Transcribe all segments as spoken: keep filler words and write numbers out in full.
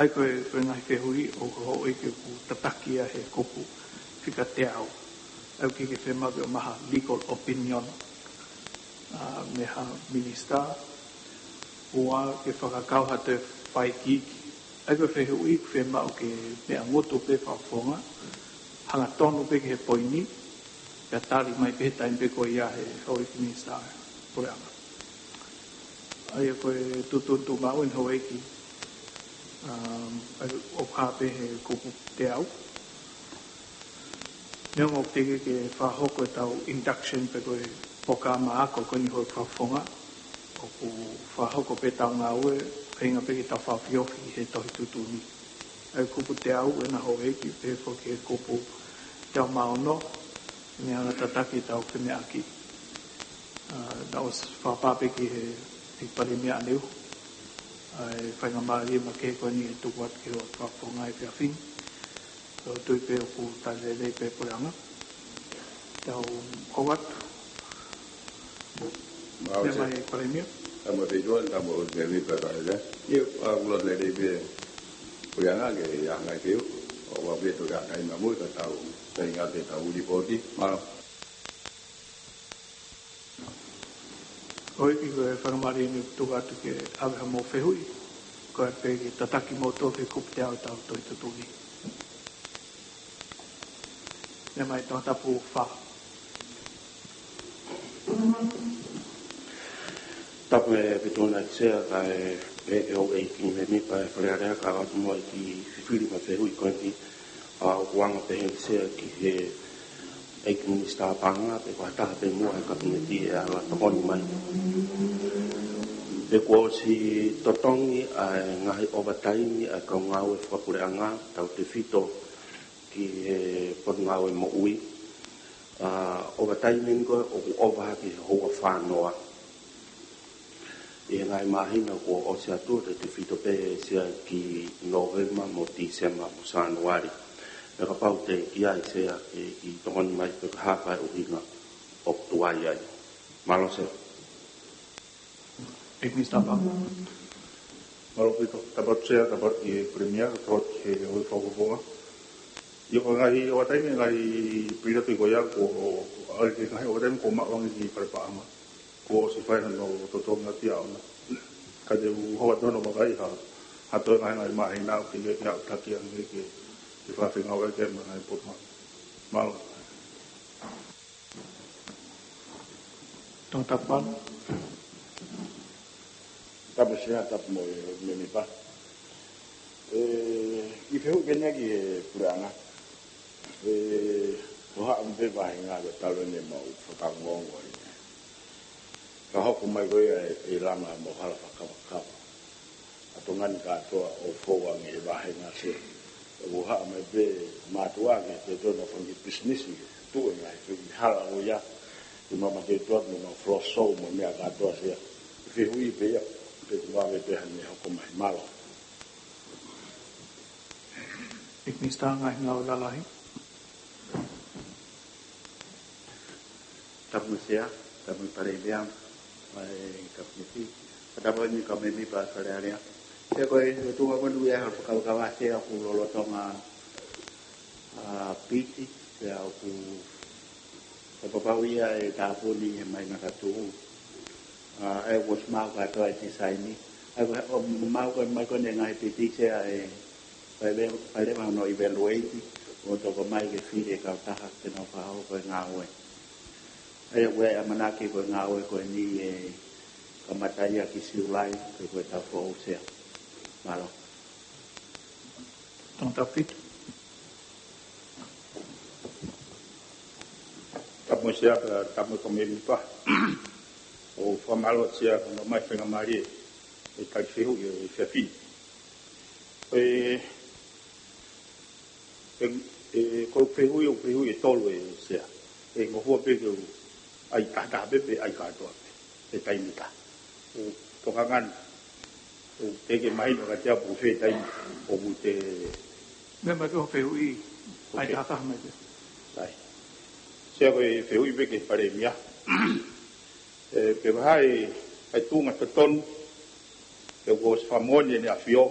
ʻA ia ko e, ko e ngaahi fehuʻi ʻoku houʻeiki ʻoku tataki ia he kupu fika teau. ʻA ia ʻoku ʻikai ke fiemaʻu ke ʻomai ha legal opinion, ā, mei ha minisitā, ʻoua ke fakakau ha toe fakaikiiki. ʻA ia ko e fehuʻi ʻoku fiemaʻu ke meʻa ngutu pē fakafofonga, hangatonu pē ki he poini, pea tali mai pē he taimi pē ko ia he houʻeiki minisitā puleʻanga. ʻA ia ko e tuʻutuʻuni tuʻumaʻu eni houʻeiki, um, ʻa ia ʻoku hā pē he kupu teau. Neongo ʻoku teʻeki ke fakahoko ʻetau induction pe ko e polokalama ako ko eni houʻeiki fakafofonga, ʻoku fakahoko pē ʻetau ngāue, feinga pē ke tau fakaofiofi he tohi tuʻutuʻuni. ʻA ia kupu teau ena houʻeiki, pehē foki he kupu teau mā ono, ʻene hanga tataki ʻetau femeʻaʻaki. Ā, naʻe ʻosi fakapā pē ki he, he Palēmia ʻaneuhu ʻa e faingamālie makehe ko eni ʻe tuku atu ki he houʻeiki fakafofonga he efiafi ni. ʻOku ou tui pē ʻoku tali lelei pē puleʻanga. Tau ʻoatu. Mau Meʻa se. Mai Palēmia. Tau mau te tuan, tau mau te mi pa ka le. Ia, ʻoku lelei pē puleʻanga ke ia ngai teu. ʻOua pē ʻe toki ʻai mai mo ka tau, tau ngāue tau lipooti. Mālō. Houʻeiki, ko e faingamālie eni ʻoku tuku atu ke ʻave haʻamou fehuʻi, ko e pē ke tataki kimoutolu ki he kupu teau ʻetau tohi tuʻutuʻuni. Meʻa mai Tongatapu fā. Tapu e Fetuʻunga Sea, kae pehē ki he houʻeiki mēmipa ʻo e Fale Alea, kae ʻoatu mo e kiʻi fifili mo e fehuʻi ko eni, ā, ʻoku anga pē eni Sea ki he ʻEiki Minisitā Paʻanga, pe ko ha taha pē muʻa he Kapineti ʻe ala tokoni mai. Pe kuo ʻosi totongi ʻa e ngaahi ʻovataimi ʻa e kau ngāue fakapuleʻanga, tautefito ki he Potungāue Moʻui. Ā, ʻovataimi eni ko ē ʻoku ʻova hake he houa fā noa ʻi he ngaahi māhina kuo ʻosi atu, tautefito pē Sea ki Nōvema mo Tīsema mo Sānuali. Pea kapau te ki ai Sea ke kiʻi tokoni mai pe ko e hā e ʻuhinga ʻoku tuai ai. Mālō Sea. ʻEiki Minisitā Paʻanga. Mālō ʻaupito, tapu atu Sea, tapu atu ki he Palēmia, tapu atu ki he houʻeiki fakafofonga. ʻIo, ko e ngaahi ʻovataimi, ngaahi pilingi ko ia, ko, ʻa e ngaahi ʻovataimi kuo maʻu ange ki Fale Paʻanga. Kuo ʻosi fai hano totongi ʻaki ʻa ʻona. Ka te u hoko atu hono vakai ha, ha toe ngaahi, ngaahi māhina ʻoku teʻeki ke aʻutaki ange ke, ke fakafengāueʻaki mo e ngaahi potungāue. Mālō. Tongatapu. Tapu Sea, tapu mo e mēmipa. ʻE, kiʻi fehuʻi pē eni ki he puleʻanga. ʻE, ko e hā pē vāhenga ko e talu eni ʻemau fakaongoongo eni. Ka hoko mai ko ia ʻe, ʻe langa mo hala fakakavakava ʻa Tonga ni kātoa ʻo fou ange he vāhenga Sea. ʻOku hā mai pē mātuʻa ke te tona fanga kiʻi pisinisi, tuʻu e ngaahi fiki hala ko ia, ke mau mateuteu atu mo mau flow show mo e meʻa kātoa Sea. Fehuʻi pē ia, pe ʻoku ʻave pē hano hoko mai. Mālō. ʻEiki Minisitā Ngaahi Ngāue Lalahi. Tapu mo e Sea, tapu mo e Palēmia, ʻa e Kapineti, pea tapu mo e kau mēmipa Fale Alea. Sea, ko e tuʻunga ko eni ʻoku ʻi ai haʻo fakakaukau Sea, ʻoku lolotonga, ā, piti, pea ʻoku fakapapauʻi ʻe tāpuni he māhina ka tuʻu. Ā, ʻe ʻosi maʻu kātoa e tisaini. ʻA ia ko e, ʻo maʻu ko ē mai ko eni e ngaahi piti Sea ʻe, ʻe lava, ʻe lava hono evaluate, ʻo toki ʻomai ke fili e kautaha ke nau fakahoko e ngāue. ʻA ia ko e ʻamanaki ko e ngāue ko eni ʻe kamata ia ki Siulai, ko e, ko e taʻu foʻou Sea. Mālō. Tongatapu fitu. Tapu mo e Sea, tapu mo e kau mēmipa. ʻOku fakamālō Sea, hono ʻomai faingamālie e tali fehuʻi he efiafi ni. ʻE, ʻE, ʻe, ko e fehuʻi, ʻoku fehuʻi ʻe tolu ʻe Sea. ʻE ngofua pē ke u ʻai tahataha pē pe ʻai kātoa pē he taimi ʻe taha. ʻOku tokanga ʻoku teʻeki mahino kiate au pe ko fē taimi ʻoku te... Meʻa mai ki hoʻo fehuʻi, ʻai... ʻOkei. Tahataha mai pē. ʻAi. Sea, ko e fehuʻi pē ki he Palēmia. ʻE, pe ko e hā e, e tuʻunga totonu, pe kuo ʻosi fakamoʻoni ʻe he ʻAfio,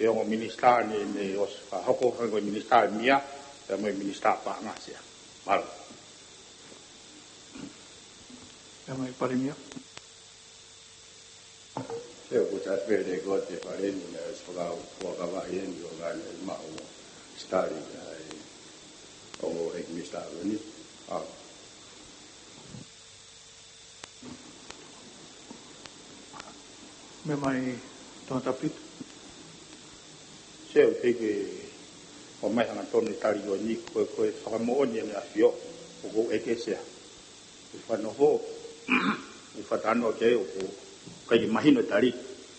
ʻE ongo minisitā ne, ne ʻosi fakahoko, hangē ko e minisitā ʻo e meʻa, pea mo e minisitā paʻanga, Sea. Mālō. Pea mo e Palēmia. Sea, ʻoku ou tui pē ko e Palēmia naʻe ʻosi fakafuakava ʻi heni ʻo ngāue maʻu sitali ai ʻo e minisitā ko eni. ʻA. Meʻa mai Tongatapu. Sea, ʻoku teʻeki ke ʻomai hangatonu e tali ko eni, ko e, ko e fakamoʻoni ʻEne ʻAfio, ʻoku ou ʻeke Sea. ʻI he fanoho, ʻi he fakatalanoa ki ai ʻoku ʻikai ke mahino e tali,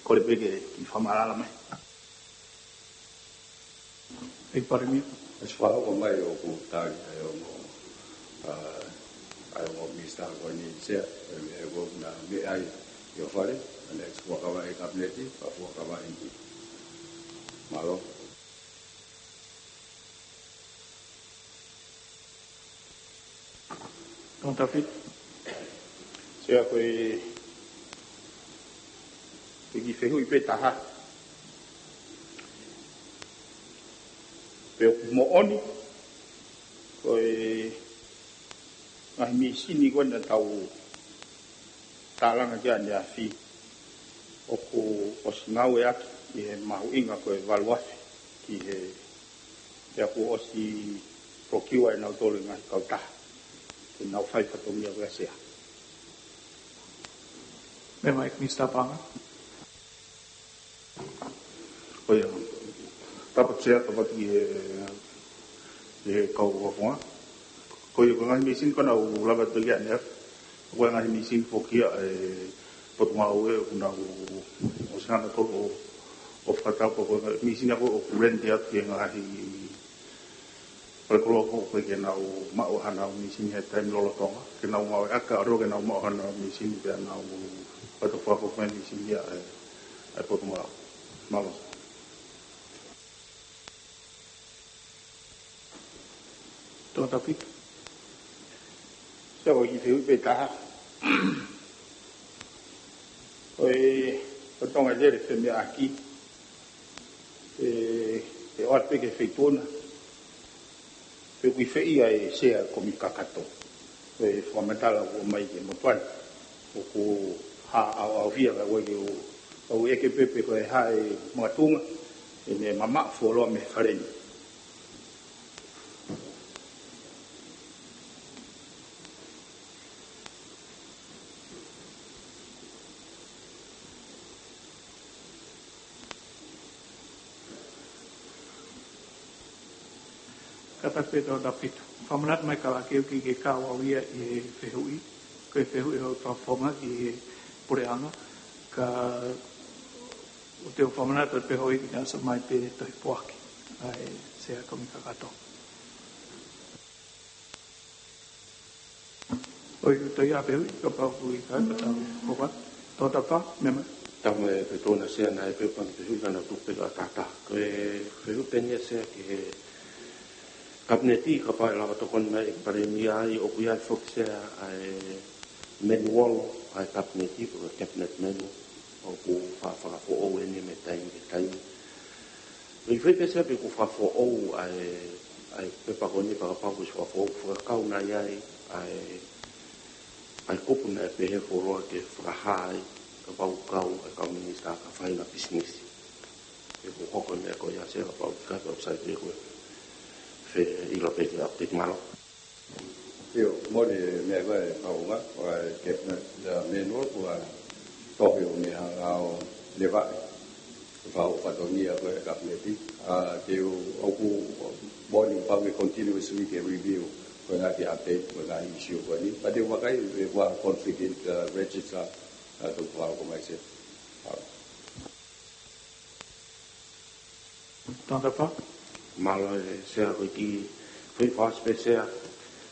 kole pē ke kiʻi fakamatala mai. ʻEiki Palēmia. ʻOsi fakahoko mai ʻoku tali ʻa e ongo, ʻa, ʻa e ongo minisitā ko eni Sea, ʻe, ʻe, ʻoku na meʻa ai ʻi ʻo fale, ʻa ʻene fuakava ʻe he Kapineti, pea fuakava ʻe he. Mālō. Tongatapu. Sea, ko e, ko e kiʻi fehuʻi pē ʻe taha. Pe ʻoku moʻoni, ko e ngaahi mīsini ko ē naʻa tau tālanga ki ai ʻaneafi, ʻoku ʻosi ngāueʻaki ʻi he mahuʻinga ko e valu afe ki he, pea kuo ʻosi procure ʻe nautolu e ngaahi kautaha ke nau fai fatongia ko ia Sea. Meʻa mai Minisitā Paʻanga. ʻOiauē, tapu Sea, tapu ki he, he kau ʻafunga. Ko ia ko e ngaahi mīsini ko ē naʻa ku lave atu ki ai ʻaneafi, ko e ngaahi mīsini foki ia ʻa e Potungāue ʻoku nau ʻosi hanga nautolu ʻo, ʻo fakatau ko e ngaahi mīsini ko ē ʻoku rent atu ki he ngaahi fale koloa ko ē ke nau maʻu haʻanau mīsini he taimi lolotonga, ke nau ngāueʻaki, ʻalu ke nau maʻu haʻanau mīsini pea nau ʻoatu fakakoloa mīsini ia ʻa e, ʻa e Potungāue. Mālō. Tongatapu. Sea, ko e kiʻi fehuʻi pē ʻe taha. Ko e, ko e Tonga Lele Femeaʻaki, ʻe, ʻe ʻoatu pē ki he Feituʻu na, pe ʻoku ʻi fē ia e Sea Kōmiti Kakato. Ko e fakamatala ʻoku ʻomai ki he motuʻa ni, ʻoku hā ʻauʻauvia ka ʻoku ʻikai ke u, ʻoku ou ʻeke pē pe ko e hā e makatuʻunga ʻene mamaʻo fuoloa mei he Fale ni. Kātaki pē Tongatapu. Fakamanatu mai Kalake ʻoku ʻikai ke kau au ia ʻi he fehuʻi, ko e fehuʻi ʻa e Fakafofonga ki he Puleʻanga, ka ʻoku ou fakamanatu pē hoi ki he ʻosi mai pē tohi poaki ʻa e Sea Kōmiti Kakato. ʻOi, ʻoku toe ʻi ai pē fehuʻi, kapau ʻoku ʻikai, ka tau hoko atu. Tongatapu, meʻa mai. Tapu mo e Feituʻu na Sea, naʻe ʻi ai pē ʻū pangi fehuʻi ka nau tuku pē ka tata. Ko e fehuʻi pē eni ia Sea ki he Kapineti, kapau ʻe lava tokoni mai e Palēmia ai, ʻoku ʻi ai foki Sea ʻa e manual ʻa e Kapineti, ko e Cabinet Manual, ʻoku fa-, fakafoʻou eni mei taimi ki taimi. Mei fē pē Sea pe ʻoku fakafoʻou ʻa e, ʻa e pepa ko eni, pea kapau ʻoku ʻosi fakafoʻou, fakakau nai ai ʻa e, ʻa e kupu naʻe pehē fuoloa ke fakahā ai, kapau ʻoku kau ʻa e kau minisitā ki ha faʻahinga pisinisi. Pe ʻoku hoko e meʻa ko ia Sea, kapau ʻoku ʻikai, pea ʻoku sai pē ko e fē ʻilo pē ke update. Mālō. ʻIo, mole meʻa ko e Fakafofonga, ko e Cabinet, uh, Manual, ko e tohi ʻo e meʻa ʻoku leva ai. Ko e fakafofonga ko e Kapineti. Uh, te u, ʻoku moʻoni pau ke continuously ke review, ko e ngaahi update, ko e ngaahi issue ko eni. Pea te u vakai, ʻe ua conflict, uh, register, uh, to file ko mai Sea. Uh. Tongatapu. Mālō e Sea, ko e kiʻi fehuʻi fakaʻosi pē Sea,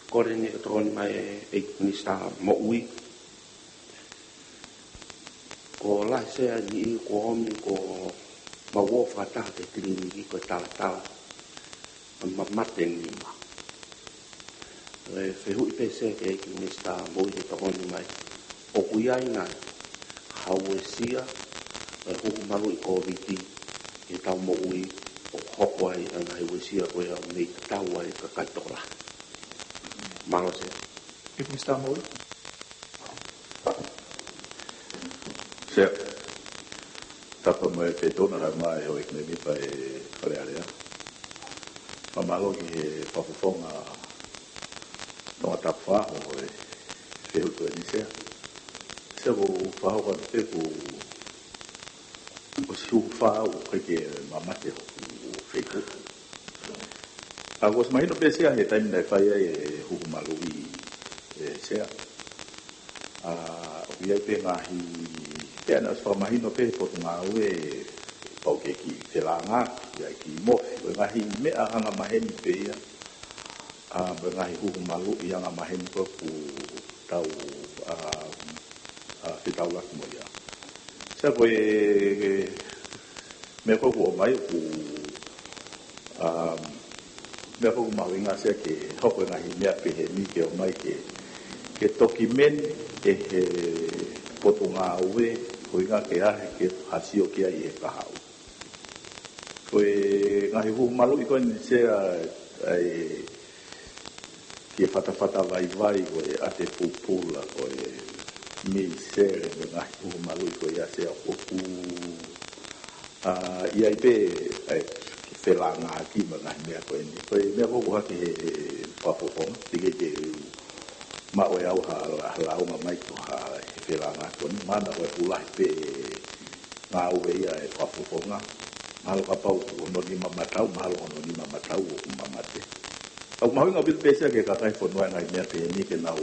kole eni ke tokoni mai e ʻEiki Minisitā Moʻui. Kuo lahi Sea e niʻihi kuo ō mai kuo mou ō fakataha ki he kiliniki ko e talatala, ma-, mamate nima. Ko e fehuʻi pē Sea ki he ʻEiki Minisitā Moʻui ke tokoni mai. ʻOku ʻi ai nai ha uesia ʻo e huhu maluʻi Kōviti ʻetau moʻui ʻo hoko ai ʻa e ngaahi uesia ko ia ʻoku ne tatau ai e kakai tokolahi. Mālō Sea. ʻEiki Minisitā Moʻui. Sea, tapu mo e feituʻu naʻe hā mai ʻe he ʻEiki Mēmipa ʻo e Fale Alea. Fakamālō ki he Fakafofonga Tongatapu Fā ʻo e fehuʻi ko eni Sea. Sea, ʻoku ou fakahoko atu pē kuo ʻosi hūfanga au ʻikai ke mamate hoku feituʻu. ʻA, kuo ʻosi mahino pē Sea he taimi naʻe fai ai e huhu maluʻi ʻe Sea. ʻA, ʻoku ʻi ai pē ngaahi, pea naʻe ʻosi fakamahino pē he Potungāue, pau ke kiʻi felāngaaki, ʻa e kiʻi mofi, ko e ngaahi meʻa angamaheni pē ia. ʻA, mo e ngaahi huhu maluʻi angamaheni ko ē ʻoku tau, ʻa, ʻa, fetaulaki mo ia. Sea, ko e, e meʻa ko ē ʻoku ʻomai ʻoku, ʻa, meʻa ko ē ʻoku mahuʻinga Sea ke hoko e ngaahi meʻa pehē ni ke ʻomai ke, ke tokimeni ʻe he Potungāue, ko e ʻuhinga ke ʻai ke ha sio ki ai ʻi he kahaʻu. Ko e ngaahi huhu maluʻi ko eni Sea, ʻa e kiʻi fatafata vaivai, ko e ʻate pupula, ko e misele, mo e ngaahi huhu maluʻi ko ia Sea, ʻoku, ʻa, ʻi ai pē, ʻa e, kiʻi felāngaaki mo e ngaahi meʻa ko eni. Ko e meʻa ko ē ʻoku hake he, he Fakafofonga, teʻeki ke u maʻu ʻe au ha, ha lāunga mai ko ha, he felāngaaki ko eni, mana ko e pulahi pē ngāue ia ʻa e Fakafofonga. Mahalo kapau ʻoku hono nima matau, mahalo hono nima matau ʻoku mamate. ʻOku mahuʻinga ʻaupito pē Sea ki he kakai e fonua e ngaahi meʻa pehē ni ke nau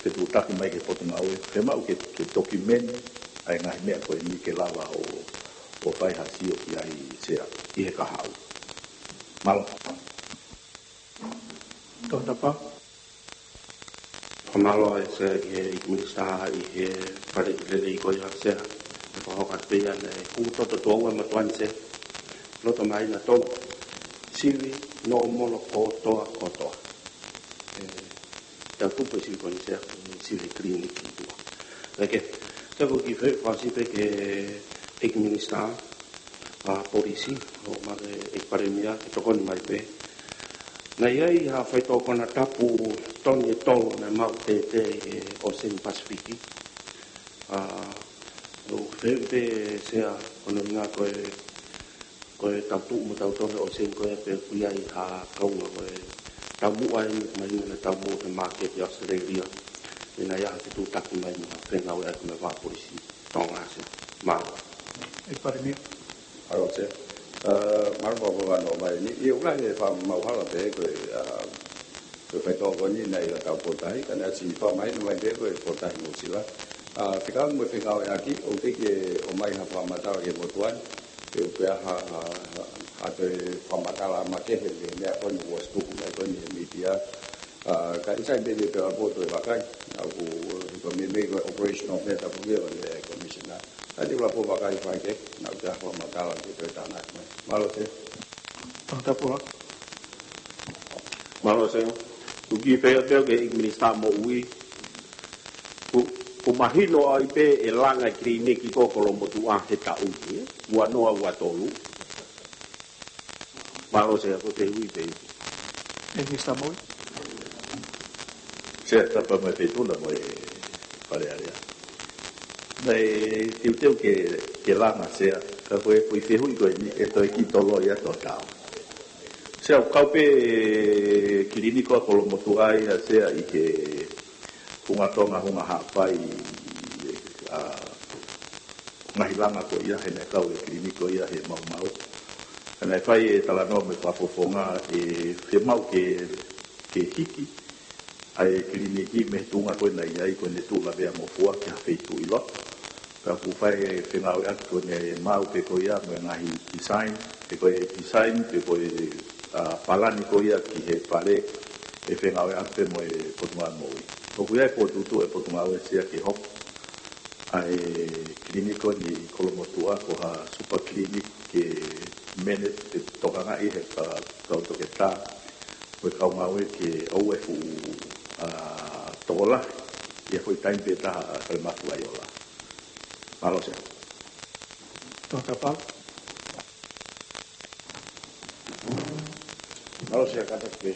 fetuʻutaki mai ki he Potungāue, ke maʻu ke, ke tokimeni ʻa e ngaahi meʻa ko eni ke lava ʻo, ʻo fai ha sio ki ai Sea ʻi he kahaʻu. Mālō. Tongatapu Fā. Fakamālō ʻaupito Sea ki he ʻEiki Minisitā ʻi he faleʻi lelei ko ia Sea. ʻE fakahoko atu pē ia naʻe kuo toto tuʻo ua e motuʻa ni Sea. Loto mai na tolo. Sivi noʻo molo kotoa kotoa. ʻE, tau tupu e sivi ko eni Sea, sivi kiliniki ua. ʻEke, Sea, ko e kiʻi fehuʻi fakaʻosi pē ki he ʻEiki Minisitā ʻa e Polisi, ʻo maʻu ʻe he ʻEiki Palēmia ke tokoni mai pē. Naʻe ʻi ai ha faitoʻo konatapu toni ʻe tolu naʻe maʻu tētē ʻi he ʻŌseni Pasifiki. ʻA, ʻoku ou fehuʻi pē Sea, ko hono ʻuhinga ko e, ko e tau tuʻu mo tau tolo he ʻōseni ko ē pe ʻoku ʻi ai ha kaunga ko e taumuʻa ʻeni, mahino naʻe taumuʻa ki he māketi ʻAositelēlia. Pea naʻe ʻi ai ha fetuʻutaki mai mo e fengāueʻaki mo e Vaʻa Polisi Tonga Sea. Mālō. ʻEiki Palēmia. Mālō Sea. ʻA, mālō Fakafofonga hono ʻomai eni. ʻIo, ʻoku lahi e fakamauhala pē ko e, ʻa, ko e faitoʻo ko eni naʻe ʻi hotau pōtahi, ka naʻe ʻosi fakamahino mai pē ko e pōtahi Nuʻu Sila. ʻA, fekau mo e fengāueʻaki, ʻoku teʻeki ke ʻomai ha fakamatala ki he motuʻa ni, pe ʻoku ʻi ai ha, ha, ha, ha toe fakamatala makehe mei he meʻa ko eni kuo ʻosi tuku mai ko eni he mītia. ʻA, ka ʻi ai ha meʻa pē ʻoku lava ʻo toe vakai, ʻa, ʻoku, ʻoku meimei ko e operational matter ko ia ʻo e Commissioner. Ka te u lava ʻo vakai fai ke, naʻa ʻoku ʻi ai ha fakamatala ke toe tānaki mai. Mālō Sea. Tongatapu Fā. Mālō Sea. Ko e kiʻi fehuʻi atu ki he ʻEiki Minisitā Moʻui. Kuo, kuo mahino ai pē ʻe langa e kiliniki ko ē Kolomotuʻa he taʻu ni, ʻe? Ua noa ua tolu. Mālō Sea, ko e fehuʻi pē ia. ʻEiki Minisitā Moʻui. Sea, tapu mo e feituʻu mo e Fale Alea. Naʻe teuteu ke, ke langa Sea, ka ko e, ko e fehuʻi ko eni ʻe toe kiʻi toloi atu ʻo tau. Sea, ʻoku kau pē kiliniki ʻa Kolomotuʻa ia Sea ʻi he Hunga Tonga, Hunga Haʻapai, ʻa, ngaahi langa ko ia, he naʻe kau e kiliniki ko ia he maumau. He naʻe fai e talanoa mo e Fakafofonga ʻe fiemaʻu ke, ke hiki ʻa e kiliniki mei he tuʻunga ko ē naʻe ʻi ai ko ʻene tuʻu lavea ngofua ki ha feituʻu ʻi loto. Pea ʻoku fai e fengāueʻaki ko ʻene maʻu pē ko ia mo e ngaahi design, pe ko e design, pe ko e, ʻa, palani ko ia ki he fale ʻe fengāueʻaki pē mo e Potungāue Moʻui. ʻOku ʻi ai e fokotuʻutuʻu ʻa e Potungāue Sea ke hoko ʻa e kiliniki ko eni ʻi Kolomotuʻa ko ha super clinic ke manage, ke tokangaʻi ʻe he kau toketā mo e kau ngāue ke ʻoua ʻe fuʻu, ʻa, tokolahi ʻi ha foʻi taimi pē taha ʻa e kale mafu ai ola. Mālō Sea. Tongatapu Fā. Mālō Sea Kata, ko e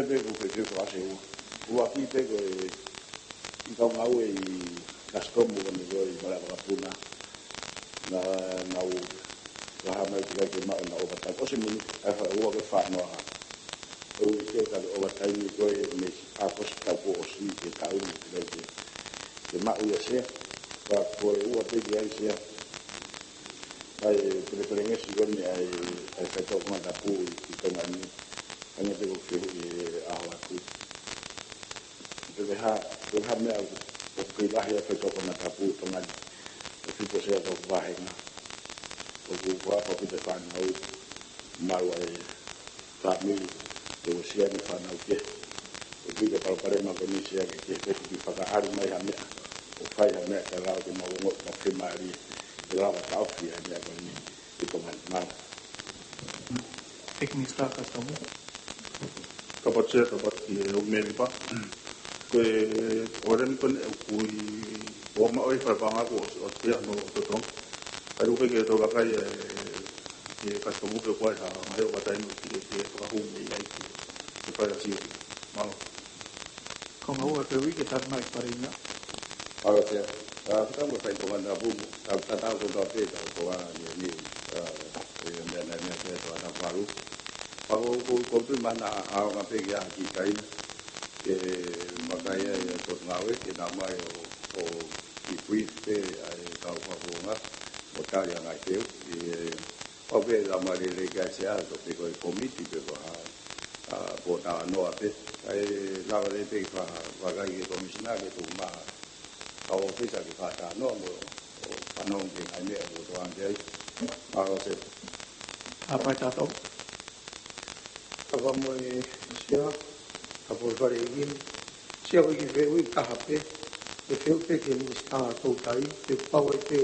pē ko e fehuʻi fakaʻosi ʻe ua. ʻUluaki pē ko e ʻi he kau ngāue ʻi he kasitomu ko eni ko ē ʻi Malaʻevakapuna. Naʻa nau fakahā mai ʻoku ʻikai ke maʻu ʻenau overtime. ʻOsi e miniti, ʻa e fā, ua ko e fā noa. ʻOku ʻikai ke ʻi ai ha overtime ko ē mei ʻAokosi taʻu kuo ʻosi ki he taʻu ni, ʻoku ʻikai ke, ke maʻu ia Sea. Ka ko e ua pē ki ai Sea. ʻA e pelepelengesi ko eni ʻa e, ʻa e faitoʻo fanga tapu ʻi Tonga ni. Hangē pē ko e fehuʻi he ʻaho atu. Pe ko e hā, ko e hā e meʻa ʻoku kei lahi ai e faitoʻo fanga tapu ʻi Tonga ni. ʻOku fitu Sea ʻetau vāhenga. ʻOku ʻapasia pē fānau, maʻu ʻa e fāmili, ʻoku ʻosi ʻi ai e fānau kehe. ʻOku ʻi ai e palopalema ko eni Sea ke, ke fai ke fakaʻali mai ha meʻa, ʻo fai ha meʻa ke lava ke maʻu ongoʻi ʻoku fiemālie, ke lava taʻofi ʻa e meʻa ko eni ʻi Tonga ni. Mālō. ʻEiki Minisitā Kasitomu. Kapau Sea, kapau ki he ʻū mēmipa. Ko e ʻōleni ko eni ʻoku ʻi, ʻo maʻu e fakapaʻanga ko ē ʻo, ʻo Sea mo Totongi. ʻAi ʻoku ke tau vakai e, e kasitomu pe ko e hā, ngaahi overtime ki he, ki he fakahū mei ai ki he fai ʻa Sea. Mālō. Ko e ngāue pē uike tatau mai pare ina. Mālō Sea. ʻA, kutama fai Tonga na pumu. ʻA, tatau ko e tau pē, tau ko ʻa ni, ni, ʻa, e meʻa na, meʻa pē tau na palu. Pako ko, ko tu mana ʻaonga pē ki ha kiʻi taimi. Ke makai ai e potungāue, ke nau mai ʻo, ʻo ʻi kui pē ʻa e kau fakafofonga, ʻo tali ʻa e ngaahi fehuʻi, ʻi he ʻOku ke lava lelei ke ʻasi atu pē ko e kōmiti pe ko ha, ʻa, pōtalanoa pē. ʻAi lava lelei pē ke fa-, vakai ki he Komisina ke tuku mai ha ʻōfisa ke fakatalanoa mo, ʻo fanongo ki he ngaahi meʻa ʻoku tō ange ai. Mālō Sea. Hapai tatou. Kapa mo e Sea, kapa mo e Fale ʻEiki. Sea, ko e kiʻi fehuʻi ʻe taha pē, ʻe fehuʻi pē ki he Minisitā Toutai, pe ʻoku pau ai pē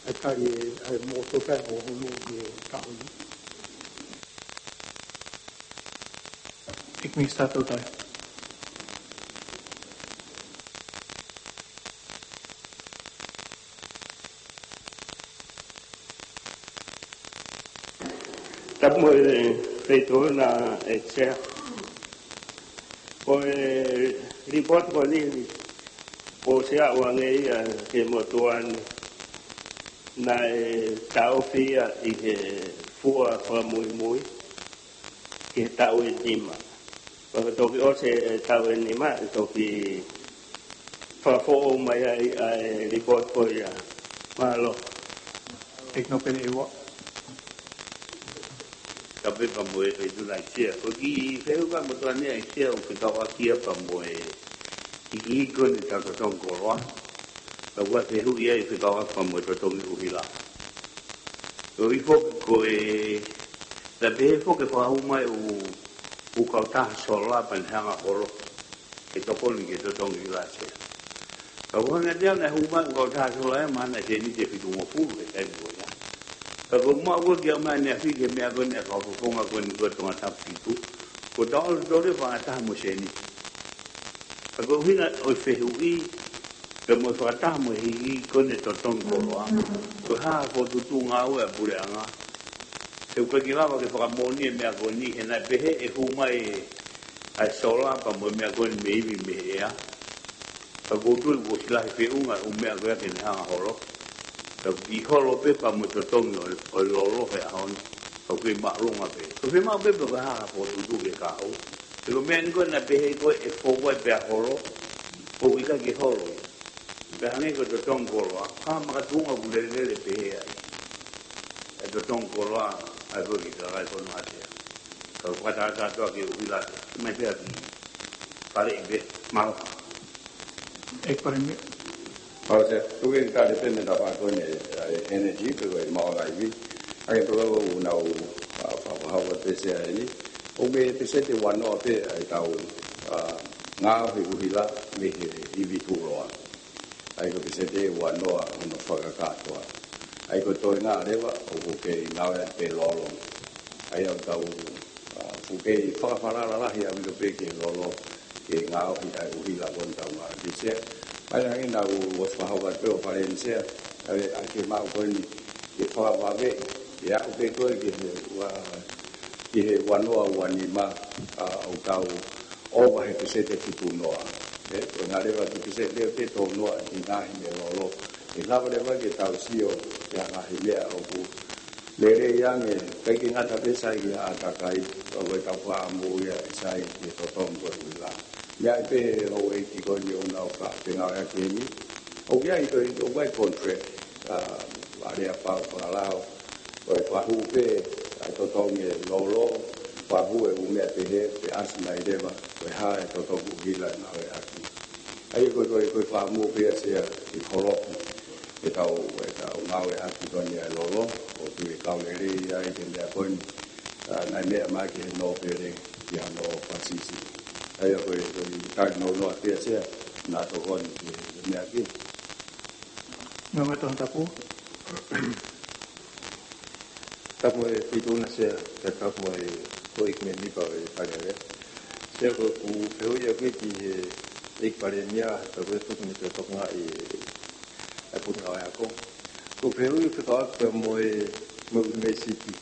ʻa e tali ʻa e motu pē mo hono ki he taʻu ni. ʻEiki Minisitā Toutai. Tapu mo e feituʻu na ʻEiki Sea. Ko e lipooti ko eni, ʻoku Sea ʻoange ia ki he motuʻa ni, naʻe taʻofi ia ʻi he fua fakamuimui ki he taʻu ʻe nima. Pea ko e toki ʻosi e taʻu ʻe nima, ʻe toki fakafoʻou mai ai ʻa e lipooti ko ia. Mālō. ʻEiki Nōpele ʻEua. Ka pē pea mo e, ʻe tuna ʻEiki Sea. Ko e kiʻi fehuʻi pea mo tuʻa ni ʻEiki Sea ʻoku fekauʻaki ia pea mo e hiki ko eni ʻetau totongi koloa. Ka ʻoku fehuʻi ia ʻe fekauʻaki pea mo e totongi ʻuhila. Ko e foki ko e, naʻe pehē foki ʻe fakahū mai ʻū, ʻū kautaha sola pea ne hanga ʻo holo ke tokoni ki he totongi ʻuhila Sea. Ka ʻoku hanga ʻe Sea naʻe hū mai ʻū kautaha sola ʻe maha naʻe seniti ʻe fitungofulu he taimi ko ia. Ka ko e maʻu ko ē ki he ʻaho ni ʻa e fika he meʻa ko eni ʻa e kau fakafofonga ko eni ko e Tonga Tapu Fitu, ko e taʻu ʻe tolu ʻe fakataha mo e seniti. Ka ko e ʻuhinga ʻo e fehuʻi, pea mo e fakataha mo e hiki ko eni e totongi koloa, ko e hā e fokotuʻutuʻu ngāue ʻa e puleʻanga. He ʻoku ʻikai ke lava ke fakamoʻoni e meʻa ko eni, he naʻe pehē ʻe hū mai ʻa e sola pea mo e meʻa ko eni mei ivi mei he ʻea. Ka ʻoku ou tui kuo ʻosi lahi feʻunga ʻū meʻa ko ia ke ne hanga ʻo holo. Ka ʻoku holo pē pea mo e totongi ʻo, ʻo e lolo he ʻaho ni. Ka ʻoku kei māʻolunga pē. Ko e fiemaʻu pē pe ko e hā e fokotuʻutuʻu ki he kahaʻu. He ko e meʻa ni ko ē naʻe pehē ko ē ʻe fou ai pea holo, ʻoku ʻikai ke holo ia. Pea hangē ko e totongi koloa, ko e makatuʻunga ʻoku lelelele pehē ai. ʻE totongi koloa, ʻa e ko e kiʻi kakai ko eni ʻa Sea. Ka ʻoku fakatātā atu ki he ʻuhila, mai pē ʻaki. Fale ʻi pē, mālō. ʻEiki Palēmia. Mālō Sea, tuku ke tali pē mei he tapa ko eni, ʻa e energy, pe ko e maʻu ngaahi ivi. ʻA ia ko e ʻū nau, ʻa, fakahau atu pē Sea eni. ʻOku mei he peseti ʻe uanoa pē ʻa ʻetau, ʻa, ngaohi ʻuhila mei he ivi tuʻuloa. ʻA ia ko e peseti ʻe uanoa hono fakakātoa. ʻA ia ko e toenga leva ʻoku kei ngāue atu pē lolo. ʻA ia ʻoku tau, ʻa, ʻoku kei fakafalala lahi ʻaupito pē ki he lolo, ke ngaohi ʻa e ʻuhila ko eni ʻoku tau ngāueʻaki Sea. ʻA ia hangē naʻa ku ʻosi fakahau atu pē ʻo Palēmia Sea, ʻa ia ʻa e kiʻi maʻu ko eni, ke fakavave, ke aʻu pē ko ē ki he ua, ki he ua noa ua nima, ʻa, ʻoku tau ʻova he peseti ʻe fitu noa. ʻE, ko e ngaahi leva ki he peseti ʻe tolu noa ʻi he ngaahi meʻa lolo. ʻE lava leva ke tau sio ki he ngaahi meʻa ʻoku lelei ange, ʻikai ke ngata pē sai ki he ʻātakai, ka ko e tau fakaʻamu ia ʻe sai ki he totongi ko e ʻuhila. Meʻa ʻi pē he houʻeiki ko eni ʻoku nau fakapenga ʻa e kemi. ʻOku ʻi ai ko e, ʻoku ʻi ai contract, ʻa, ʻa lea pau fakalao, ko e fakahū pē ʻa e totongi e lolo, fakahū e ʻū meʻa pehē, pea ʻasi mai leva, ko e hā e totongi ʻuhila ʻe ngāueʻaki. ʻA ia ko e, ko e, ko e fakaʻamu pē ʻa Sea ke holoki ʻetau, ʻetau ngāueʻaki ko eni ʻa e lolo, ʻoku tui ʻe kau lelei ai ki he meʻa ko eni, ʻa, naʻe meʻa mai ki he nōpele, ki hano pasisi. ʻA ia ko e, ko e tali nounou atu pē ʻa Sea, naʻa tokoni ki he meʻa ki. Meʻa mai Tongatapu. Tapu mo e feituʻu na Sea, pea tapu mo e houʻeiki mēmipa ʻo e Fale Alea. Sea, ko ʻeku fehuʻi ʻaʻaku ki he ʻEiki Palēmia, pea ko e tuku ni pea tokangaʻi e Potungāue Ako. Ko e fehuʻi fekauʻaki pea mo e, mo e ʻunivēsiti.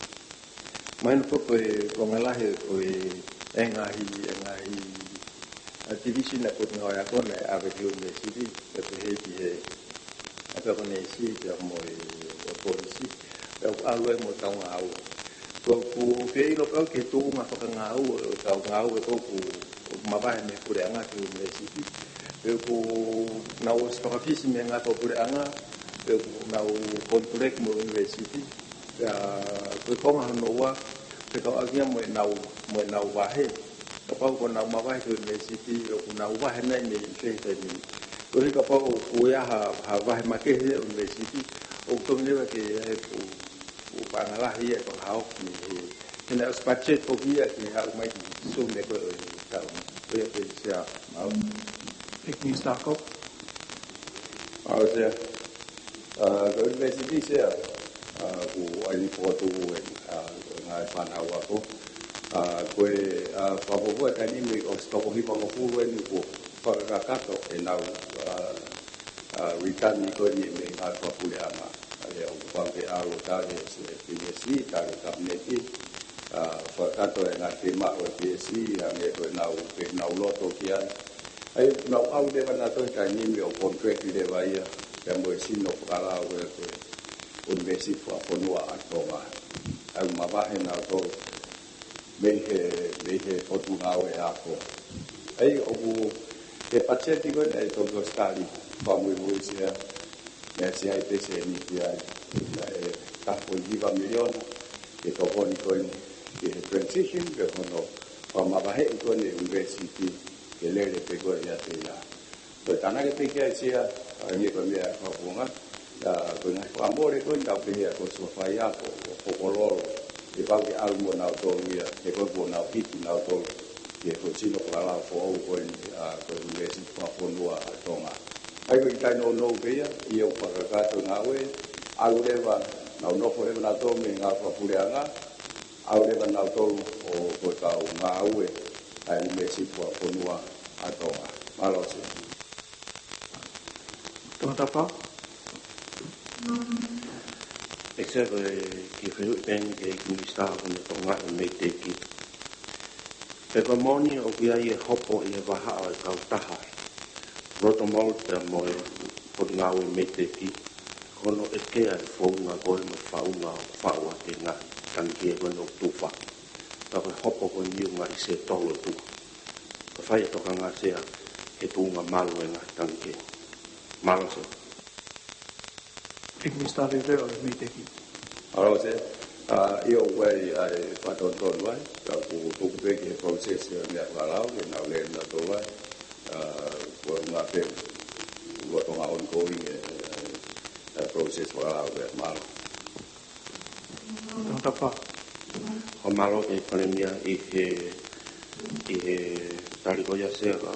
Mahino ko e, ko e konga lahi ko e ngaahi, e ngaahi, ʻa, division ʻa e Potungāue Ako naʻe ʻave ki he ʻunivēsiti, pea pehē ki he ʻa e pea ko e neesi pea mo e, e polisi, pea ʻoku ʻalu ai mo ʻetau ngāue. Ko, ko e fehuʻi ʻaʻaku ki he tuʻunga fakangāue ʻo ʻetau ngāue ko ē ʻoku, ʻoku mavahe mei he puleʻanga ki he ʻunivēsiti. Pea ʻoku nau ʻosi fakafisi mei he ngaahi puleʻanga, pea ʻoku nau contract mo e ʻunivēsiti. Pea ko e konga hono ua, fekauʻaki ia mo ʻenau, mo ʻenau vahe. Kapau ʻoku nau mavahe ki he ʻunivēsiti, ʻoku nau vahe nai mei fē he taimi ni. Koeʻuhi kapau ʻoku ʻi ai ha, ha vahe makehe ʻa e ʻunivēsiti, ʻoku tonu leva ke ʻi ai e fuʻu, fuʻu paʻanga lahi ia ʻe fakahoko mei he, he naʻe ʻosi budget foki ia ke haʻu mai ki Sune ko ē ʻo e taʻu ni. Ko ia pē Sea, mālō. ʻEiki Minisitā Ako. Mālō Sea. ʻA, ko e ʻunivēsiti Sea, ʻa, ʻoku ʻi ai e fokotuʻu ʻeni, ʻa, ko e ngaahi fānau ako. ʻA, ko e, ʻa, fakafuofua taimi ni ʻosi toko hivangofulu ʻeni kuo fakakakato ʻenau, ʻa, ʻa, return ko eni mei he ngaahi fakapuleʻanga. ʻA ia ʻoku pau ke ʻalu ʻo tali ʻe he P S C, tali ʻe he Kapineti, ʻa, fakakakato e ngaahi fiemaʻu ʻa e P S C, hangē ko ʻenau, ko ʻenau loto ki ai. ʻA ia, nau ʻalu leva nautolu he taimi ni ʻo contract leva ia, pea mo e sino fakalao ko ē ko e ʻUnivēsiti Fakafonua ʻa Tonga. ʻA ia, mavahe nautolu mei he, mei he Potungāue Ako. ʻA ia, ʻoku he patiseti ko ē naʻe toki ʻosi tali, fakamuimui Sea, naʻe ʻi ai pē sēniti ia, naʻe taha poini hiva miliona, ke tokoni ko eni ki he transition, pe ko hono fakamavaheʻi ko eni e ʻunivēsiti, ke lele pē ko ē ʻiate ia. Ko e tānaki pē ki ai Sea, ʻa, hangē ko e meʻa fakafofonga, ʻa, ko e ngaahi fakamole ko eni tau pehē ʻa e ko e suʻa faiako, ʻo fokololo, ʻe pau ke ʻalu mo nautolu ia, he ko e kuo nau hiki nautolu, ki he ko e sino fakalao foʻou ko eni, ʻa, ko e ʻUnivēsiti Fakafonua ʻa Tonga. ʻA ia ko e kiʻi tali nounou pē ia, ʻi heʻeku fakakakato e ngāue, ʻalu leva, nau nofo leva nautolu mei he ngaahi fakapuleʻanga, ʻalu leva nautolu ʻo ko ʻetau ngāue ʻa e ʻUnivēsiti Fakafonua ʻa Tonga. Mālō Sea. Tongatapu. ʻEiki Sea, ko e kiʻi fehuʻi pē eni ki he ʻEiki Minisitā ʻo e Tonga ʻi he MEIDECC. Pe ko e moʻoni ʻoku ʻi ai e hopo ʻi he vahaʻa ʻo e kautaha Rotomall pea mo e Potungāue MEIDECC, ko hono ʻekea e founga ko ē mo e faʻunga ʻoku faʻu ʻaki e ngaahi tangi ko ē ʻoku tufa. Ka ko e hopo ko eni ʻoku ngaahi sētolo ʻe tuha. Ka fai e tokanga Sea ki he tuʻunga malu e ngaahi tangi. Mālō Sea. ʻEiki Minisitā Veve ʻo e MEIDECC. Mālō Sea. ʻA, ʻio ʻoku ʻi ai e fakatonutonu ai, ka ʻoku tuku pē ki he process e meʻa fakalao, ke nau lele nautolu ai. ʻA, ko e ʻuhinga pē, lolotonga ongoing e, e, e process fakalao ia, mālō. Tongatapu. ʻOku mālō ki he Palēmia ʻi he, ʻi he tali ko ia Sea ka.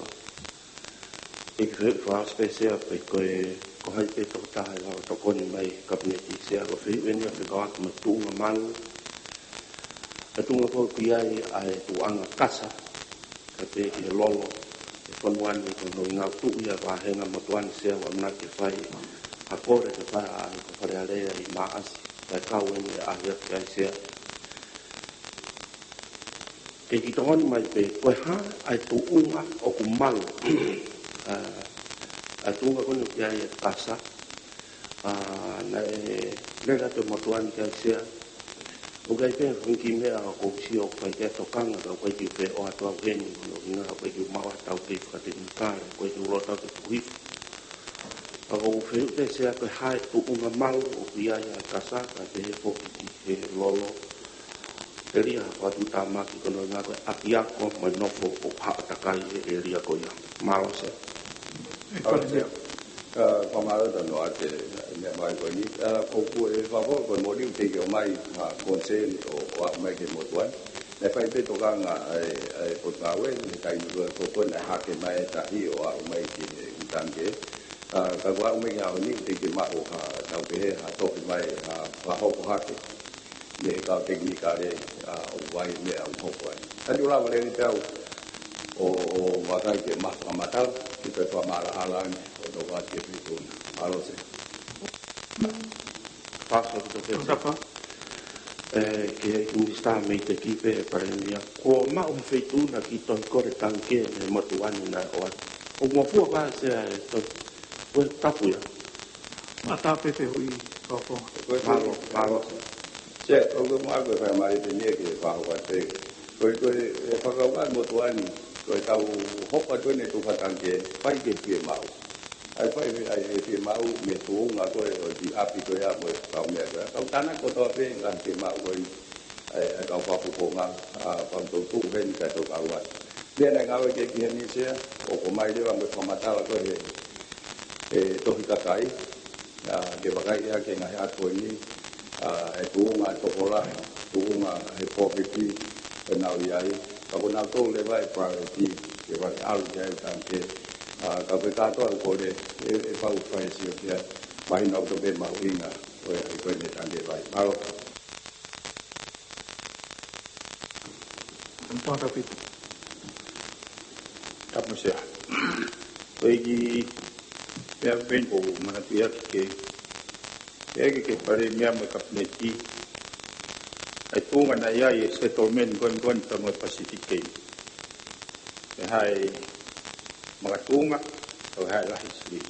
ʻEiki Fakaʻosi pē Sea pe ko e, ko hai pē tokotaha ʻe lava tokoni mai Kapineti Sea, ko e fehuʻi eni ʻoku fekauʻaki mo e tuʻunga malu. E tuʻunga ko ē ʻoku ʻi ai ʻa e tuʻunga kasa, ka pē ki he lolo e fonua ni ko hono ngāue tuʻu ia vāhenga motuʻa ni Sea, ʻoku ʻamanaki ke fai ha kole ke fai ʻa e ʻaʻahi ko Fale Alea ʻi Maʻasi, kae kau eni ʻa e ʻaʻahi atu ki ai Sea. Ke kiʻi tokoni mai pē, ko e hā ʻa e tuʻunga ʻoku malu ʻa, ʻa e tuʻunga ko eni ʻoku ʻi ai e kasa, ʻa, naʻe lele atu e motuʻa ni ki ai Sea. ʻOku ʻi ai pē ha kiʻi meʻa ʻoku ou sio ʻoku ʻikai ke tokanga, ka ʻoku ʻikai ke u feʻao atu au heni, ko hono ʻuhinga ʻoku ʻikai ke u maʻu ha taukei fakatekinikale, ʻoku ʻikai ke u loto atu ke u hifo. Ka ʻoku ou fehuʻi pē Sea ko e hā e tuʻunga malu ʻoku ʻi ai ʻa e kasa, kae pehē foki ki he lolo. ʻElia ha fakatuʻutāmaki ko hono ʻuhinga ko e ʻapiako mo e nofo ʻoku haʻa takai he ʻēlia ko ia. Mālō Sea. ʻE, Palēmia. ʻA, fakamālō atu ʻa e meʻa mai ko eni. ʻA, ko ʻeku fakakaukau ko e moʻoni ʻoku teʻeki ke ʻomai ha concern ʻo, ʻo aʻu mai ki he motuʻa ni. Naʻe fai pē tokanga ʻa e, ʻa e potungāue, he taimi ko ē ko ē naʻe hake mai e tahi ʻo aʻu mai ki he ʻū tangikē. ʻA, ka kuo aʻu mai ki he ʻaho ni, teʻeki ke maʻu ha, tau pehē ha tohi mai, ha fakahoko hake mei he kau tekinikale, ʻa, ʻoku ʻi ai e meʻa ʻoku hoko ai. Ka te u lava leva pē au ʻo, ʻo vakai ke ma fakamatala, ke toe fakamaʻalaʻala ange, ʻo nofo atu ki he feituʻu na. Mālō Sea. Paso ki he Tapa. ʻE, ki he Minisitā Meiteki pē Palēmia. Kuo maʻu he feituʻu na kiʻi tohi kole tangikē mei he motuʻa ni naʻe ʻoatu? ʻOku ngofua pē Sea e tohi? Ko e tapu ia. Mata pē pē hui, Tapa. Mālō, mālō. Sea, ʻoku ou maʻu ko e faingamālie pē eni ke fakahoko atu pē. Ko e, ko e, e fakakaukau ʻa e motuʻa ni, ko e tau hoko atu eni e tufa tangikē, fai ke fiemaʻu. ʻA e fai, ʻa e fiemaʻu mei he tuʻunga ko ē ʻo e ʻapi ko ia mo e kau meʻa ko ia. Tau tānaki kotoa pē ngaahi fiemaʻu ko ē ʻa e, ʻa e kau fakafofonga, ʻa, pea tau tuʻu heni kae tau kau atu. Meʻa naʻe ngāueʻaki ki heni Sea, ʻoku ʻomai leva mo e fakamatala ko ē he, he tohi kakai, ʻa, ke vakaiʻi ʻaki e ngaahi ʻapi ko eni, ʻa, e tuʻunga tokolahi, tuʻunga he pōketi, ʻenau ʻi ai, ka ko nautolu leva e priority, ke vale ʻalu ki ai e tangikē, ʻa, ka ko e kātoa ʻoku kole, ʻe, ʻe pau fai e sio ki ai, mahino ʻoku tō pē mahuʻinga ʻo e ʻapi ko eni e tangikē vai. Mālō. Tau Tapa. Tapa Sea. Ko e kiʻi meʻa pē eni ʻoku ou manatuʻi ʻaki ke, ke ʻeke ki he Palēmia mo e Kapineti, ʻa e tuʻunga naʻe ʻi ai e settlement ko eni ko eni pea mo e Pacific Games. Ko e hā e makatuʻunga, ko e hā e lahi sili.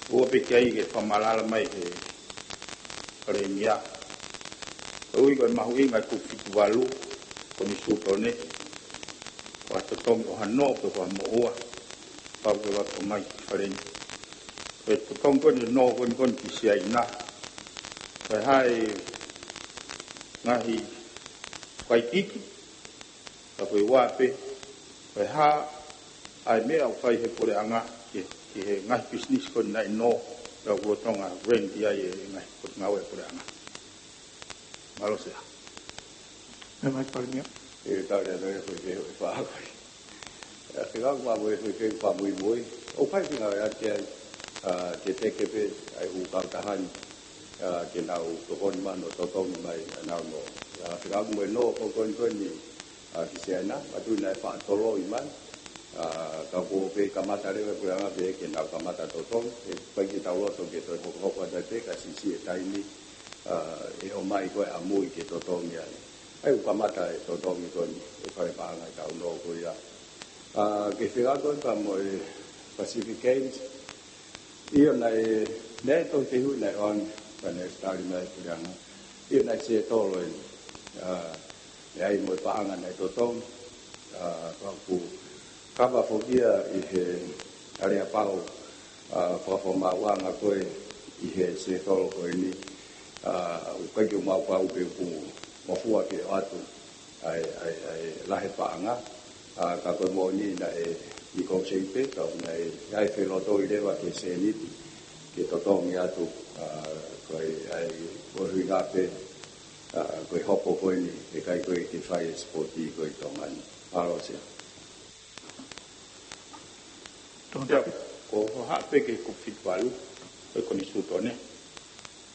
Ua pē ki ai ke fakamaʻalaʻala mai he Palēmia. Koeʻuhi ko e mahuʻinga e kupu fitu valu, ko eni Sūtone, ko e totongi ʻo ha nō pe ko ha moʻua, pau ke vakai mai ki Fale ni. Ko e totongi ko eni nō ko eni ko eni ki Siaina. Ko e hā e ngaahi fakaʻikiʻiki, ka ko e ua pē, ko e hā ʻa e meʻa ʻoku fai he puleʻanga ki, ki he ngaahi pisinisi ko eni naʻe nō, naʻe lolotonga rent ai e ngaahi potungāue ʻa e puleʻanga. Mālō Sea. Meʻa mai Palēmia. ʻE tau lea nō e fai ke, e fai. ʻA, ke kau ma mo e fai ke fakamuimui. ʻOku fai feinga ʻa e ʻa, ke teke pē ʻa e ʻū kautaha ni, ʻa, ke nau tokoni mai ʻo totongi mai ʻa e nau nō. ʻA, ke kau mo e nō ko eni ko eni, ʻa, ki Siaina, ʻa, tuʻu naʻe faʻa toloi mai. ʻA, ka ko e pē kamata leva e puleʻanga pē ke nau kamata totongi, ʻe ʻikai ke tau loto ke toe hokohoko atu ai pē, ka siʻisiʻi e taimi, ʻa, ʻe ʻomai ko ē ʻamui ke totongi ai. ʻA ia ʻoku kamata e totongi ko eni, e fale paʻanga ʻetau nō ko ia. ʻA, ke fekauʻaki pea mo e Pacific Games, ʻio naʻe, naʻe tohi fehuʻi naʻe ʻoange, pea naʻe tali mai e puleʻanga. ʻIo naʻe settle eni. ʻA, ʻe ʻi ai mo e paʻanga naʻe totongi. ʻA, pea ʻoku kava foki ia ʻi he aleapau, ʻa, fakafakamaauʻanga ko ē ʻi he settle ko eni. ʻA, ʻoku ʻikai ke u maʻu pau pe ʻoku ngofua ke ʻoatu ʻa e, ʻa e, ʻa e lahi e paʻanga. ʻA, ka ko e moʻoni naʻe negotiate pē, ka naʻe ʻi ai e felotoi leva ki he sēniti ke totongi atu, ʻa, ko e, ʻa e, ko e ʻuhinga pē, ʻa, ko e hopo ko eni, ʻe ʻikai ko ē ke fai e sipoti ko ē ʻi Tonga ni. Mālō Sea. Tō Sea, Tapa. Ko e hā pē ki he kupu fitu valu, ko e ko eni Sūtone,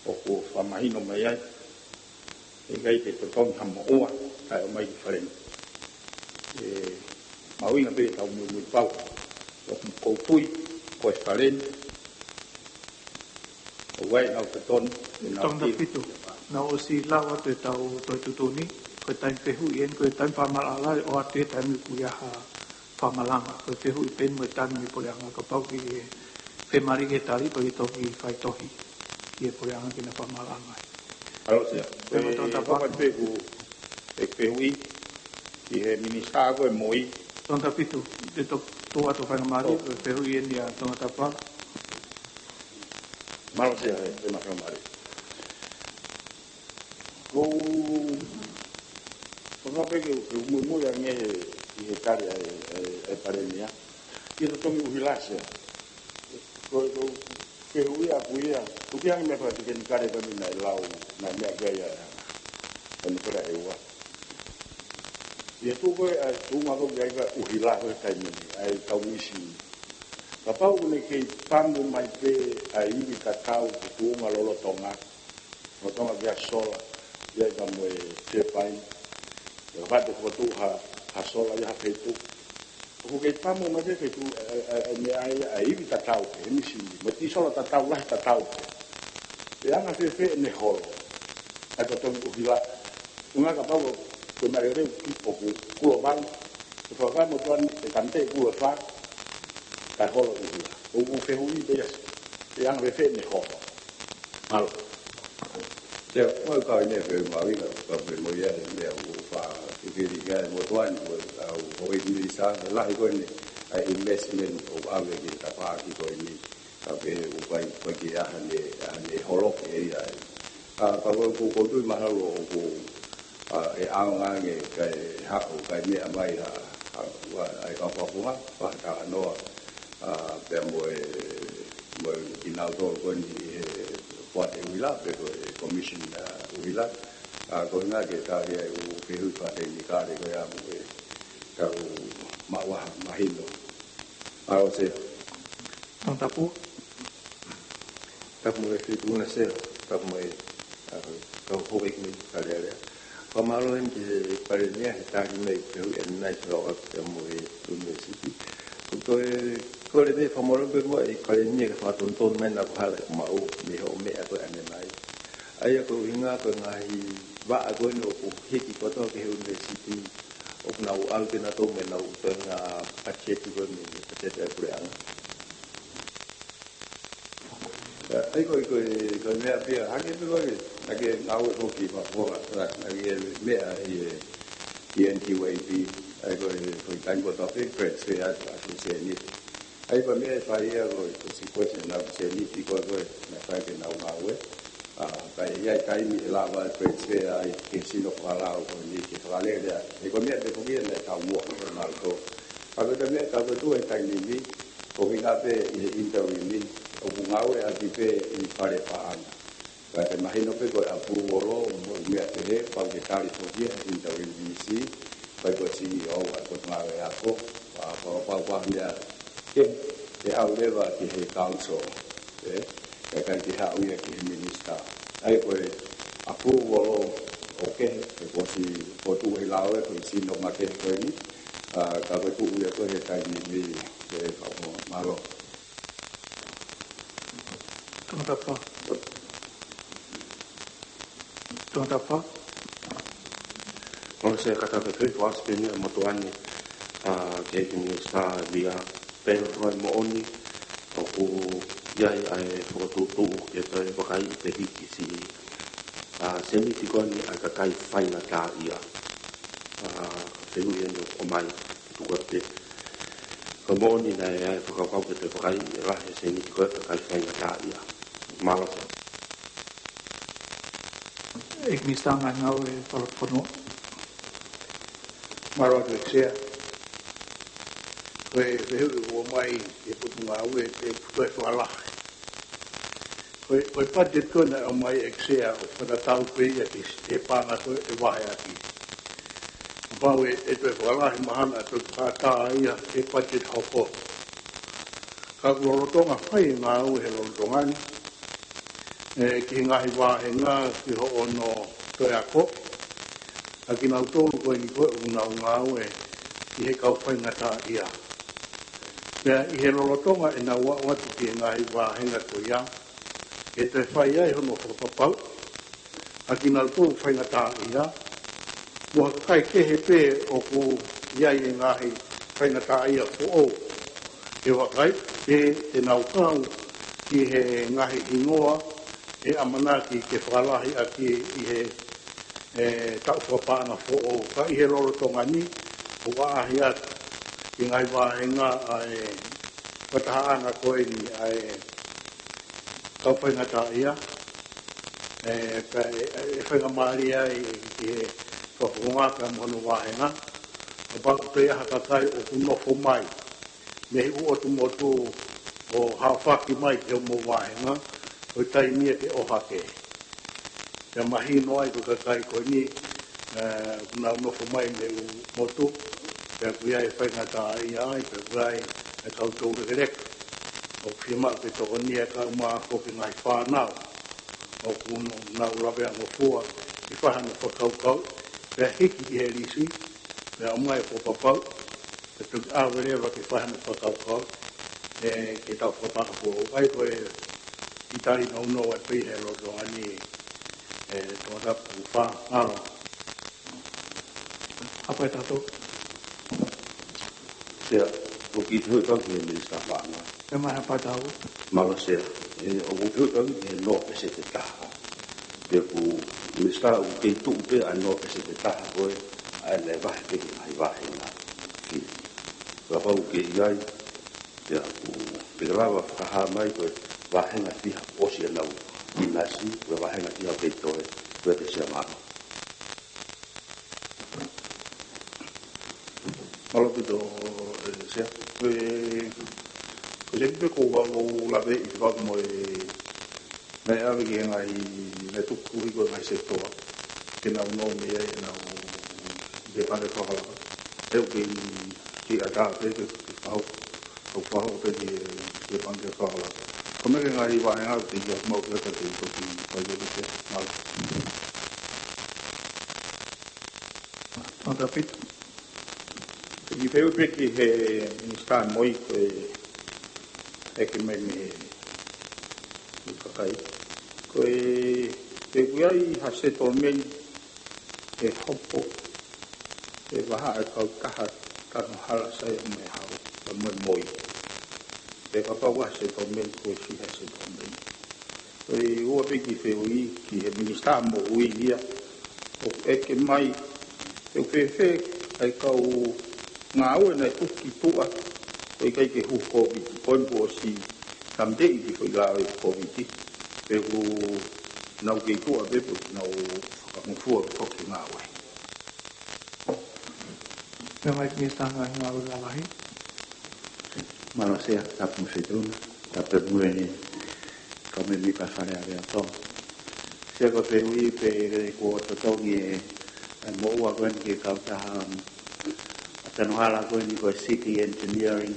ʻoku fakamahino mai ai, ʻe ʻikai ke totongi ha moʻua, kae ʻomai ki Fale ni. ʻE, mahuʻinga pē ke tau muimui pau. ʻOku ou tui, ko e Fale ni, ʻoku ʻi ai ʻenau totonu, ʻenau Tongatapu fitu. Naʻa ʻosi lau atu ʻetau Tohi Tuʻutuʻuni. Ko e taimi fehuʻi eni, ko e taimi fakamaʻalaʻala ʻoku ʻoatu he taimi ʻoku ʻi ai ha fakamalanga. Ko e fehuʻi pē eni mo e taimi mei he puleʻanga, kapau ʻoku ʻi ai e fiemālie ke tali, pea ke toki faitohi ki he puleʻanga ke na fakamaʻalaʻala ai. Alo, Sea. Ko e, Tongatapu. Ko e fehuʻi, ʻe fehuʻi ki he minisitā ko ē mo e. Tongatapu, te to, to atu faingamālie, ʻo, ko e fehuʻi eni ʻa Tongatapu. Mālō Sea, he, he faingamālie. Ko u, ko u pehē ke u, ke u muimui ange he, ʻi he tali ʻa e, ʻa e, ʻa e Palēmia. Ki he totongi ʻuhila Sea. Ko, ko u fehuʻi ʻaku ia. Tuku ange meʻa fakatekenikale ko eni naʻe lau, naʻe meʻa ki ai ʻa, ʻa Nikola ʻEua. ʻI he tuʻu ko ē, ʻa e tuʻunga ko ē ʻa e ʻuhila ko ē he taimi ni, ʻa e kau isi. Kapau ʻoku ne kei pamu mai pē ʻa e ivi tatau ki he tuʻunga lolotonga, lolotonga ki he sola, ʻi ai pea mo e turbine. ʻE kapau te fokotuʻu ha, ha sola ʻi ha feituʻu. ʻOku kei pamu mai pē feituʻu, ʻa e, ʻa e, ʻa e meʻa ia ʻa e ivi tatau pē, he misini, mo e tīsolo tatau, lahi tatau pē. ʻE anga fēfē ʻene holo ʻa e totongi ʻuhila? Tuʻunga kapau ko e maleleu ki ʻoku kulo valu, ʻe fakafai mo tuan e kamite kulo fā, kae holo ʻuhila. ʻOku ou fehuʻi pē ia, ʻe anga fēfē ʻene holo? Mālō. Sea, ʻoku ou kau ʻi he meʻa fēfē mahuʻinga, ka pē mo ia he meʻa ʻoku ou fai fifili ki ai mo tuan, mo au, ʻo e minisitā, lahi ko eni ʻa e investment ʻoku ʻave ki he tafaʻaki ko eni. Ka pehē ʻoku ʻikai, ʻikai ke ʻi ai haʻane, haʻane holoki ʻe ia ai. Ka, ka ko, ko, ko u tui mahalo ʻoku, ʻa, ʻe ʻaonga ange kae haʻu, kae meʻa mai ha, ha, ua, ʻa e kau fakafofonga, fakatalanoa, ʻa, pea mo e, mo e kinautolu ko eni he poate ʻuhila, pe ko e commission, ʻa, ʻuhila. ʻA, ko e ʻuhinga ke tali ai ʻeku fehuʻi fakatekenikale ko ia mo e kau maʻu ha mahino. Mālō Sea. Tongatapu. Tapu mo e Feituʻuna Sea, tapu mo e, ʻa, kau houʻeiki Minisitā Alea. Fakamālō eni ki he Palēmia he tali mai e fehuʻi ʻanenai fekauʻaki pea mo e ʻunivēsiti. Ko e kole mai fakamālō pē mo e Palēmia ke fakatonutonu mai naʻa ku hala ʻeku maʻu mei hoʻo meʻa ko ē ʻanenai. ʻA ia ko e ʻuhinga ko e ngaahi vaʻa ko eni ʻoku hiki kotoa ki he ʻunivēsiti, ʻoku nau ʻalu pē nautolu mo ʻenau toenga patiseti ko eni, patiseti ʻa e puleʻanga. ʻA ia ko e, ko e, ko e meʻa pē ia, hangē pē ko e, naʻa ke ngāue foki fakafofonga, naʻa, naʻa ke meʻa ʻi he, ʻi he N Q A P, ʻa ia ko e, ko e taimi kotoa pē transfer atu ʻa e sēniti. ʻA ia ko e meʻa ʻe fai ia ko e, ko e sequestration ʻa e sēniti ko ē, ko ē, naʻe fai ke nau ngāue. ʻA, ka ʻi ai e taimi ʻe lava transfer ai ki he sino fakalao ko eni ke fakalele ai. He ko e meʻa pē foki ia naʻe taumuʻa ko ē mautolu. Ka ko e meʻa ka ko e tuʻu he taimi ni, ko e ʻuhinga pē ʻi he interim ni, ʻoku ngāueʻaki pē ʻi Fale Paʻanga. Ka ʻe mahino pē ko e approval ʻo e meʻa pehē, pau ke tali foki ia he interim V C, pea ko e C E O ʻa e Potungāue Ako, ʻa, pau, pau, pau meʻa ke, ke ʻalu leva ki he council, ē, kae ʻikai ke haʻu ia ki he minisitā. ʻA ia ko e approval ʻo, ʻo ke, ʻe kuo ʻosi, kuo tuʻu ʻi he lao ē, ko e sino makehe ko eni, ʻa, ka ko e tuʻu ia ko ē he taimi ni, ē, ka ko mālō. Tongatapu. Tongatapu. ʻOku ou sio ki he kata pē fo as pē ni ʻa Motuʻa ni, ʻa, ki he Minisitā Lea, pea ko e moʻoni ʻoku ʻi ai ʻa e fokotuʻutuʻu ke toe vakaiʻi pē hiki siʻi, ʻa, sēniti ko eni ʻa e kakai faingataʻaʻia. ʻA, fehuʻi eni ʻoku ʻomai, tuku atu pē. Ko e moʻoni naʻe ʻi ai e fakakaukau ke toe vakaiʻi e lahi e sēniti ko e kakai faingataʻaʻia? Mālō. ʻEiki Minisitā Ngaahi Ngāue Falefonua. Mālō atu ʻEiki Sea. Ko e fehuʻi ʻoku ʻomai ʻe he Potungāue pe toe fakalahi. Ko e, ko e budget ko ē naʻe ʻomai ʻEiki Sea ʻoku fakatatau pē ia ki he paʻanga ko ē ʻe vaheʻaki. Kapau ʻe, ʻe toe fakalahi mahalo ʻe toe kātā ia he budget hoko. Ka ʻoku lolotonga fai e ngāue he lolotonga ni, ē, ki he ngaahi vāhenga ki hono toe ako ʻa kinautolu ko eni ko ē ʻoku nau ngāue ʻi he kau faingataʻaʻia. Pea ʻi he lolotonga ʻenau aʻu atu ki he ngaahi vāhenga ko ia, ʻe toe fai ai hono fakapapauʻi ʻa kinautolu faingataʻaʻia, Mo ha kakai kehe pē ʻoku ʻi ai e ngaahi faingataʻaʻia foʻou. He vakai, te, te nau kau ki he ngaahi hingoa ʻe ʻamanaki ke fakalahi ʻaki ʻi he, e, taʻu fakapaʻanga foʻou. Ka ʻi he lolotonga ni, ʻoku ʻaʻahi atu ki he ngaahi vāhenga ʻa e fakatahaʻanga ko eni ʻa e kau faingataʻaʻia, e, pea ʻe, ʻe faingamālie ai ki he fakafofonga pea mo hono vāhenga, kapau ʻoku ʻi ai ha kakai ʻoku nofo mai mei he ʻū ʻotu motu ʻo haofaki mai ki homou vāhenga, ko e taimi ia ke ʻohake. Pea mahino ai ko e kakai ko eni, e, ʻoku nau nofo mai mei he ʻū motu, pea ʻoku ʻi ai e faingataʻaʻia ai, pea ʻoku ʻi ai e kau toulekeleka. ʻOku fiemaʻu ke tokoniʻi e kau mātuʻa ki he ngaahi fānau ʻoku nau lavea ngofua, ke fai hano fakakaukau, pea hiki ki he lisi, pea ʻomai e fakapapau, pea toki ʻave leva ke fai hano fakakaukau, e, ke tau fakapapau. ʻA ia ko e ʻitāniti nounou ʻa e pei he lolotonga ni, e, Tongatapu fā, mālō. Hapai tato. Sea, ʻoku ou fehuʻi atu ki he Minisitā Paʻanga. Pea mai hapai tato. Mālō Sea, e, ʻoku ou fehuʻi atu ki he noa peseti ʻe taha. Pea ʻoku Minisitā ʻoku kei tuʻu pē ʻa e noa peseti ʻe taha ko ē, ʻa ē naʻe vahe pē ki he ngaahi vāhenga fili. Kapau ʻoku kei ʻi ai, pea ʻoku, pe ke lava fakahā mai ko e vāhenga fiha ʻosi ʻa ʻenau ʻinasi, ko e vāhenga fiha ʻoku kei toe, ko e te Sea mālō. Mālō ʻaupito, e, Sea. Ko e, ko e sēniti pē ʻoku ou lave ʻi fakamoʻoni, naʻe ʻave ki he ngaahi, naʻe tukutuku ko e ngaahi sētoa ke nau nō mei ai ʻenau ʻi he pangikē fakalakalaka. ʻE ʻoku kei, kei ʻatā pē ke, ke fakahoko, ʻoku fakahoko pē ki he, ki he pangikē fakalakalaka. Ko e meʻa ki he ngaahi vāhenga ʻoku kei ʻomai pē ka te u toki fai atu pē. Mālō. Tongatapu. Kiʻi fehuʻi pē ki he Minisitā Moʻui ko e ʻeke mai mei he kakai. Ko e, pe ʻoku ʻi ai ha settlement ʻe hopo, ʻe vahaʻa e kautaha Tanohala Saia mo e Hau, pea mo e Moʻui. Pe kapau ʻoku ʻi ai ha settlement, ko e hā e settlement. Ko e ua pē kiʻi fehuʻi ki he Minisitā Moʻui ia, ʻoku ʻeke mai, ʻoku fēfē ʻa e kau ngāue naʻe tuku ki tuʻa, ʻoku ʻikai ke hū Kōviti, ko e ʻuhi kuo ʻosi tāmateʻi e foʻi lao ʻo e Kōviti, pe ʻoku nau kei tuʻa pē pe ʻoku nau fakangofua ke foki ngāue. Pea mai Minisitā Ngaahi Ngāue Lalahi. Mālō Sea, tapu mo e Feituʻuna, tapu mo e kau mēmipa Fale Alea ʻo Tonga. Sea, ko e fehuʻi pē, kuo totongi e, e moʻua ko eni ki he kautaha, um, ʻa Tanohala ko eni ko e City Engineering,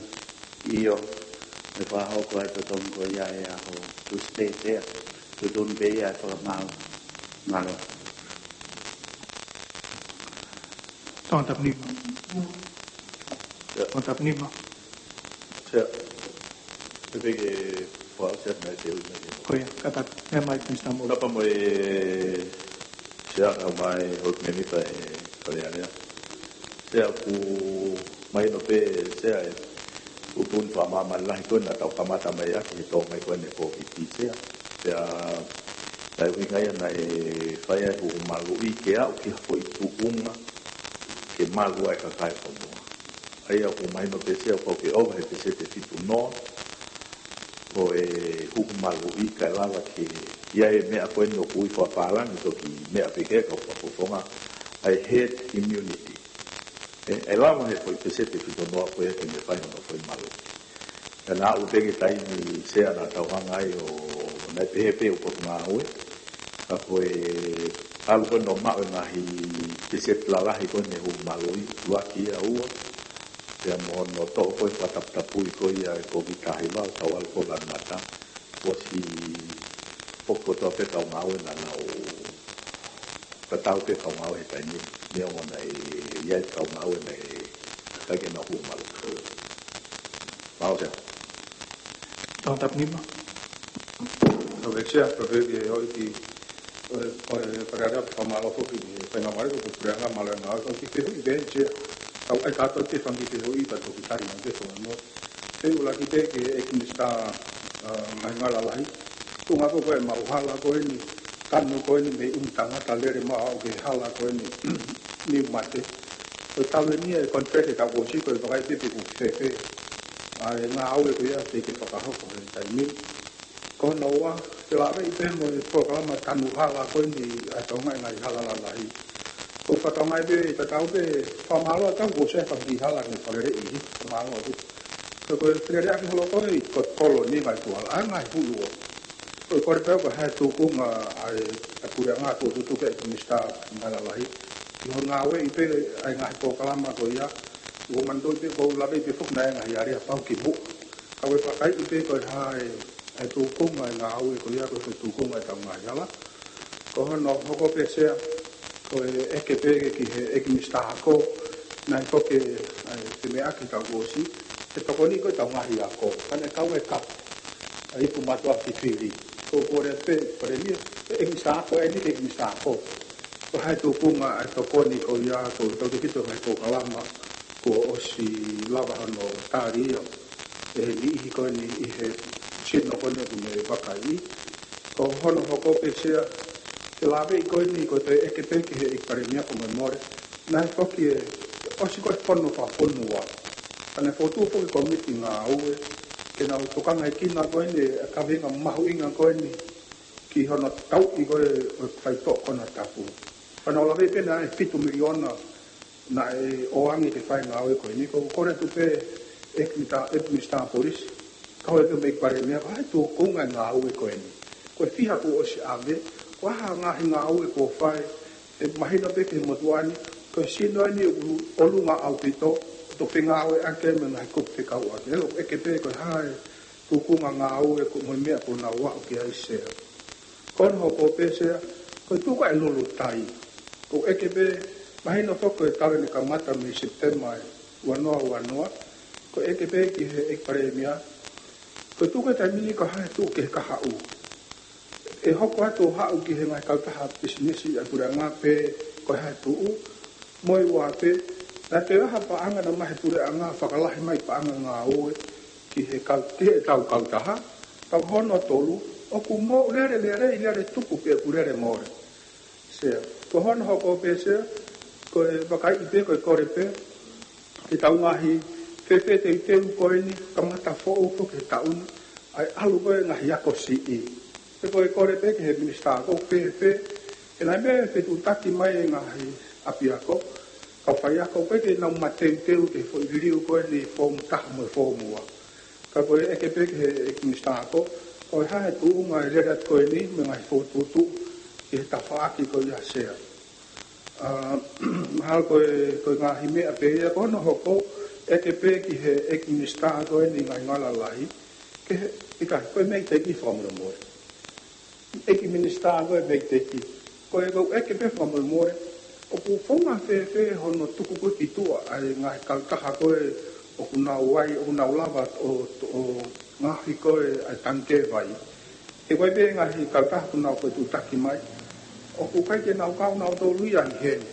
ʻio, ʻe fakahoko ai e totongi ko ia he ʻaho Tuesday, Sea, tuʻutuʻuni pē ia ʻe he fakamaau. Mālō. Tongatapu nima. Ia. Tongatapu nima. Sea. Pea pehē ke fua Sea naʻe fehuʻi mai. Ko ia, ka tapu, pea mai Minisitā Moʻui. Tapu mo e Sea, kae ʻumaʻā e houʻeiki mēmipa ʻo e Fale Alea. Sea, ʻoku mahino pē Sea e tuʻutuʻuni fakamāmani lahi ko ē naʻa tau kamata mai ʻaki he tō mai ko eni e Kōviti Sea. Pea, pea ʻuhinga ia naʻe fai ai e hū maluʻi ke aʻu ki ha foʻi tuʻunga ke malu ai e kakai ʻo Tonga. ʻA ia ʻoku mahino pē Sea ʻoku pau ke ʻova he peseti ʻe fitu noa ʻo e hū maluʻi kae lava ke ʻi ai e meʻa ko eni ʻoku ui fakapālangi toki meʻa pē ki ai e kau fakafofonga ʻa e herd immunity. ʻE, ʻe lava he foʻi peseti ʻe fitu noa ko ia ke ne fai hono foʻi maluʻi. Ka naʻe aʻu pē ki he taimi Sea naʻa tau hanga ai ʻo, naʻe pehē pē ʻoku ngāue. Ka ko e ʻalu ko ē ʻo maʻu e ngaahi peseti lalahi ko eni e hū maluʻi, ʻuluaki ia, ua. Pea mo hono toʻo ko ē e fakataputapui ko ia e Kōviti taha hiva ʻo tau ʻalu ko ē ʻo lanu mata. Kuo ʻosi foki kotoa pē e kau ngāue naʻa nau tatau pē e kau ngāue he taimi ni, neongo naʻe ʻi ai e kau ngāue naʻe ʻikai ke nau hū maluʻi. Mālō Sea. Tongatapu nima. Tau pehē Sea, tau pehē ki he houʻeiki ʻOe, ʻoe, pare ara fakamālō foki ki he faingamālie ko e puleʻanga mālō e ngāue. Ko e kiʻi fehuʻi pē eni, Sea. Kau ʻai kātoa e fanga kiʻi fehuʻi pea toki tali mai pē fakamolemole. Fehuʻi ʻuluaki pē ki he ʻEiki Minisitā, ʻa, Ngaahi Ngāue Lalahi. Tuʻunga ko ē ko e maʻu hala ko eni, tanu ko eni mei ʻumitangata lele mai ʻo aʻu ki he hala ko eni, niu mate. Ko e talu eni e contract e kau ʻosi, ko e vakai pē pe ʻoku fēfē ʻa e ngāue ko ia te ke fakahoko he taimi ni. Ko hono ua, ke lave pē mo e polokalama tanu hala ko eni ʻa e kaungā ngaahi hala lalahi. Ko e fakatokangaʻi pē, tatau pē, fakamālō atu kuo ʻosi e fanga kiʻi hala ne fakalele ʻi, fakamālō atu. Ko e, ko e feleleʻaki holo ko ē ʻi Kotopoloni ngaahi tuʻu hala, ʻa e ngaahi hulu ʻo. Ko e kole pē ko e hā e tūkunga ʻa e, ʻa e puleʻanga kuo tutuki ʻe he Minisitā Ngāue Lalahi. ʻI hono ngāueʻi pē ʻa e ngaahi polokalama ko ia, ʻoku ou manatuʻi pē ʻoku ou lave pē foki naʻe ngaahi area pau ki muʻa. Ka ʻoku ou fakaiʻi pē ko e hā e ʻa e tūkunga e ngāue ko ia ko e tūkunga ʻetau ngaahi hala. Ko hono hoko pē Sea, ko e ʻeke pē ki he ʻEiki Minisitā Ako, naʻe foki ʻa e femeʻaʻaki kau ʻosi, he tokoni ko ē ʻetau ngaahi ako. Ka naʻe kau e kapu, ʻa e ipu mātuʻa fifili. Ko e kole pē, Palēmia, ʻEiki Minisitā Ako, ʻeni ki he ʻEiki Minisitā Ako. Ko e hā e tūkunga ʻa e tokoni ko ia, ko e tau te kito mai polokalama, kuo ʻosi lava hono tali ia ʻe he niʻihi ko eni ʻi he sino ko eni ʻoku ne vakaiʻi. Ko hono hoko pē Sea, ke lave ko eni ko e toe ʻeke pē ki he ʻEiki Palēmia fakamolemole. Naʻe foki e, ʻosi ko e fono fakafonua. Ka naʻe fokotuʻu foki e kōmiti ngāue, ke nau tokangaʻi kinaua ko eni, ʻa e kaveinga mahuʻinga ko eni, ki hono tauʻi ko ē ʻo e faitoʻo konatapu. Ka nau lave pē naʻe fitu miliona naʻe ʻoange ke fai e ngāue ko eni, ko e kole atu pē ʻEiki Minisitā, ʻEiki Minisitā Polisi, kau ai pē mo e ʻEiki Palēmia, ko e hā e tūkunga e ngāue ko eni. Ko e fiha kuo ʻosi ʻave, ko e hā e ngaahi ngāue kuo fai, ʻe mahino pē ki he motuʻa ni, ko e sino eni ʻoku ʻolunga ʻaupito, ʻo toe fengāueʻaki mo e ngaahi kupu fekauʻaki. ʻOku ou ʻeke pē ko e hā e tūkunga ngāue ko e meʻa kuo nau aʻu ki ai Sea. Ko hono hoko pē Sea, ko e tuku e lulutai. ʻOku ou ʻeke pē, mahino foki ko e talu ʻene kamata mei Sepitema ua noa ua noa, ko e ʻeke pē ki he ʻEiki Palēmia, ko e tuku e taimi ni ko e hā e tuʻu ki he kahaʻu. ʻE hoko atu ʻo haʻu ki he ngaahi kautaha pisinisi ʻa e puleʻanga pe ko e hā e tuʻu, mo e ua pē, naʻe toe ʻi ai ha paʻanga naʻe maʻu ʻe he puleʻanga fakalahi mai paʻanga ngāue ki he kau, ki heʻetau kautaha, ka ko hono tolu, ʻoku moʻulele lelei, lele tupu pē ʻoku lele mole. Sea, ko hono hoko pē Sea, ko e vakaiʻi pē, ko e kole pē, ke tau ngaahi fēfē teuteu ko eni, kamata foʻou ko ē ki he taʻu ni, ʻa e ʻalu ko ē ngaahi ako siʻi. Pea ko e kole pē ki he Minisitā Ako fēfē, ʻe naʻe meʻa fetuʻutaki mai e ngaahi ʻapiako, kau faiako ko ē ke nau mateuteu ki he foʻi liliu ko eni foomu taha mo e foomu ua. Ka ko e ʻeke pē ki he ʻEiki Minisitā Ako, ko e hā e tuʻunga e lele atu ko eni, mo e ngaahi fokotuʻutuʻu, ki he tafaʻaki ko ia Sea. ʻA, mahalo ko e, ko e ngaahi meʻa pē ia ko hono hoko, ʻeke pē ki he ʻEiki Minisitā ko eni Ngaahi Ngāue Lalahi, ke he, ʻikai, ko e MEIDECC fakamolemole. ʻEiki Minisitā ko e MEIDECC, ko e kau ʻeke pē fakamolemole, ʻoku founga fēfē hono tuku ko ē ki tuʻa ʻa e ngaahi kautaha ko ē ʻoku nau ʻi ai, ʻoku nau lava ʻo, ʻo ngaohi ko ē ʻa e tangikē vai. He ko e pē ngaahi kautaha ʻoku nau fetuʻutaki mai, ʻoku ʻikai ke nau kau nautolu ia ʻi heni.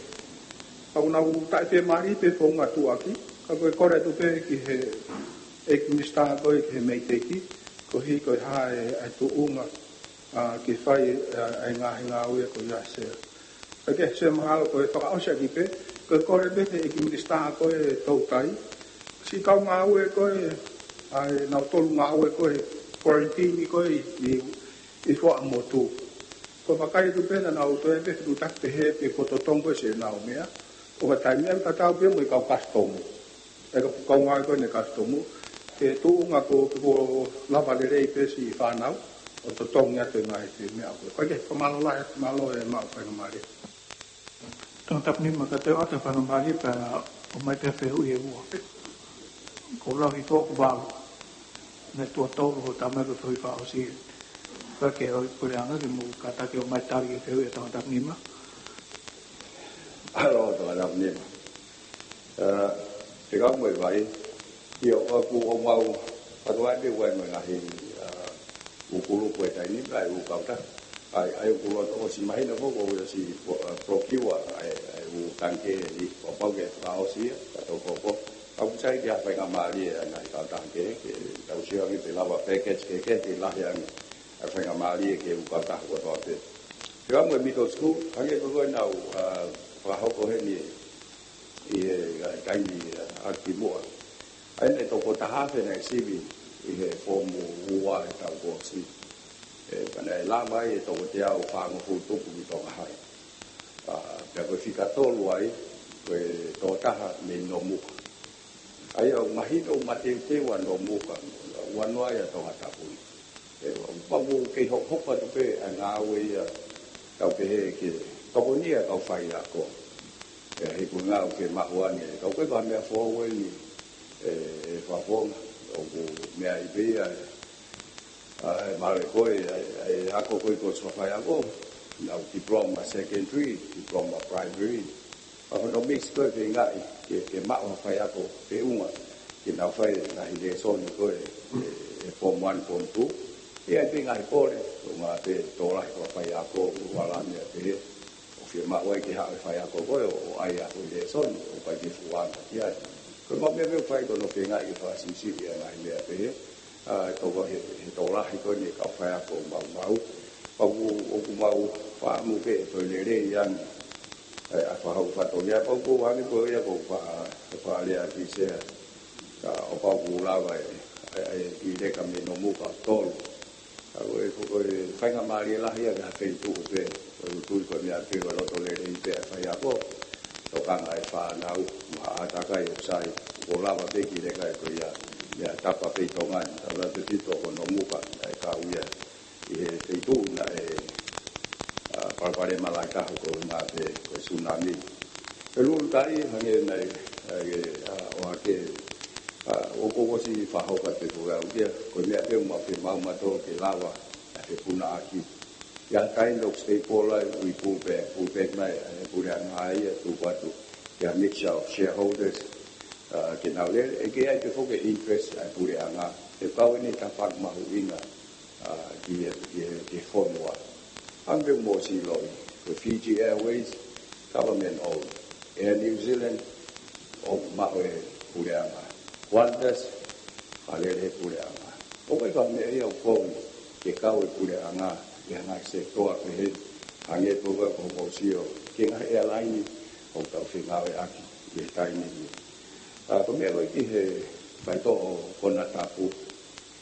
Ka ʻoku nau taʻefiefiemālie pē founga tuʻuaki, ka ko e kole atu pē ki he ʻEiki Minisitā ko ē ki he MEIDECC, koeʻuhi ko e hā e, e tuʻunga, ʻa, ke fai, ʻa, e ngaahi ngāue ko ia Sea. Ka ke Sea mahalo ko e fakaʻosi ʻaki pē, ko e kole pē ki he ʻEiki Minisitā ko ē Toutai, siʻi kau ngāue ko ē, ʻa e nautolu ngāue ko ē, quarantine ko ē ʻi, ʻi, ʻi Fuaʻamotu. Ko e vakai atu pē naʻa nau toe pē fetuʻutaki pehē pe kuo totongi ko ē siʻenau meʻa, ʻo ka taimi ʻe tatau pē mo e kau kasitomu. ʻE ka kau ngāue ko ē ʻene kasitomu, ke tuʻunga ko, ko lava lelei pē siʻi fānau, ʻo totongi atu e ngaahi meʻa ko ē. Ko e ke fakamālō lahi atu, mālō e maʻu faingamālie. Tongatapu Nima, ka te u ʻoatu e faingamālie pea ʻomai pē fehuʻi ʻe ua. Ko e lau hifo ʻoku valu. Naʻe tuʻo tolu hoʻo tala mai ko e fehuʻi fakaʻosi. Ka ke ʻoua ʻe puleʻanga ke mou kātaki ʻo ʻomai tali ki he fehuʻi ʻa Tongatapu Nima. ʻAlo, Tongatapu Nima. ʻE, te kau mo e vai, ʻio ʻoku ou mau, patu ai pē ʻoku ʻi ai mo e ngaahi, ʻa, ʻū kulupu ʻi he taimi ni, ʻa e ʻū kautaha. ʻAi, ʻai ʻoku loto ʻosi mahino foki ʻoku ʻosi, uh, procure, ʻai, ʻai ʻū tangikē ʻi, ʻo pau ke fakaʻosi ia, ka tau koko. Ka ʻoku sai ke ʻai ha faingamālie ʻa e ngaahi kautaha kehe, ke tau sio ange pe lava package kehekehe ke lahi ange ʻa e faingamālie ki he ʻū kautaha kotoa pē. Ke ʻamu e middle school, hangē ko ē naʻa ku, uh, fakahoko heni ʻi he, uh, taimi, uh, ʻaki muʻa. ʻA ia naʻe toko taha afe naʻe sivi ʻi he foomu ua he taʻu kuo ʻosi. ʻE, pea naʻe lava ai e toko teau fāngofulu tupu ki Tonga High. ʻA, pea ko e fika tolu ai, ko e toko taha mei Nomuka. ʻA ia ʻoku mahino ʻoku mateuteu ʻa Nomuka, ʻoku ʻalu ai ʻa Tongatapu. ʻE, ʻoku pau ʻoku kei hokohoko atu pē ʻa e ngāue ia, tau pehē ke tokoni ʻa e kau faiako. ʻE, he ko e ngāue ke maʻu ange, ka ʻoku ʻikai ko ha meʻa foʻou eni, ʻe, ʻe Fakafofonga, ʻoku meʻa ai pē ia, ʻa, ʻe, mahalo ko e, ʻa, ʻa e ako ko ē ko e sofa faiako, nau diploma secondary, diploma primary. ʻA hono mix ko ē feingaʻi, ke, ke maʻu ha faiako feʻunga, ke nau fai e ngaahi lēsoni ko ē, ʻe, ʻe form one, form two. ʻE ʻi ai pē ngaahi kole, ʻo ngā pē tokolahi ko e faiako, ʻo ala meʻa pehē. ʻO fiemaʻu ai ke haʻu e faiako ko ē, ʻo, ʻo ʻai ako e lēsoni, ʻo ʻikai ke fuʻu anga ki ai. Ko e ngaahi meʻa ʻoku fai ko hono feingaʻi ke fakasiʻisiʻi ʻa e ngaahi meʻa pehē. ʻA, toko he, he tokolahi ko eni e kau faiako maumau. Pau ʻoku, ʻoku mau fakaʻamu ke toe lelei ange. ʻA, ʻa e fakahoko fatongia pau ʻoku ange ko ia ko e fa-, fakalea ki sea. Ka ʻo pau ʻoku lava e, ʻa e, ʻa e kiʻi leka mei Nomuka ʻo tolu. ʻA, ko e, ko e faingamālie lahi ia ki ha feituʻu pē. Ko e tui ko e meʻa pē ko e loto lelei pē ʻa e faiako. Tokanga e fānau, mo ha ʻātakai ʻoku sai, ʻoku lava pē kiʻi leka ko ia, meʻa tapa pē ʻi Tonga ni, tautautefito ko Nomuka, naʻe kau ia ʻi he feituʻu naʻe, ʻa, palopalema lahi taha ko ē naʻe pē ko e tsunami. Pea lulutai, hangē naʻe, ʻa, ʻa, ʻohake, ʻa, ʻoku ʻosi fakahoko atu pē ko e au kia, ko e meʻa pē ʻoku mau fiemaʻu mautolu ke lava, ʻa e fepunaʻaki. ʻI he taimi ʻoku stable ai, we pull back, pull back mai, ʻa e puleʻanga ia, tuku atu, ki ha mixture of shareholders, ʻa, ke nau lele, ʻe kei ʻi ai pē foki e interest ʻa e puleʻanga, ʻe kau eni ha tafaʻaki mahuʻinga, ʻa, ki he, ki he, ki he fonua. Hangē pē mo Siloi, ko e Fiji Airways, government owned. Air New Zealand, ʻoku maʻu ʻe he puleʻanga. Qantas, fakalele ʻe he puleʻanga. ʻOku ʻikai ko ha meʻa ia ʻoku kovi ke kau e puleʻanga ʻi ha ngaahi sekitoa pehē, hangē pē ko ē ko hoʻomou sio ki he ngaahi airline ʻoku tau fengāueʻaki ʻi he taimi ni. ʻA, ko e meʻa ko ē ki he faitoʻo konatapu,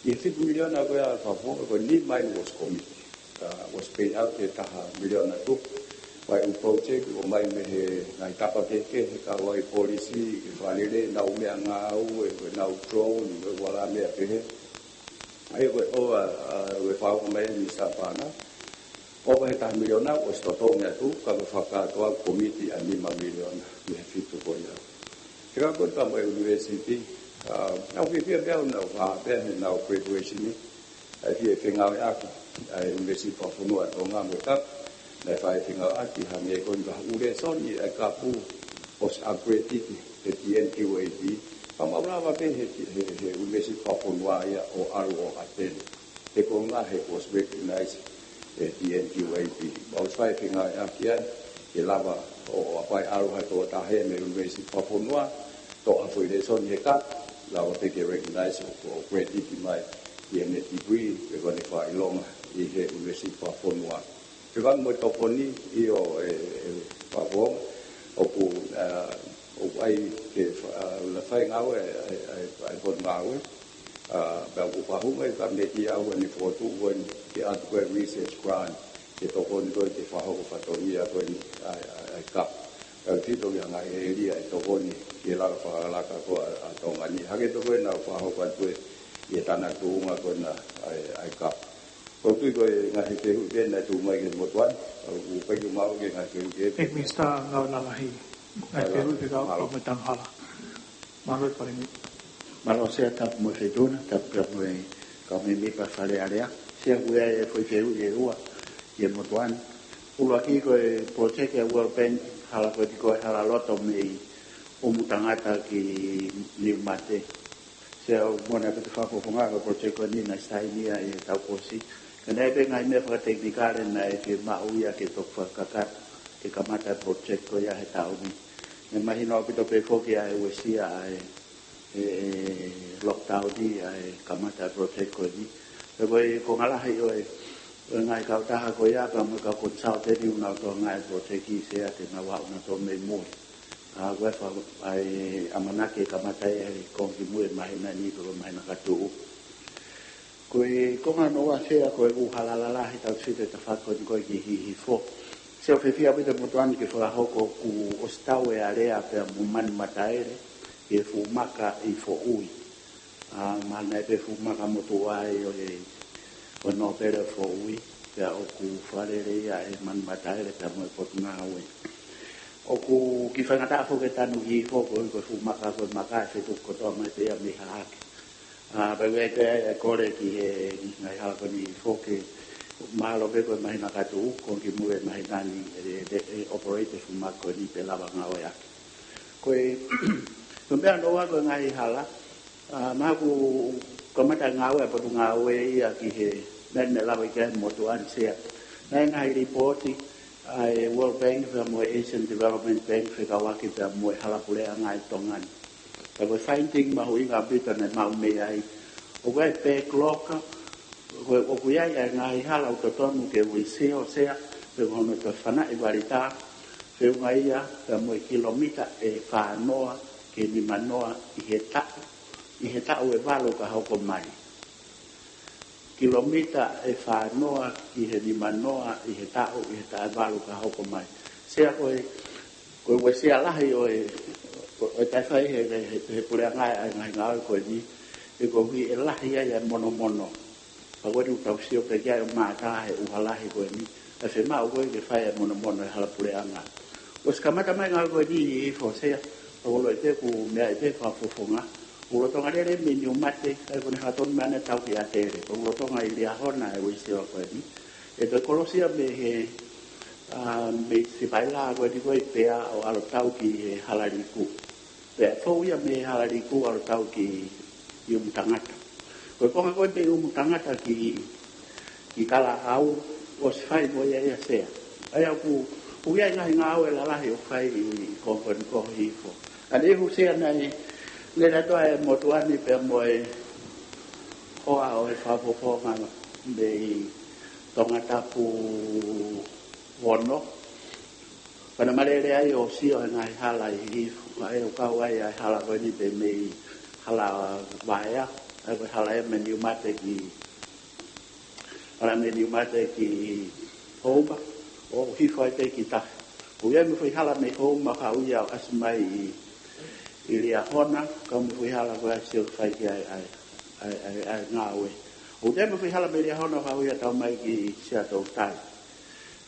ʻi he fitu miliona ko ia ʻa Fakafofonga, ko e nima eni ʻoku ʻosi commit. ʻA, ʻosi pay out e taha miliona tupu. Fai ʻū project ʻo ʻomai mei he ngaahi tapa kehekehe, kau ai e polisi, ke fakalele ʻenau meʻangāue, ko ʻenau drone, ko e ʻū ala meʻa pehē. ʻA ia ko e ʻoua, ʻa, ko e fakahoko mai ʻe Minisitā Fānau, ʻoua ʻe taha miliona ʻosi totongi atu, ka ko e fakakātoa commit ʻa e nima miliona mei he fitu ko ia. He ka ko e tama e university, ʻa, naʻa ku fiefia pē au naʻa ku ʻā pē heʻenau graduation ni, ʻa e fie fengāueʻaki ʻa e University Fakafonua ʻa Tonga mo e kapu, naʻe fai fengāueʻaki hangē ko eni ka ʻū lēsoni ʻa e kapu ʻosi upgrade ʻi he T N Q A B, ka mau lava pē he, he, he University Fakafonua ia ʻo ʻalu ʻo attend. He ko e ngaahi he kuo ʻosi recognize ʻe he T N Q A B. Mau fai fengāueʻaki ai, ke lava ʻo, ʻo apply ʻalu ha tokotaha mei he University Fakafonua, toʻo ha foʻi lēsoni he kapu, lava pē ke recognize ʻo, ʻo credit mai ʻi heʻene degree, pe ko ʻene fakaʻilonga ʻi he University Fakafonua. Ke fai mo e tokoni ʻi ʻo e, e Fakafofonga, ʻoku, ʻa, ʻoku ʻai ke fa-, ʻa, la fai ngāue, ʻa, ʻa, ʻa, ʻa, ʻa, ʻa, ʻa, pea ʻoku fakahū mai ka me ki au ʻene fokotuʻu ko eni ke ʻatu ko e research grant, ke tokoni ko ē ke fakahoko fatongia ko eni ʻa e, ʻa e, ʻa e kapu. Pea ʻoku tito ki he ngaahi ʻēlia ʻe tokoni ki he laka fakalaka ko ē ʻa, ʻa Tonga ni. Hangē pē ko ē naʻa ku fakahoko atu ē ʻi he tana tuʻunga ko ena ʻa e, ʻa e kapu. Ko e tui ko e ngaahi fehuʻi pē naʻe tuʻu mai ki he motuʻa ni, ʻoku ʻikai ke u maʻu ki he ngaahi fehuʻi kehe. ʻEiki Minisitā Ngāue Lalahi, ngaahi fehuʻi pē kau, mālō, kau mai Tanghala. Mālō e Palēmia. Mālō Sea, tapu mo e Feituʻuna, tapu, tapu mo e kau mēmipa Fale Alea. Sea, ʻoku ʻi ai e foʻi fehuʻi ʻe ua ki he motuʻa ni. ʻUluaki ko e project ʻa e World Bank, hala ko ē ki he hala loto mei ʻUmutangata ki Niumate. Sea, ʻoku mou ʻai pē ke fakafofonga ko e project ko eni naʻe saini ia ʻi he taʻu kuo ʻosi. Ka naʻe pē ngaahi meʻa fakatekinikale naʻe fiemaʻu ia ke toki fakakakato ke kamata e project ko ia he taʻu ni. Naʻe mahino ʻaupito pē foki ʻa e uesia ʻa e, e, e lockdown ni ʻa e kamata e project ko eni. Pea ko e konga lahi ʻo e, ʻo e ngaahi kautaha ko ia pea mo e kau consultant ʻoku nau tokangaʻi e project ʻi Sea te nau aʻu nautolu mei mui. ʻA, ko e fa-, ʻa e ʻamanaki ke kamata ia he konga kimui e māhina ni pe ko e māhina ka tuʻu. Ko e konga hono ua Sea ko e ʻū hala lalahi tau sio ki he tafaʻaki ko eni ko e ki Hihifo. Sea, ʻoku fiefia ʻaupito e motuʻa ni ke fakahoko, kuo ʻosi tau e alea pea mo Manumataele ki he fuʻu maka ʻi Foʻui. ʻA, mahalo naʻe pē fuʻu maka motuʻa ia ʻo e, ʻo e nōpele ʻo Foʻui, pea ʻoku fakalele ia ʻe Manumataele pea mo e Potungāue. ʻOku kiʻi faingataʻa foki e tanu ki Hihifo koeʻuhi ko e fuʻu maka, ko e maka ʻe fetuku kotoa mai pē ia mei Haʻake. ʻA, pea ʻoku ʻi ai pē ʻa e kole ki he ngaahi hala ko eni foki, mahalo pē ko e māhina ka tuʻu, konga kimui e māhina ni ʻe, ʻe, ʻe operate e fuʻu maka ko eni pe lava ngāueʻaki. Ko e, ko e meʻa hono ua ko e ngaahi hala, ʻa, mahalo kuo kamata e ngāue ʻa e Potungāue ia ki he meʻa naʻe lave ki ai e motuʻa ni Sea. Naʻe ngaahi lipooti ʻa e World Bank pea mo e Asian Development Bank fekauʻaki pea mo e hala puleʻanga ʻi Tonga ni. Ka ko e finding mahuʻinga ʻaupito naʻe maʻu mei ai, ʻoku ʻi ai e backlog, ko e, ʻoku ʻi ai ʻa e ngaahi hala ʻoku totonu ke uesia Sea, pe ko hono toe fanaʻi valitā, feʻunga ia pea mo e kilomita ʻe fā noa ki he nima noa ʻi he taʻu, ʻi he taʻu ʻe valu ka hoko mai. Kilomita ʻe fā noa ki he nima noa ʻi he taʻu, ʻi he taʻu ʻe valu ka hoko mai. Sea, ko e, ko e uesia lahi ʻo e, ʻo e taʻe fai he, he, he, he puleʻanga ʻa e ngaahi ngāue ko eni, he koeʻuhi ʻe lahi ai ʻa e monomono. Pea ko eni ʻoku tau sio pē ki ai ʻo mātā he ʻuha lahi ko eni, ʻa e fiemaʻu ko ē ke fai ʻa e monomono ʻe he hala puleʻanga. ʻOsi kamata mai e ngāue ko eni ʻi Hihifo Sea, pea ʻoku ou ʻilo pē ʻoku meaʻi pē fakafofonga. ʻOku lolotonga lele mei Niumate, ʻa ia ko ʻene hā tonu meʻa naʻe tau ki ʻAtele. Pea ʻoku lolotonga ʻi Liahona e uesia ko eni. ʻE toe kolosi ia mei he, ʻa, mei he sipaila ko eni ko e pea ʻo ʻalu ʻo tau ki he Hala Liku. Pea fou ia mei he Hala Liku ʻalu ʻo tau ki, ki ʻUmutangata. Ko e konga ko ē mei ʻUmutangata ki, ki Kalaʻau, ʻosi fai mo ia ia Sea. ʻA ia ʻoku, ʻoku ʻi ai e ngaahi ngāue lalahi ʻoku fai ʻi he konga ko eni ko Hihifo. Ka naʻe ʻuhinga Sea naʻe, naʻe lele atu ʻa e motuʻa ni pea mo e hoa ʻo e fakafofonga mei Tongatapu ono. Pea naʻa ma lele ai ʻo sio he ngaahi hala ʻi Hihifo, ʻa ia ʻoku kau ai ʻa e hala ko eni pē mei Hala Vaea, ʻa ia ko e hala ia mei Niumate ki, hala mei Niumate ki Houma, ʻo hifo ai pē ki tahi. ʻOku ʻi ai mo e foʻi hala mei Houma ka ʻoku ʻi ai ʻo ʻasi mai ʻi, ʻi Liahona, kau mo e foʻi hala ko ē ʻoku sio fai ki ai ʻa e, ʻa e, ʻa e, ʻa e ngāue. ʻOku ʻi ai mo e foʻi hala mei Liahona ka ʻoku ʻi ai ʻo tau mai ki Siaʻatoutai.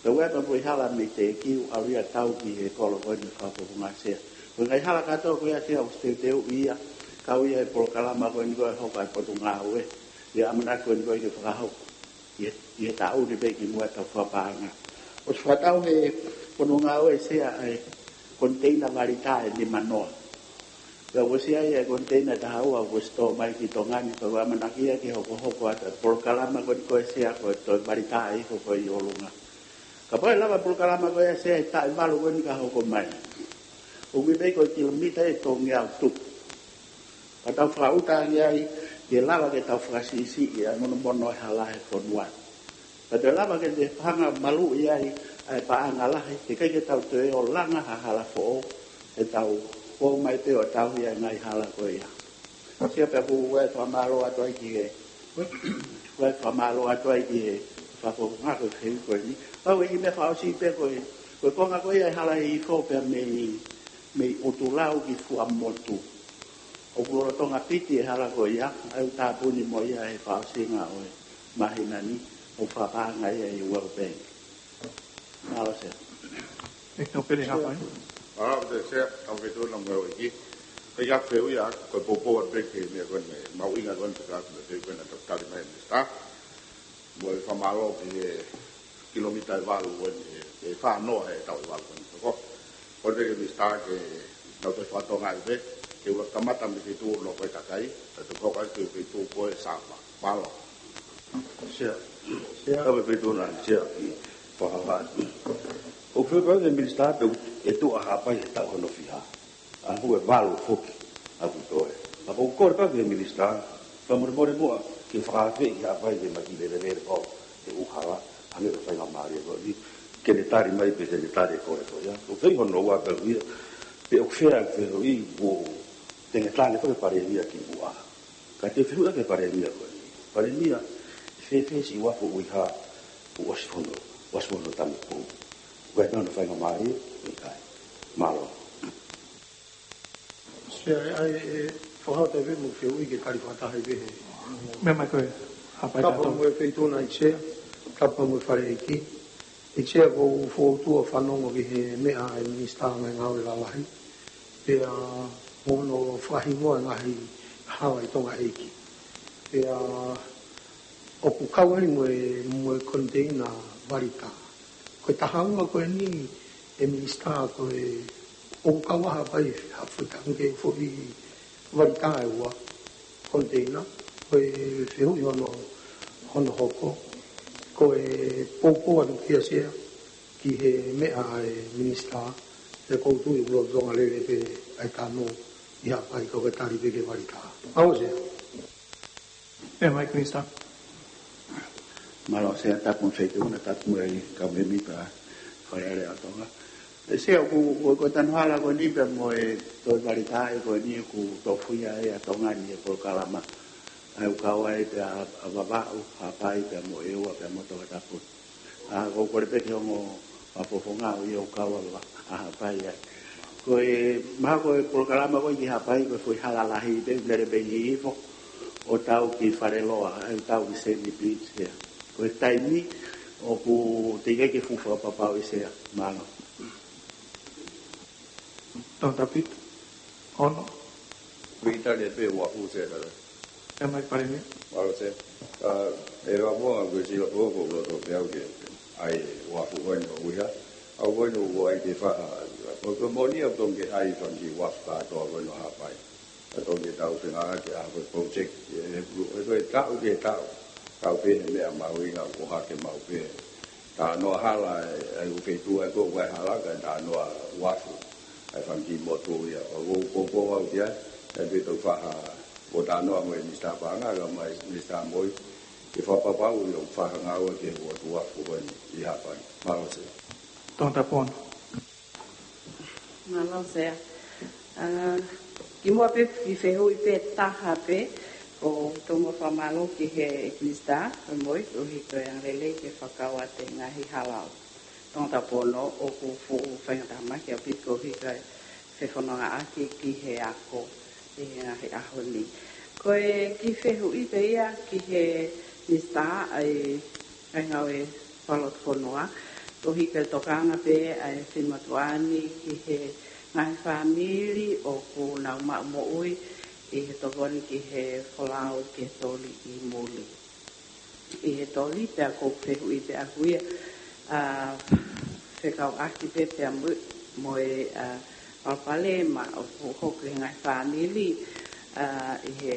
Pea ʻoku ʻi ai pē mo e foʻi hala mei Tekiu, ʻalu ia ʻo tau ki he kolo ko eni fakafofonga Sea. Ko e ngaahi hala kātoa ko ia Sea ʻoku teuteuʻi ia, kau ia he polokalama ko eni ko ē ʻe hoko ʻe he Potungāue. ʻI he ʻamanaki ko eni ko ē ke fakahoko ʻi he, ʻi he taʻu ni pē kimuʻa ʻetau fakapaʻanga. ʻOsi fakatau ʻe he Potungāue Sea ʻa e koniteina valitā ʻe nima noa. Pea ʻoku ʻosi ʻi ai e koniteina ʻe taha ua kuo ʻosi tō mai ki Tonga ni, pea ʻoku ʻamanaki ia ke hokohoko atu e polokalama ko eni ko ē Sea ko e toe valitā ʻe hifo ko ē ʻi ʻolunga. Kapau ʻe lava e polokalama ko ia Sea he taʻu ʻe valu ko eni ka hoko mai, ʻoku ʻi ai pē ko e kilomita ʻe tolungeau tupu. Ka tau fakaʻuta ange ai ke lava ke tau fakasiʻisiʻi ʻa e monomono ʻo e hala he fonua. Ka toe lava ke toe hanga ʻo maluʻi ai ʻa e paʻanga lahi, he ʻikai ke tau toe ō ʻo langa ha hala foʻou, he tau ō mai pē ʻo tauhi ʻa e ngaahi hala ko ia. Sea, pea ʻoku ou fakamālō atu ai ki he, ʻoku ou fakamālō atu ai ki he fakafofonga ko e fehuʻi ko eni. Pea ko e kiʻi meʻa fakaʻosi pē ko e, ko e konga ko ia e hala ʻi Hihifo pea mei, mei ʻUtulau ki Fuaʻamotu. ʻOku lolotonga piti e hala ko ia, ʻa ia ʻoku tāpuni mo ia he fakaʻosinga ʻo e māhina ni, ʻoku fakapaʻanga ia ʻe he World Bank. Mālō Sea. ʻE, tau pele hapa, ē? ʻA, ʻoku te Sea, tau fetuʻu na mo e ʻEiki. Ka ʻi he fehuʻi ia, ko e poupou atu pē ki he meʻa ko eni, mahuʻinga ko eni, pea ko e fehuʻi ko eni naʻe tau tali mai ʻe he Minisitā. Mo e fakamālō ki he kilomita ʻe valu ko eni, ʻe fā noa he taʻu ʻe valu ko eni. Ko, ko e ke Minisitā ke nau toe fakatokangaʻi pē, ke ʻoua kamata mei he feituʻu ʻoku nau ʻi ai e kakai, pea toe hoko atu ki he feituʻu ko ē ʻe Sāpā. Mālō. Sea. Sea. Tapu e Feituʻu na, Sea, ki Fakavā. ʻOku fepaki e minisitā pē ʻe tuʻu ʻa Haʻapai he taʻu hono fiha. ʻA ʻoku ʻe valu foki ʻa ʻoku toe. Ka ʻoku ou kole pē ki he minisitā, fakamolemole muʻa ke fakaafeʻi Haʻapai ke ma kiʻi lelelele pau he ʻū hala, hangē ko e faingamālie ko eni, ke ne tali mai pe te ne tali e kole ko ia. ʻOku fai hono ua pē ia, pe ʻoku fea ke fehuʻi, ʻoku tengetange pē ki he Palēmia ki muʻa. Ka te fehuʻi ki he Palēmia ko eni. Palēmia, fēfē siʻi uafu ʻuiha ʻoku ʻosi hono, ʻosi hono tangi pou. ʻOku ʻi ai hono faingamālie, ʻikai. Mālō. Sea, ʻe, ʻe, fakahau atu pē mo e fehuʻi ke tali fakataha pē he. Meʻa mai ko ē, Haʻapai. Tapu Tato. Mo e Feituʻu na ʻEiki Sea, tapu mo e Fale ʻEiki. ʻEiki Sea, ʻoku ou fokotuʻu ʻa e fanongo ki he meʻa ʻa e Minisitā ʻo e Ngaahi Ngāue Lalahi. Pea mo hono fakahingoa e ngaahi hala ʻi Tonga ʻEiki. Pea ʻoku kau ai mo e, mo e koniteina Valita. Ko e taha ua ko eni ʻe Minisitā ko e ʻoku kau ʻa Haʻapai ha fuʻu tangi foʻi Valita ʻe ua koniteina, ko e fehuʻi hono, hono hoko, ko e poupou atu kia Sea ki he meʻa ʻa e Minisitā, he ʻoku ou tui ʻoku lolotonga lele pē ʻa e tanu ʻi Haʻapai ka ko e tali pē ki he Valita. ʻAo Sea. Meʻa mai Minisitā. Mālō Sea, tapu mo e Feituʻu na, tapu mo e kau mēmipa Fale Alea ʻo Tonga. ʻE Sea, ʻoku, ko, ko e tanu hala ko eni pea mo e toe Valita ko eni ʻoku tofuhia ai ʻa Tonga ni he polokalama. ʻA ia ʻoku kau ai pē ʻa, ʻa Vavaʻu, Haʻapai pea mo ʻEua pea mo Tongatapu. ʻA, ʻoku ou kole pē ki he ongo fakafofonga ʻoku ʻi ai ʻoku kau ʻa Vavaʻu, ʻa Haʻapai ai. Ko e, mahalo ko e polokalama ko ē ki Haʻapai ko e foʻi hala lahi pē, lele pē ʻi hifo, ʻo tau ki Faleloa, ʻa ia ʻoku tau ki Sandy Beach ia. Ko e taimi ʻoku teʻeki ai ke fuʻu fakapapauʻi Sea. Mālō. Tongatapu. Ono. Ko e tali pē uafu Sea. Meʻa mai Palēmia. Mālō Sea. ʻA, ʻe Vavaʻu, ko e sila pō ʻoku ou loto pē au ke ʻai uafu ko eni ʻo ʻuiha. ʻA ia ko eni ʻoku ʻai ke faha. Ko, ko e moʻoni ʻoku totonu ke ʻai fanga kiʻi uafu kātoa ko eni ʻo Haʻapai. Ka totonu ke tau fengāueʻaki ʻa e project, ʻe, ʻe, ʻe, ʻe taʻu ki he taʻu. Kau pē he meʻa mahuʻinga ʻoku hake maʻu pē. Talanoa hala, ʻe, ʻe, ʻoku feituʻu ai ko ē ʻoku ʻi ai hala, kae talanoa uafu. ʻA e fanga kiʻi motu ia. ʻOku ou poupou au ki ai, ʻe pito faha, ʻo talanoa mo e Minisitā Paʻanga, kae ʻumaʻā e Minisitā Moʻui, ke fakapapauʻi ʻoku fakangāueʻaki e uafu ko eni ʻi Haʻapai. Mālō Sea. Tongatapu. Mālō Sea. ʻA, kimuʻa pē kiʻi fehuʻi pē taha pē, ʻoku ou tō mo fakamālō ki he Minisitā, ko e moʻui, koeʻuhi ko e angalelei ke fakakau atu e ngaahi hala ʻo Tongatapu ʻoku fuʻu faingataʻa mai ki ʻapi koeʻuhi ko e fefonongaʻaki ki he ako ʻi he ngaahi ʻaho ni. Ko e kiʻi fehuʻi pē ia ki he Minisitā ʻa e Ngaahi Ngāue Fakalotofonua, koeʻuhi ko e tokanga pē ʻa e finemotuʻa ni ki he ngaahi fāmili ʻoku nau maʻu moʻui ʻi he tokoni ki he folau ki he toli ʻi muli. ʻI he toli pea ʻoku ou fehuʻi pē au ia, ʻa, fekauʻaki pē pea mo, mo e, ʻa, palopalema ʻoku hoko ʻi he ngaahi fāmili, ʻa, ʻi he,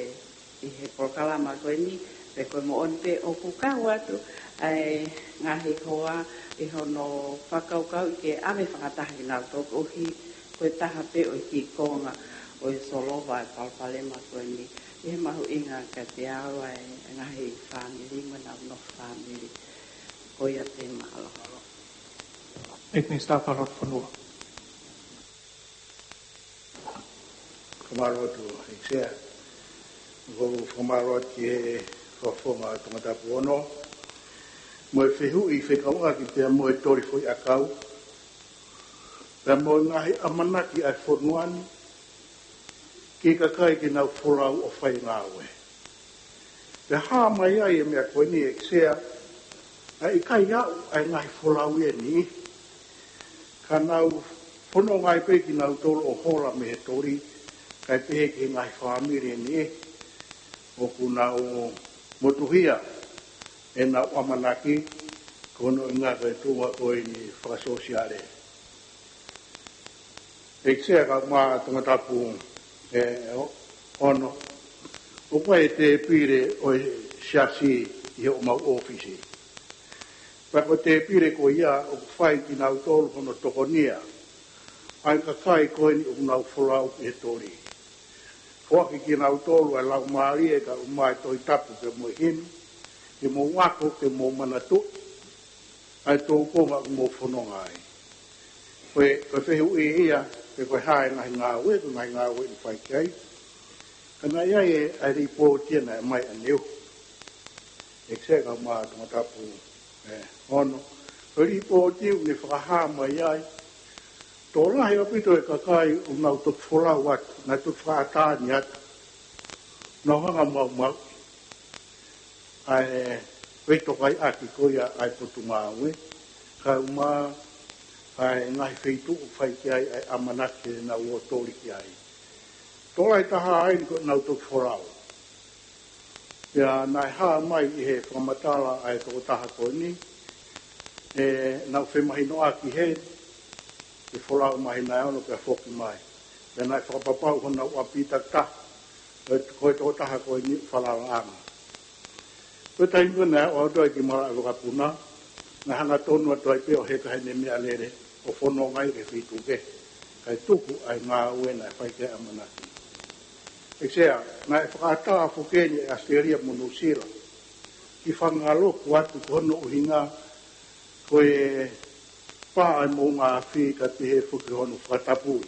ʻi he polokalama ko eni, pe ko e moʻoni pē ʻoku kau atu ʻa e ngaahi hoa ʻi hono fakakaukau ke ʻave fakataha kinautolu koeʻuhi ko e taha pē ʻo e kiʻi konga ʻo e solova e palopalema ko eni. ʻI he mahuʻinga kiate au ʻa e ngaahi fāmili mo ʻenau nofo fāmili. Ko ia pē, mālō. ʻEiki Minisitā Fakalotofonua. Fakamālō atu, ʻEiki Sea. ʻOku ou fakamālō atu ki he Fakafofonga Tongatapu ono. Mo e fehuʻi fekauʻaki pea mo e toli foʻi ʻakau. Pea mo e ngaahi ʻamanaki ʻa e fonua ni ki he kakai ke nau folau ʻo fai ngāue. Pea hā mai ai e meʻa ko eni ʻEiki Sea, ʻa e ʻikai aʻu ʻa e ngaahi folau ia ni, ka nau fononga ai pē kinautolu ʻo hola mei he toli, kae pehē ki he ngaahi fāmili ni ʻoku nau motuhia ʻenau ʻamanaki, ko hono ʻuhinga ko e tuʻunga ko eni fakasōsiale. ʻEiki Sea, kae ʻumaʻā Tongatapu ʻe o-, ono. ʻOku ʻi ai e tēpile ʻo e Siasi ʻi homau ʻōfisi. Pea ko e tēpile ko ia ʻoku fai kinautolu hono tokonia ʻa e kakai ko eni ʻoku nau folau ki he toli. Foaki kinautolu ʻa e laumālie kae ʻumaʻā e Tohi Tapu pea mo e himi, ke mou ako, ke mou manatuʻi ʻa e tō konga ʻoku mou fononga ai. Ko e, ko e fehuʻi ia, pe ko e hā e ngaahi ngāue, ko e ngaahi ngāue ʻoku fai ki ai. Ka naʻe ʻi ai e, ʻa e lipooti ia naʻe ʻomai ʻaneuhu ʻe Sea kae ʻumaʻā Tongatapu ʻe ono. Ko e lipooti ʻoku ne fakahā mai ai, tokolahi ʻaupito e kakai ʻoku nau toki folau atu, naʻe toki fakaʻatā ni atu, nau hanga ʻo maumauʻi ʻa e veitokaiʻaki ko ia ʻa e Potungāue, kae ʻumaʻā ʻa e ngaahi feituʻu ʻoku fai ki ai ʻa e ʻamanaki ke nau ō toli ki ai. Tokolahi taha ai ni ʻoku nau toki folau. Pea naʻe hā mai ʻi he fakamatala ʻa e tokotaha ko eni, ʻenau femahinoʻaki heni, ʻi he folau māhina ʻe ono pea foki mai. Pea naʻe fakapapau honau ʻapi takitaha, ko e, ko e tokotaha ko eni ʻoku falalaʻanga. Ko e taimi ko ē naʻe ʻoatu ai ki malaʻe vakapuna, naʻe hangatonu atu ai pē ʻo heka heʻene meʻalele, ʻo fononga ai ki he feituʻu kehe, kae tuku ʻa e ngāue naʻe fai ki ai e ʻamanaki. ʻE Sea, naʻe fakaʻatā foki eni ʻe ʻAositelēlia mo Nuʻusila, kiʻi fakangaloku atu ko hono ʻuhinga, ko e pā ʻa e moʻunga afi ka pehē foki hono fakatapui,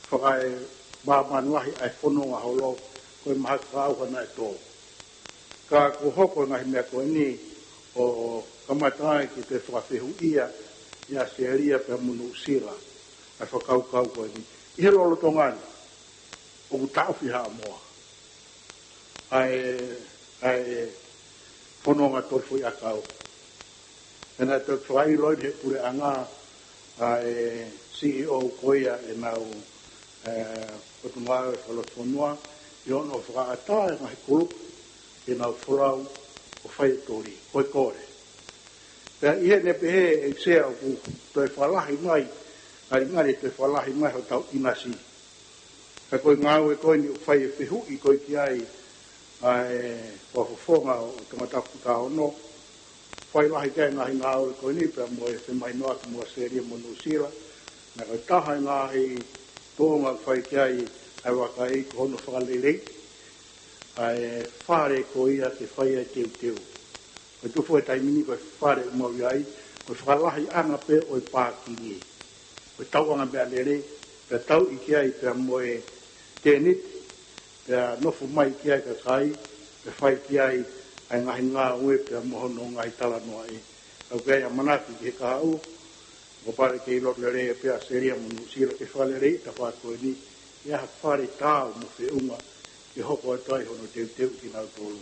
fakaemāmani lahi ʻa e fononga holo, ko e mahaki fakaʻauha naʻe tō. Ka kuo hoko e ngaahi meʻa ko eni ʻo kamata ai ke toe fakafehuʻia ʻe ʻAositelēlia pea mo Nuʻusila ʻa e fakakaukau ko eni. ʻI he lolotonga ni, ʻoku taʻofi ʻe Haʻamoa ʻa e, ʻa e fononga toli foʻiʻakau. Pea naʻe toe fakaʻilo ʻe he puleʻanga ʻa e C E O ko ia ʻenau, ē, Potungāue Fakalotofonua, ʻi hono fakaʻatā e ngaahi kulupu ke nau folau ʻo fai e toli, ko e kole. Pea ʻi heʻene pehē ʻe Sea ʻoku toe fakalahi mai, ngalingali toe fakalahi mai hotau ʻinasi. Ka ko e ngāue ko eni ʻoku fai e fehuʻi ko ē ki ai ʻa e fakafofonga ʻo Tongatapu taha ono, fai lahi ki ai e ngaahi ngāue ko eni pea mo e femahinoʻaki mo ʻAositelēlia mo Nuʻusila. Naʻe ko e taha e ngaahi tuʻunga ʻoku fai ki ai ʻa e vakai ko hono fakaleleiʻi ʻa e fale ko ia ke fai ai e teuteu. Ko e tuʻu foʻi taimi ni ko e fale ʻoku mau ʻi ai, ko e fakalahiʻanga pē ʻo e pākingi, ko e tauʻanga meʻalele, pea tauʻi ki ai pea mo e tēniti, pea nofo mai ki ai e kakai, pea fai ki ai ʻa e ngaahi ngāue pea mo hono ngaahi talanoaʻi. ʻOku ʻi ai e ʻamanaki ki he kahaʻu, ʻoku pau ke ʻilo lelei pē ʻe ʻAositelēlia mo Nuʻusila ke fakaleleiʻi e tafaʻaki ko eni, ʻi ha fale taau mo feʻunga, ke hoko atu ai hono teuteu kinautolu.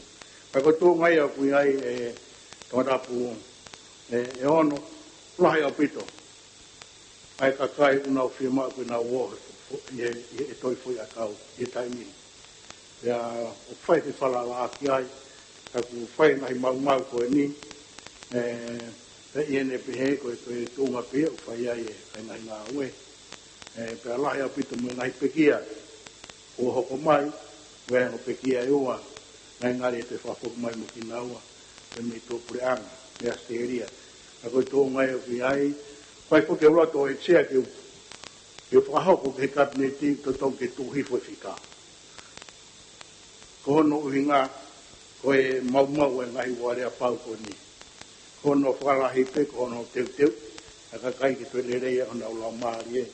Ka ko e tuʻunga ia ʻoku ʻi ai e Tongatapu ʻe, ʻe ono, lahi ʻaupito ʻa e kakai ʻoku nau fiemaʻu ke nau ō he fo-, fo-, ʻi he, ʻi he toli foʻiʻakau ʻi he taimi ni. Pea ʻoku fai e fefalalaʻaki ai, ka ʻoku fai e ngaahi maumau ko eni, ē, pea ʻi heʻene pehē ko e, ko e tuʻunga pē ia ʻoku fai ai e, e ngaahi ngāue. Ē, pea lahi ʻaupito mo e ngaahi pekia kuo hoko mai, ʻoku ʻi ai e ongo pekia ʻe ua, naʻe ngali ʻe toe fakafoki mai mo kinaua, pea mei tuʻapuleʻanga, mei ʻAositelēlia. Ka ko e tuʻunga ia ʻoku ʻi ai, fai foki e loto ʻo e Sea ke u, ke u fakahoko ki he Kapineti totonu ke tuʻu hifo e fika. Ko hono ʻuhinga, ko e maumau e ngaahi ualea pau ko eni. Ko hono fakalahi pē, ko hono teuteu ʻa e kakai ke toe lelei ai honau laumālie,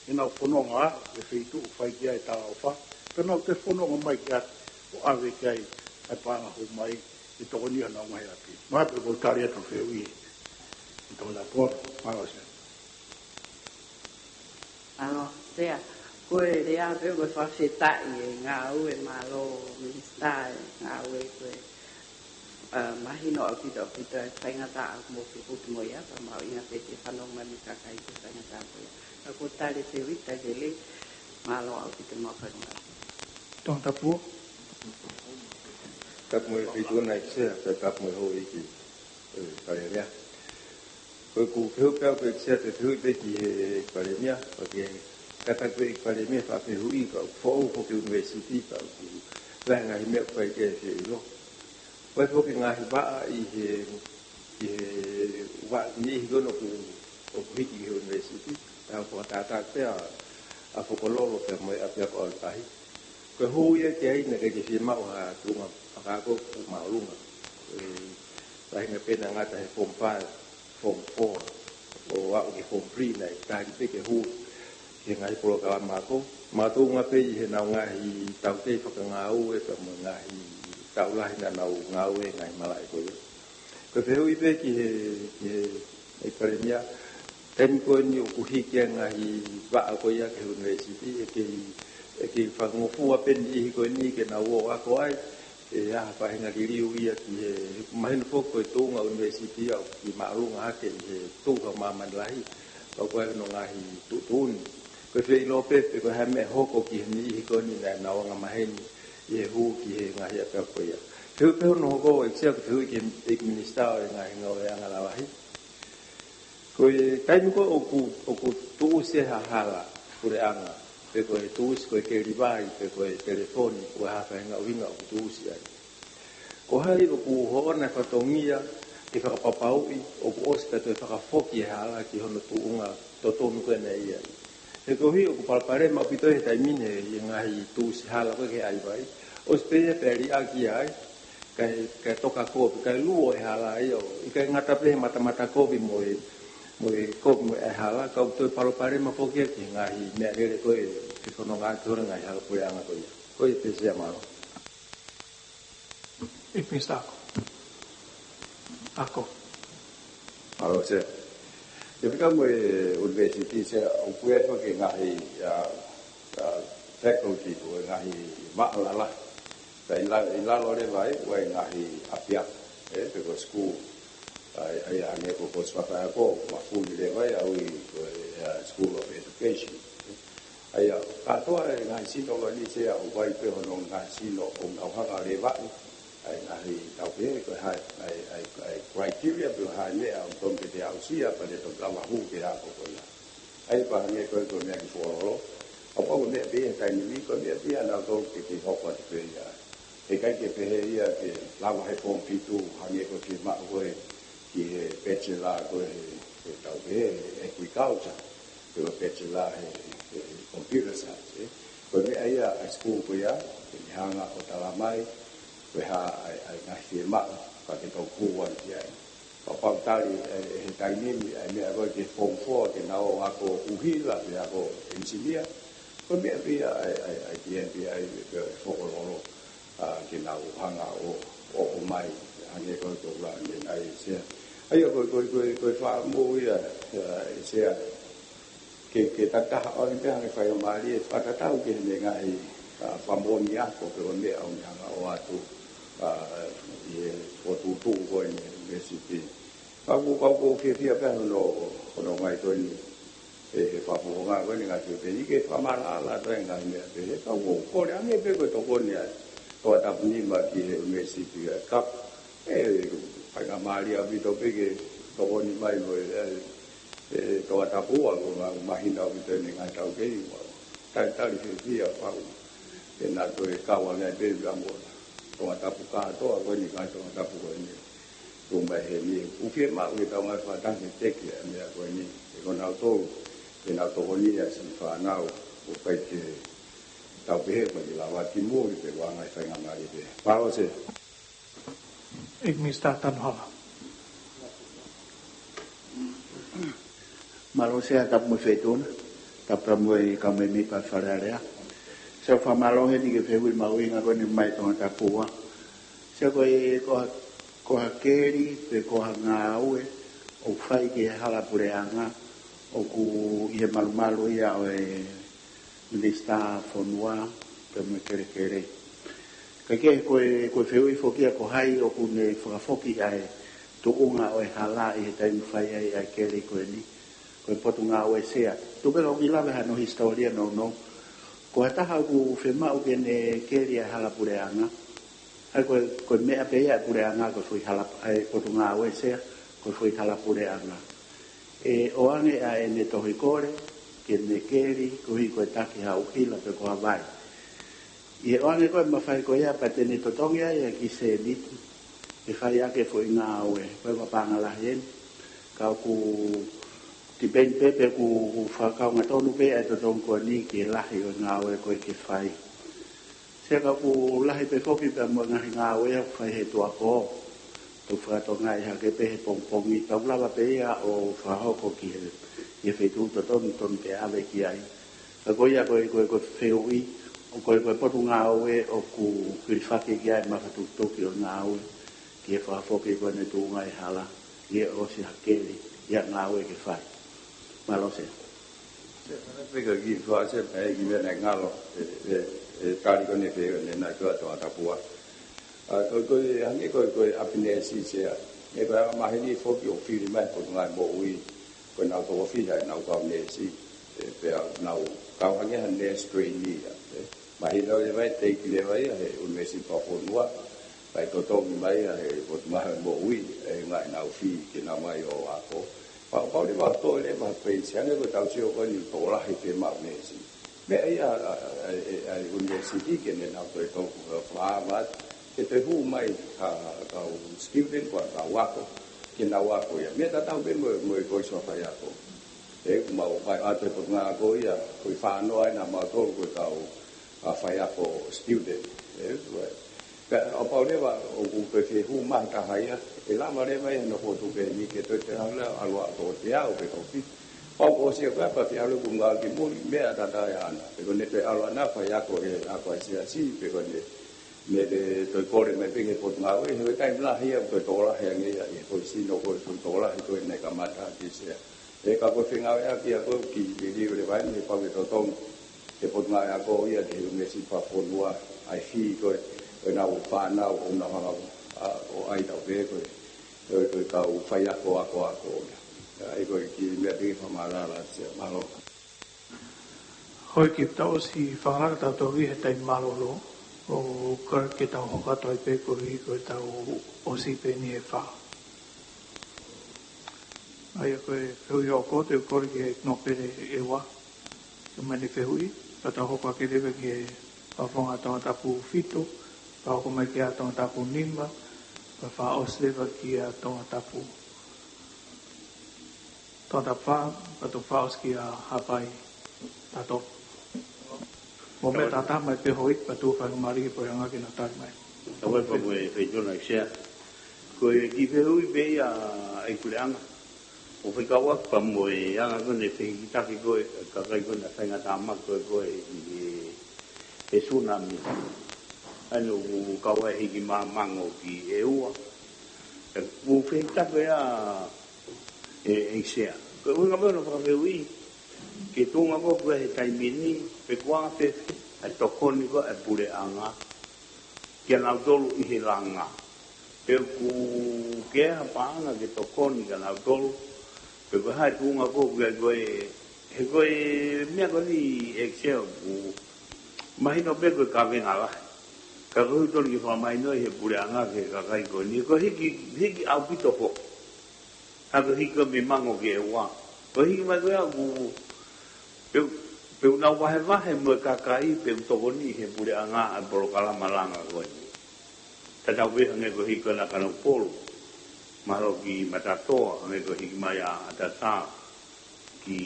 ke nau fononga ʻi he feituʻu ʻoku fai ki ai e talaʻofa, ke nau toe fononga mai ki ai ʻo ʻave ki ai ʻa e paʻanga hū mai, ke tokoni ki honau ngaahi ʻapi. Mahalo pē kuo tali atu e fehuʻi ʻe Tongatapu. Mālō Sea. Mālō Sea, ko e lea pē mo e fakafetaʻi e ngāue, mālō Minisitā e ngāue ko e, ā, mahino ʻaupito, ʻaupito e faingataʻa ʻoku mou fekuki mo ia, pea mahuʻinga pē ke fanongo mai e kakai ki he faingataʻa ko ia. Ka kuo tali e fehuʻi, tali lelei, mālō ʻaupito mo e faingataʻa. Tongatapu. Tapu mo e Feituʻu na ʻEiki Sea, pea tapu mo e houʻeiki, ē, Fale Alea. Ko ʻeku fehuʻi pē au ki he ʻEiki Sea, te u fehuʻi pē ki he ʻEiki Palēmia, pea ke kātaki pē ʻEiki Palēmia, fakafehuʻi, ka ʻoku foʻou foki e ʻunivēsiti, ka ʻoku lahi e ngaahi meʻa ʻoku fai ki ai e fieʻilo. Ko e foki ngaahi vaʻa ʻi he, ʻi he vaʻa niʻihi ko ē ʻoku, ʻoku hiki he university, ʻa e fakatātā pē ʻa, ʻa Fokololo pea mo e ʻapiako ʻAulitahi. Ko e hū ia ki ai naʻe ʻikai ke fiemaʻu ha tuʻunga fakaako ʻoku māʻolunga. Ko e faʻahinga pē naʻe ngata he form five, form four, ʻo aʻu ki he form three naʻe tali pē ke hū ki he ngaahi polokalama ako. Makatuʻunga pē ʻi heʻenau ngaahi taukei fakangāue pea mo e ngaahi taʻu lahi naʻa nau ngāue he ngaahi malaʻe ko ia. Ko e fehuʻi pē ki he, ki he, ʻEiki Palēmia, taimi ko eni ʻoku hiki ai e ngaahi vaʻa ko ia ki he university, ʻe kei, ʻe kei fakangofua pē niʻihi ko eni ke nau ō ʻo ako ai, ʻe ʻi ai ha faʻahinga liliu ia ki he, mahino foki ko e tuʻunga university ia ʻoku māʻolunga hake ʻi he tuʻu ʻa māmani lahi, pea ko e ʻi ai hono ngaahi tuʻutuʻuni. Ko e fie ʻilo pē pe ko e hā e meʻa ʻe hoko ki he niʻihi ko eni naʻa nau angamaheni ʻi he hū ki he ngaahi ʻapiako ko ia. Fehuʻi pē hono hoko, ʻEiki Sea, ko e fehuʻi ki he ʻEiki Minisitā ʻo e Ngaahi Ngāueʻanga Lalahi. Ko e taimi ko ē ʻoku, ʻoku tuʻusi ai ha hala puleʻanga, pe ko e tuʻusi ko e kelivai, pe ko e telefoni, ko e hā e faʻahinga ʻuhinga ʻoku tuʻusi ai. Ko hai ʻoku hoʻona e fatongia ke fakapapauʻi ʻoku ʻosi pea toe fakafoki e hala ki hono tuʻunga totonu ko ē naʻe ʻi ai. He koeʻuhi ʻoku palopalema ʻaupito he taimi ni ʻi he ngaahi tuʻusi hala ko ē ki he ʻaivai. ʻOsi pē ia pea liʻaki ai, kae, kae toka kovi, kae luo e hala ia ʻo, ʻikai ngata pē he matamata kovi mo e, mo e kovi mo e hala, ka ʻoku toe palopalema foki ia ki he ngaahi meʻalele ko ē, ki hono ngaahi, ki hono ngaahi hala puleʻanga ko ia. Ko ia pē Sea, mālō. ʻEiki Minisitā Ako. Ako. Mālō Sea. ʻIo, pea ko e university Sea, ʻoku ʻi ai foki e ngaahi, ʻa, ʻa, faculty, ko e ngaahi vaʻa lalahi. Pea ʻi la-, ʻi lalo leva ai, ʻoku ʻi ai e ngaahi ʻapiako, ē, pe ko e school. ʻA ia, ʻa ia hangē ko e kosi fakaako, mafuli leva ai, ʻa ia ko e, ʻa, School of Education. ʻA ia, kātoa e ngaahi sino ko eni Sea, ʻoku ʻi ai pē hono ngaahi sino ʻoku nau hanga ʻo levaʻi ʻa e ngaahi tau pehē, ko e hā e, ʻa e, ʻa e, ʻa e criteria pe ko e hā e meʻa ʻoku totonu ke te aʻusia, pea te toki lava hū ki he ako ko ia. ʻA ia pea hangē ko e, ko e meʻa ki Fokololo. Kapau ko e meʻa pē ia he taimi ni, ko e meʻa pē ia naʻa tau ke, ke hoko atu pē ia. He ʻikai ke pehē ia ke lava he form fitu, hangē ko e fiemaʻu ko ē ki he bachelor ko ē he, he tau pehē, he agriculture, pe ko e bachelor he, he computer science, ē. Ko e meʻa ia ʻa e school ko ia, ke ne hanga ʻo talamai, ko e hā ʻa e, ʻa e ngaahi fiemaʻu, ka ke tau kū atu ki ai. Kapau tali, ē, ʻe he taimi ni, ʻa e meʻa ko ē ki he form four, ke nau ō ʻo ako ʻuhila, pe ako engineer, ko e meʻa pē ia ʻa e, ʻa e, ʻa e T M B I, pe ko e Fokololo, ʻa, ke nau hanga ʻo, ʻo, ʻomai, hangē ko e, ko e ʻuhinga ʻa e Sea. ʻA ia ko e, ko e, ko e, ko e fakamoʻoni ia, ʻa, ʻe Sea. Ke, ke takitaha ʻoange pē hangē faingamālie, fakatatau ki heʻene ngaahi, ʻa, fakamoʻoni ako pe ko e meʻa ʻoku ne hanga ʻo ʻoatu, ʻa, ʻi he fokotuʻutuʻu ko eni he university. Ka ʻoku, ka ʻoku ou fiefia pē hono, hono ʻomai ko eni, ʻe he fakafofonga ko eni ngaahi fiefia ni ke fakamaʻalaʻala atu e ngaahi meʻa pehē. Ka ʻoku ou kole ange pē ko e tokoni ʻa Tongatapu nima ki he university ʻa e kapa. ʻE, faingamālie ʻaupito pē ke tokoni mai mo e, ʻe, ʻe Tongatapu ʻa, ko e ngaahi mahino ʻaupito ʻene ngaahi taukei, ʻoku talitali fiefia pau. ʻE naʻa toe kau ange pē ia mo Tongatapu kātoa ko eni, ngaahi Tongatapu ko eni. Tuʻu mai heni, ʻoku fiemaʻu ke tau ngāue fakataha ke teke ʻa e meʻa ko eni, ʻe ko nautolu, ke nau tokoni ʻa siʻi fānau, ʻoku ʻikai ke tau pehē, ʻoku ʻikai ke lava ki muli pe ko e ngaahi faingamālie pē. Mālō Sea. ʻEiki Minisitā Tanuhala. Mālō Sea, tapu mo e Feituʻuna, tapu mo e kau mēmipa Fale Alea. Sea, fakamālō heni ki he fehuʻi mahuʻinga ko eni mei Tongatapu. Sea, ko e, ko ha, ko ha keli, pe ko ha ngāue ʻoku fai ki he hala puleʻanga, ʻoku ʻi he malumalu ia ʻo e Minisitā Fonua, pea mo e kelekele. Kae kehe ko e, ko e fehuʻi foki ia ko hai ʻoku ne fakafoki ʻa e tuʻunga ʻo e hala ʻi he taimi fai ai ʻa e keli ko eni, ko e Potungāue Sea. Tuku pē ke u kiʻi lave hano hisitōlia nounou. Ko ha taha ʻoku fiemaʻu ke ne keli ʻa e hala puleʻanga, ʻa ia ko e, ko e meʻa pē ia ʻa e puleʻanga ko e foʻi hala, ʻa e Potungāue Sea, ko e foʻi hala puleʻanga. ʻE ʻoange ʻa ʻene tohi kole, ke ne keli, koeʻuhi ko e taki ha ʻuhila pe ko ha vai. ʻI he ʻoange ko ē mafai ko ia pea te ne totongi ai ʻa e kiʻi sēniti. ke fai ʻaki e foʻi ngāue, ko e paʻanga lahi eni. Ka ʻoku tipeni pē pe ʻoku, ʻoku fakakaunga tonu pē ʻa e totongi ko eni ki he lahi ʻo e ngāue ko ē ke fai. Sea ka ʻoku lahi pē foki pea mo e ngaahi ngāue ʻoku fai he tuʻuako. Tau fakatokangaʻi hake pē he pongipongi, tau lava pē ia ʻo fakahoko ki he, ki he feituʻu totonu, totonu ke ʻave ki ai. Ka ko ia ko e, ko e, ko e fehuʻi, ʻo ko e, ko e potungāue ʻoku hilifaki ki ai mafatukituki ʻo e ngāue ki he fakafoki ko eni e tuʻunga ʻi he hala, ʻi he ʻosi hake ʻi he ngāue ke fai. Mālō Sea. Peka ki fase pe ki mena ngalo, e, e, e tali ko eni pe ne na ko to atapua. A, ko, ko, e hangē ko, ko e ʻapi neesi Sea. E ko e maheni foki ʻoku fili mai he Potungāue Moʻui. Ko ʻenau toko fiha ʻenau kau neesi. E, pea nau kau hangē ha nurse trainee ia. E, mahino leva e teiki leva ia he ʻUnivēsiti Fakafonua. Pea totongi mai ia he Potungāue Moʻui, e ngaahi ʻenau fee ke nau ō mai ʻo ako. Pea, pea leva ʻo toe leva ha peisi, hangē ko ʻetau sio ko eni tokolahi ke maʻu neesi. Meʻa ia ʻa, ʻa, ʻa, ʻa, ʻa e ʻunivēsiti ke ne nau toe tau, ʻa, Harvard, ke toe hū mai ha, ha kau student, ko e kau ako, ke nau ako ia. Meʻa tatau pē mo, mo e kolisi faiako. E, mau fai atu e Potungāue Ako ia, ko e fānau ʻa e na mau tolu ko e kau, ʻa, faiako student. E, ko e. Ka, ʻo pau leva, ʻoku toe fie hū mai ha taha ia, ʻe lava leva ia ʻo nofo atu pē eni ke toe te hala, ʻalu ʻa toko teau pe toko fitu. Pau ko sia ko e apa fie ʻalu ʻoku ngāue ki muli, meʻa tatau ia ʻana. Pe ko ʻene toe ʻalu ʻana faiako he ako ʻa e siasi, pe ko ʻene, ne te toe kole mai pē ki he Potungāue, he ko e taimi lahi ia, ko e tokolahi ange ia, ʻi he ko e sino ko e tokolahi ko ē naʻe kamata ki Sea. E ka ko e fengāueʻaki ia ko ē ki he liliu leva eni he pau ke totongi. He Potungāue Ako ia ki he ʻUnivēsiti Fakafonua, ʻa e fee ko ē, ko ʻenau fānau ʻoku nau hanga, ʻa, ʻo ʻai tau pē ko ē, ko e, ko e kau faiako ako ako ia. ʻA ia ko e kiʻi meʻa pē ke fakamaʻalaʻala Sea, mālō. Hoi ki tau ʻosi fakalakalaka tautolu he taimi mālōlō, ʻo kole ke tau hoko atu ai pē koeʻuhi ko ʻetau ʻosi pē eni he fā. ʻA ia ko e fehuʻi hoko te u kole ki he nōpele ʻe ua. Ke mai ni fehuʻi, ka tau hoko ake leva ki he fakafofonga tongatapu fitu, ka hoko mai ki he tongatapu nima, ka fakaʻosi leva ki he tongatapu, tongatapu fā, ka tau fakaʻosi ki he Haʻapai. Tato. Mo meʻa tātā mai pē hoi, ka tau faingamālie pē ʻo hanga ke na tali mai. Ka ʻoku ʻi ai pē mo e feituʻu na Sea. Ko e kiʻi fehuʻi pē ia ʻa e puleʻanga. ʻO fekauʻaki pē mo e anga ko eni e fehikitaki ko ē, kakai ko ē naʻe faingataʻa mai ko ē ko ē ʻi he, he sunami. ʻA ia ʻoku kau ai e hiki mango ki ʻEua. ʻOku fehikitaki ia ʻe, ʻe Sea. Ko e ʻuhinga pē ʻo e fakafehuʻi, ki he tuʻunga ko ē he taimi ni, pe ko e anga fēfē ʻa e tokoni ko ē ʻa e puleʻanga kia nautolu ʻi he langa. Pe ʻoku ʻi ai ha paʻanga ke tokoni kia nautolu, pe ko e hā e tuʻunga ko ē, ko e, he ko e meʻa ko eni ʻEiki Sea ʻoku mahino pē ko e kavenga lahi. Ka ʻoku ou tui ke fakamahinoʻi ʻe he puleʻanga ki he kakai ko eni, ko e hiki, hiki ʻaupito foki. Ka ko e hiki ko ē mei mango ki ʻEua. Ko e hiki mai ko ia ʻoku, pe, pe ʻoku nau vahevahe mo e kakai, pe ʻoku tokoniʻi ʻe he puleʻanga ʻa e polokalama langa ko eni. Tatau pē hangē ko e hiki ko ē ʻa Kanokupolu. Mahalo ki Matatoa, hangē ko e hiki mai ʻa ʻAtatā. Ki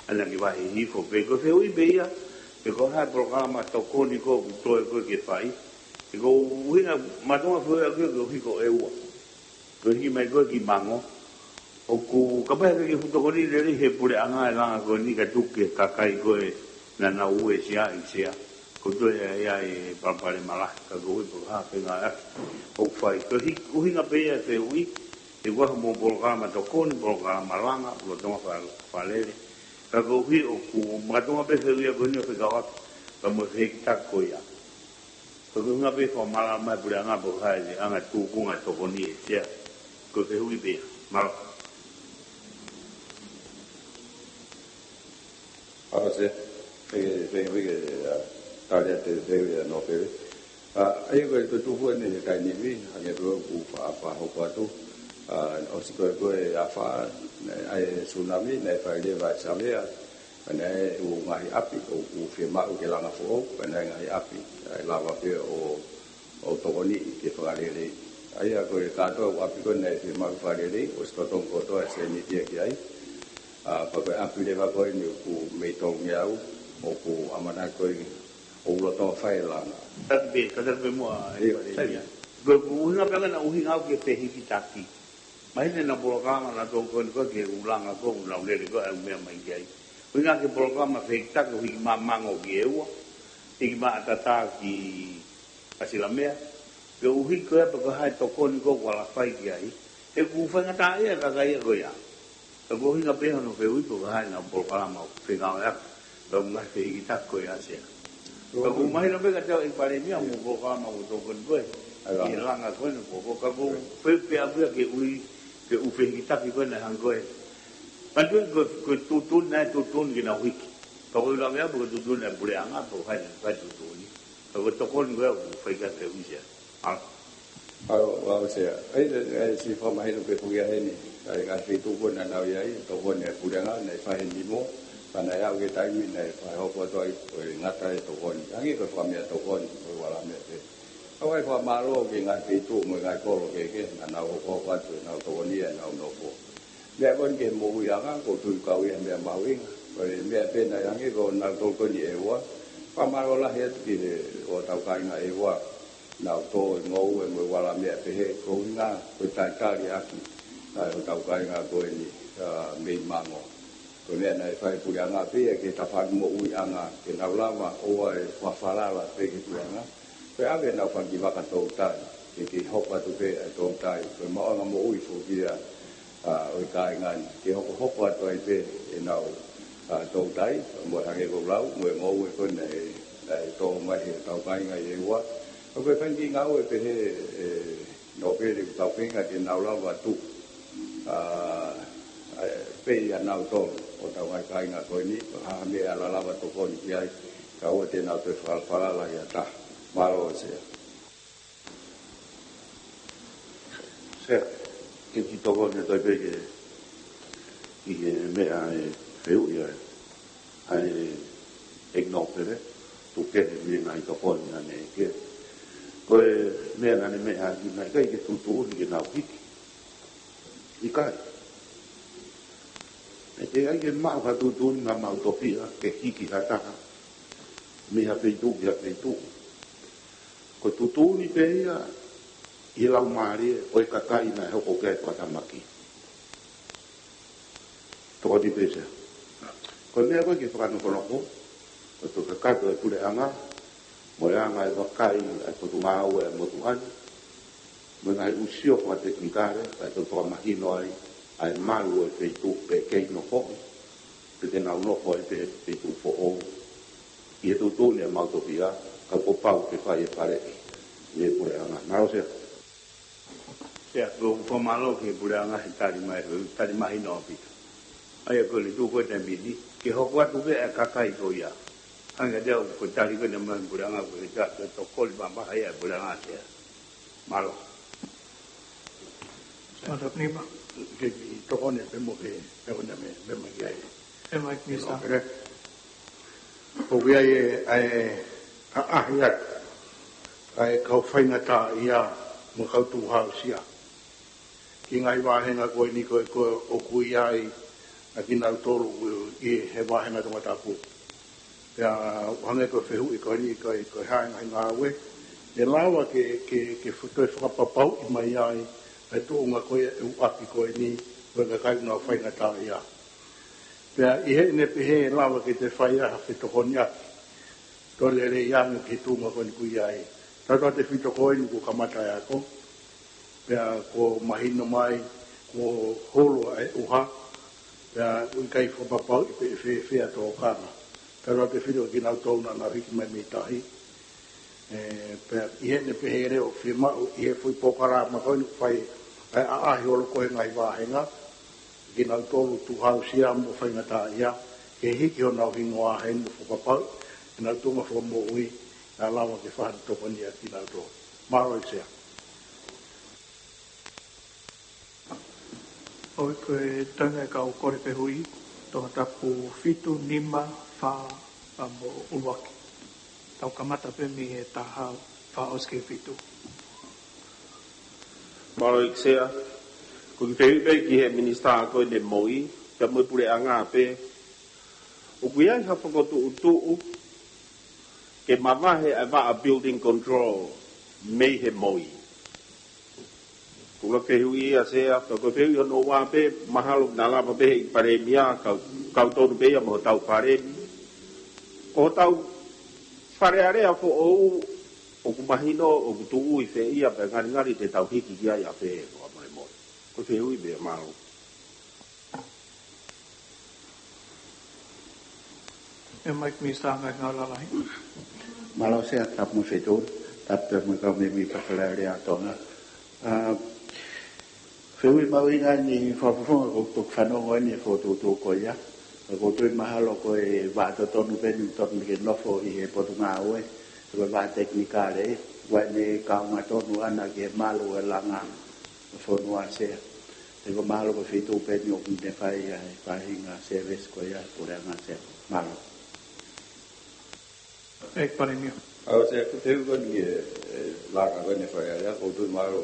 ʻAna ki Vahe Hihifo pē ko e fehuʻi pē ia, pe ko e hā e polokalama tokoni ko ē ʻoku toe ko ē ke fai. He ko e ʻuhinga mātuʻa fehuʻi ʻaku ia ko e hiki ko ʻEua. Ko e hiki mai ko ē ki mango. ʻOku kapau ʻe ʻikai ke fuʻu tokoniʻi lelei ʻe he puleʻanga e langa ko eni ka tuku ki he kakai ko ē naʻa nau ue Sea ʻi Sea. Ko e toe ia e palopalema lahi ka ko e ʻuhi pe ko e hā e fengāueʻaki ʻoku fai. Ko e hiki, ʻuhinga pē ia e fehuʻi, he ʻoku ʻi ai mo e polokalama tokoni, polokalama langa, lolotonga fa-, fālele. Ka koeʻuhi ʻoku makatuʻunga pē fehuʻi ia ko eni ʻo fekauʻaki pea mo e fehikitaki ko ia. Ka ko e ʻuhinga pē fakamaʻalaʻala mai puleʻanga pe ko e hā e anga tūkunga tokoni ʻe Sea. Ko e fehuʻi pē ia. Mālō. Mālō Sea, e, e, e, e, a, tali atu e fehuʻi ʻa Nōpele. A, ʻa ia ko e tuʻu hua eni he taimi ni, hangē ko ʻeku fa-, fakahoko atu. A, ʻosi ko ē ko e afā, naʻe ʻi ai e sunami, naʻe fai leva e savea, pea naʻe ʻi ai e ngaahi ʻapi, ʻoku fiemaʻu ke langa foʻou, pea naʻe ʻi ai e ngaahi ʻapi, ʻe lava pē ʻo, ʻo tokoniʻi ke fakaleleiʻi. ʻA ia ko e kātoa ʻoku ʻapi ko ē naʻe fiemaʻu fakalelei, ʻosi totongi kotoa e sēniti ia ki ai. ʻA, pea ko e ʻapi leva ko eni ʻoku mei tolungeau, ʻoku ʻamanaki ko ē ʻoku lolotonga fai e langa. Tatau pē, tatau pē muʻa e Io, fakalelei ia. Ko e ʻuhinga pē ʻa e ʻuhinga ʻoku ke fehikitaki. Mahino naʻa polokalama naʻa tau ko eni ko ē ke u langa ko ē, u nau lele ko ē, ʻa e meʻa mai ki ai. ʻUhinga ke polokalama fehikitaki ʻo hiki mai ʻa Mango ki ʻEua, hiki mai ʻa Tata ki ʻAsilamea. Ke u hiki ko ē pea ko e hā e tokoni ko ē ʻoku ala fai ki ai. He ʻoku faingataʻaʻia e kakai ia ko ia. Ka ko e ʻuhinga pē hono fehuʻi pe ko e hā ʻenau polokalama ʻoku fengāueʻaki. Pea ʻoku ngaahi fehikitaki ko ia Sea. Ka ʻoku mahino pē kiate au ʻEiki Palēmia mo e polokalama ʻoku tokoni ko ē. ʻAi lā. ʻI he langa ko ē naʻe poko. Ka ʻoku ou fehuʻi pē au ia ke ui, ke u fehikitaki ko ē naʻe hangē ko ē. Ka tui ko, ko e tuʻutuʻuni naʻe tuʻutuʻuni ke nau hiki. Ka ko e lave au ko e tuʻutuʻuni ʻa e puleʻanga, pe ko hai naʻe fai e tuʻutuʻuni. Ka ko e tokoni ko ē ʻoku fai ki ai e fehuʻi Sea. ʻAlo. ʻAlo, ʻalu Sea. ʻAi, ʻe, ʻe, siʻi fakamahino pē foki ia heni. ʻAi, ngaahi feituʻu ko ē naʻa nau ʻi ai, tokoni e puleʻanga, naʻe fai he nimo, ka naʻe aʻu ki he taimi naʻe fai hoko atu ai, ko e ngata e tokoni. Hangē ko e fakameʻatokoni, ko e vala meʻa pē. ʻOku ou fakamālō ki he ngaahi feituʻu mo e ngaahi kolo kehekehe, naʻa nau hokohoko atu ʻenau tokoni ʻenau nofo. Meʻa ko eni ki he moʻuiʻanga, ʻoku ou tui ʻoku kau ia he meʻa mahuʻinga. Ko e meʻa pē naʻe hangē ko nautolu ko eni ʻEua. Fakamālō lahi atu ki he, hotau kāinga ʻEua. Naʻa nau tō e ngoue mo e vala meʻa pehē, ko e ʻuhinga, ko e talitali ʻaki ʻa hotau kāinga ko eni, ʻa, mei Mango. Ko e meʻa naʻe fai puleʻanga pē ia ke tafaʻaki moʻuiʻanga, ke nau lava ʻo ʻai e fakafalala pē ki he puleʻanga. Ko e ʻave ʻenau fanga kiʻi vaka toutai, ke, ke hoko atu pē ʻa e toutai, ko e maʻuʻanga moʻui foki ia, ʻa, ʻo e kāinga ni, ke hokohoko atu ai pē ʻenau, ʻa, toutai, mo e hangē ko e lau, mo e ngoue ko ē naʻe, naʻe tō mai he hotau kāinga ʻi ʻEua. Ka ko e fanga kiʻi ngāue pehē, ʻe, nōpele ʻoku tau feinga ke nau lava atu, ʻa, ʻa, pē ia nautolu, hotau ngaahi kāinga ko eni, ha meʻa ʻe ala lava tokoni ki ai, ka ʻoua te nau toe falafalala ia taha. Mālō Sea. Sea, ke kiʻi tokoni atu ai pē ke, ki he meʻa ʻe fehuʻi ai. ʻA e ʻEiki Nōpele, tuku kehe mei he ngaahi tokoni naʻa ne ʻeke. Ko e meʻa naʻa ne meʻa ʻaki naʻe ʻikai ke tuʻutuʻuni ke nau hiki. ʻIkai. ʻE ʻikai ke maʻu ha tuʻutuʻuni mei ha maʻu tofiʻa ke hiki ha taha mei ha feituʻu ki ha feituʻu. Ko e tuʻutuʻuni pē ia ʻi he laumālie ʻo e kakai naʻe hoko ki ai e fakatamaki. Tokoni pē Sea. Ko e meʻa ko ē ke fakanokonoko, ko e toe kakato e puleʻanga, mo e anga e vakai ʻa e potungāue ʻa e motuʻa ni, mo e ngaahi ʻū sio fakatekinikale, kae toe fakamahino ai ʻa e malu ʻo e feituʻu pe ʻe kei nofoʻi, pe te nau nofo ai pē he feituʻu foʻou. ʻI he tuʻutuʻuni ʻa e maʻu tofiʻa, ka kuo pau ke fai e faleʻi ʻe he puleʻanga. Mālō Sea. Sea, ko e fakamālō ki he puleʻanga he tali mai, he tali mahino ʻaupito. ʻA ia ko e tuʻu ko ē taimi ni, ke hoko atu pē ʻa e kakai ko ia. Hangē ko e tali ko ē naʻe mai he puleʻanga ko e ta, ko e tokoni mamaha ia ʻa e puleʻanga Sea. Mālō. Mālō, Nima. Ke, ke tokoni pē mo ke, pē mo ne me, me mai ai. ʻE mai, Minisitā. ʻOku ʻi ai e, ʻa e, ʻaʻahi atu ʻa e kau faingataʻaʻia mo e kau tuʻu hausia ki he ngaahi vāhenga ko eni ko ē ʻoku ʻi ai ʻa kinautolu ʻi he vāhenga Tongatapu. Pea hangē ko e fehuʻi ko eni ko e, ko e hā e ngaahi ngāue ʻe lava ke, ke, ke toe fakapapauʻi mai ai ʻa e tuʻunga ko ia ʻo e ʻapi ko eni, ko e kakai ʻoku nau faingataʻaʻia. Pea ʻi heʻene pehē ʻe lava ke toe fai ai ha fetokoniʻaki, toe lelei ange ki he tuʻunga ko eni ʻoku ʻi ai. Tautautefito ko eni kuo kamata e ako, pea kuo mahino mai kuo holo ʻa e ʻuha, pea ʻoku ʻikai fakapapauʻi pe ʻe fēfē ʻa e tokanga. Tautautefito kinautolu naʻa nau hiki mai mei tahi. ʻE, pea ʻi heʻene pehē leva ʻoku fiemaʻu ʻi he foʻi polokalama ko eni ʻoku fai ʻa e ʻaʻahi holo ko ē he ngaahi vāhenga, kinautolu tuʻu hausia mo faingataʻaʻia, ke hiki honau hingoa heni mo fakapapauʻi ʻenau tuʻunga fakamoʻui, naʻa lava ke fai ha tokoni ʻa kinautolu. Mālō ʻEiki Sea. ʻOi, ko e toenga e kau kole fehuʻi, Tongatapu fitu, nima, fā, pea mo ʻuluaki. Tau kamata pē mei he taha, fā ʻosi ki he fitu. Mālō ʻEiki Sea, ko e kiʻi fehuʻi pē ki he Minisitā ko eni ʻo e MOI, pea mo e Puleʻanga pē, ʻoku ʻi ai ha fokotuʻutuʻu ke mavahe ʻa e vaʻa building control mei he MOI? Ko e fehuʻi ia Sea, pea ko e fehuʻi hono ua pē, mahalo naʻa lava pē ʻe he Palēmia, kau, kau tonu pē ia mo hotau Palēmia. Ko hotau Fale Alea foʻou, ʻoku mahino ʻoku tuʻu ʻi fē ia, pea ngalingali te tau hiki ki ai ʻafē, fakamolemole? Ko e fehuʻi pē ia, mālō. ʻE Mike Minisitā Ngaahi Ngāue Lalahi. Mālō Sea, tapu mo e Feituʻu, tapu pē mo e kau mēmipa Fale Alea ʻa Tonga. ʻA, fehuʻi mahuʻinga eni fakafofonga, ʻoku ou toki fanongo eni he fokotuʻutuʻu ko ia. Ka ʻoku ou tui mahalo ko e vaʻa totonu pē eni ʻoku totonu ke nofo ʻi he Potungāue, ko e vaʻa tekinikale, ʻoku ʻi ai ʻene kaunga tonu ʻana ki he malu ʻo e langa ʻo e fonua Sea. He ʻoku mahalo ko e feituʻu pē eni ʻoku ne fai ai ʻa e faʻahinga service ko ia ʻa e Puleʻanga Sea. Mālō. ʻEiki Palēmia. ʻA, ʻoku ou tui ko e fehuʻi ko eni ki he, ʻe, langa ko eni ʻa e Fale Alea, ʻoku ou tui mahalo,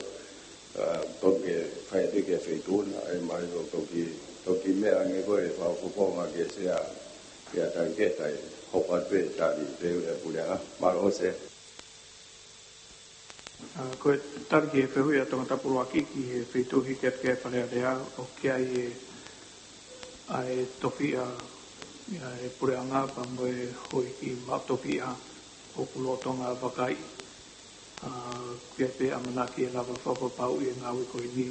ʻa, totonu ke fai atu ki he feituʻu na, ʻe mahalo toki, toki meʻa ange ko e fakafofonga ki he Sea, ki he Talikehe, hoko atu pē tali fehuʻi ʻa e Puleʻanga. Mālō Sea. ʻA, ko e tali ki he fehuʻi ʻa Tongatapu ʻUluaki ki he feituʻu hiki atu ki ai ʻa e Fale Alea, ʻoku ʻi ai e, ʻa e tofiʻa ʻa e Puleʻanga pea mo e Houʻeiki maʻu tofiʻa ʻoku lolotonga vakai. ʻA, ʻoku ʻi ai pē ʻamanaki ʻe lava fakapapauʻi e ngāue ko eni,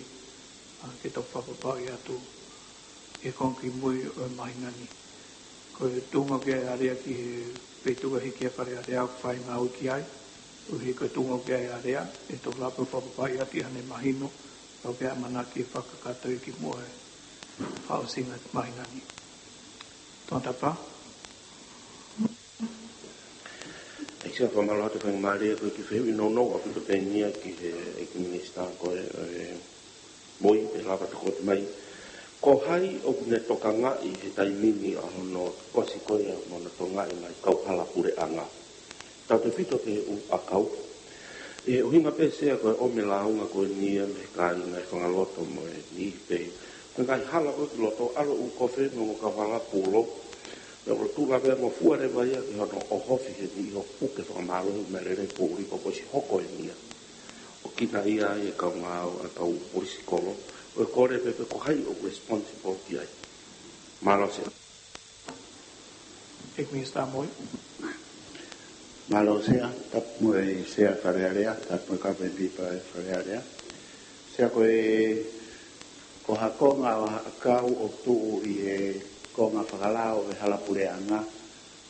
ʻa, ke toki fakapapauʻi atu ʻi he konga kimui ʻo e māhina ni. Ko e tuʻunga ʻoku ʻi ai e alea ki he feituʻu ʻe hiki ʻa e Fale Alea ʻoku fai ngāue ki ai, ʻuhi ko e tuʻunga ʻoku ʻi ai e alea, ʻe toki lava pē fakapapauʻi atu ʻi haʻane mahino, ka ʻoku ʻi ai e ʻamanaki ʻe fakakakato ia kimuʻa he fakaʻosinga ʻo e māhina ni. Tongatapu. ʻEiki Sea, fakamālō atu, faingamālie, ko e kiʻi fehuʻi nounou ʻaupito pē eni ia ki he ʻEiki Minisitā ko ē, ʻe, MOI, pea lava tokoto mai. Ko hai ʻoku ne tokangaʻi he taimi ni ʻa hono ʻosi ko ia mo hono tokangaʻi mai e kau hala puleʻanga? Tautefito ki he ʻū ʻakau. ʻI he ʻuhinga pē Sea ko e ʻomi e lāunga ko eni ia mei he kāinga ʻi Fangaloto mo e niʻihi pē. Ko e ngaahi hala ko ē ki loto, ʻalu e ʻū kofe mo e ongo kau hala pulou. Pea ʻoku tuʻu lava ia mo fua leva ia ki hono ʻohofi he niʻihi ʻo puke fakamālohi mo e lele puli kuo ʻosi hoko eni ia. ʻOku ʻi ai e kaungā ʻa e kau polisi kolo. ʻOku ou kole pē pe ko hai ʻoku responsible ki ai. Mālō Sea. ʻEiki Minisitā MOI. Mālō Sea, tapu mo e Sea Fale Alea, tapu mo e kau mēmipa ʻo e Fale Alea. Sea, ko e, ko ha konga ʻo ha ʻakau ʻoku tuʻu ʻi he konga fakalao ʻo e hala puleʻanga,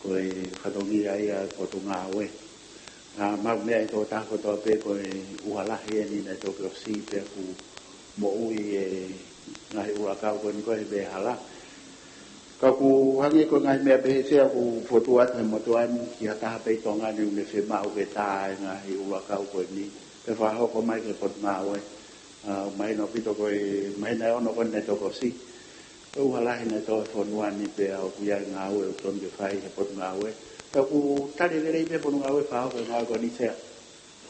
ko e fatongia ia ʻo e Potungāue. ʻA, maʻu meʻa ʻe he tokotaha kotoa pē ko e ʻuha lahi eni naʻe toki ʻosi pea ʻoku moʻui e ngaahi ʻū ʻakau ko eni ko ē he veʻehala. Ka ʻoku hangē ko e ngaahi meʻa pehē Sea ʻoku fotu atu he motuʻa ni ki ha taha pē ʻi Tonga ni ʻoku ne fiemaʻu ke tā e ngaahi ʻū ʻakau ko eni, pea fakahoko mai ki he Potungāue. ʻA, mahino ʻaupito ko e māhina ʻe ono ko eni naʻe toki ʻosi. Ko e ʻuha lahi naʻe tō he fonua ni pea ʻoku ʻi ai e ngāue ʻoku totonu ke fai he Potungāue. Pea ʻoku tali lelei pē Potungāue fakahoko e ngāue ko eni Sea.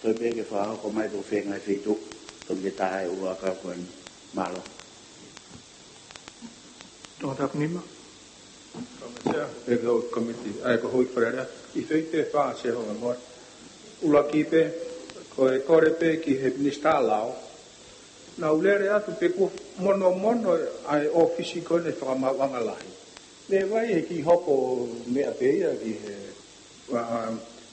Toe pē ke fakahoko mai pe ko fē ngaahi feituʻu totonu ke tā e ʻū ʻakau ko eni. Mālō. Tongatapu nima. Tongatapu Sea, ʻe kau komiti, ʻa e kau Houʻeiki Fale Alea, ʻi he feituʻu ʻe fā Sea, fakamolemole. ʻUluaki pē, ko e kole pē ki he Minisitā Lao, naʻa ku lele atu pe kuo monomono ʻa e ʻōfisi ko eni ʻo e Fakamaauʻanga Lahi. Naʻe ʻi ai e kiʻi hoko meʻa pē ia ki he, ʻa,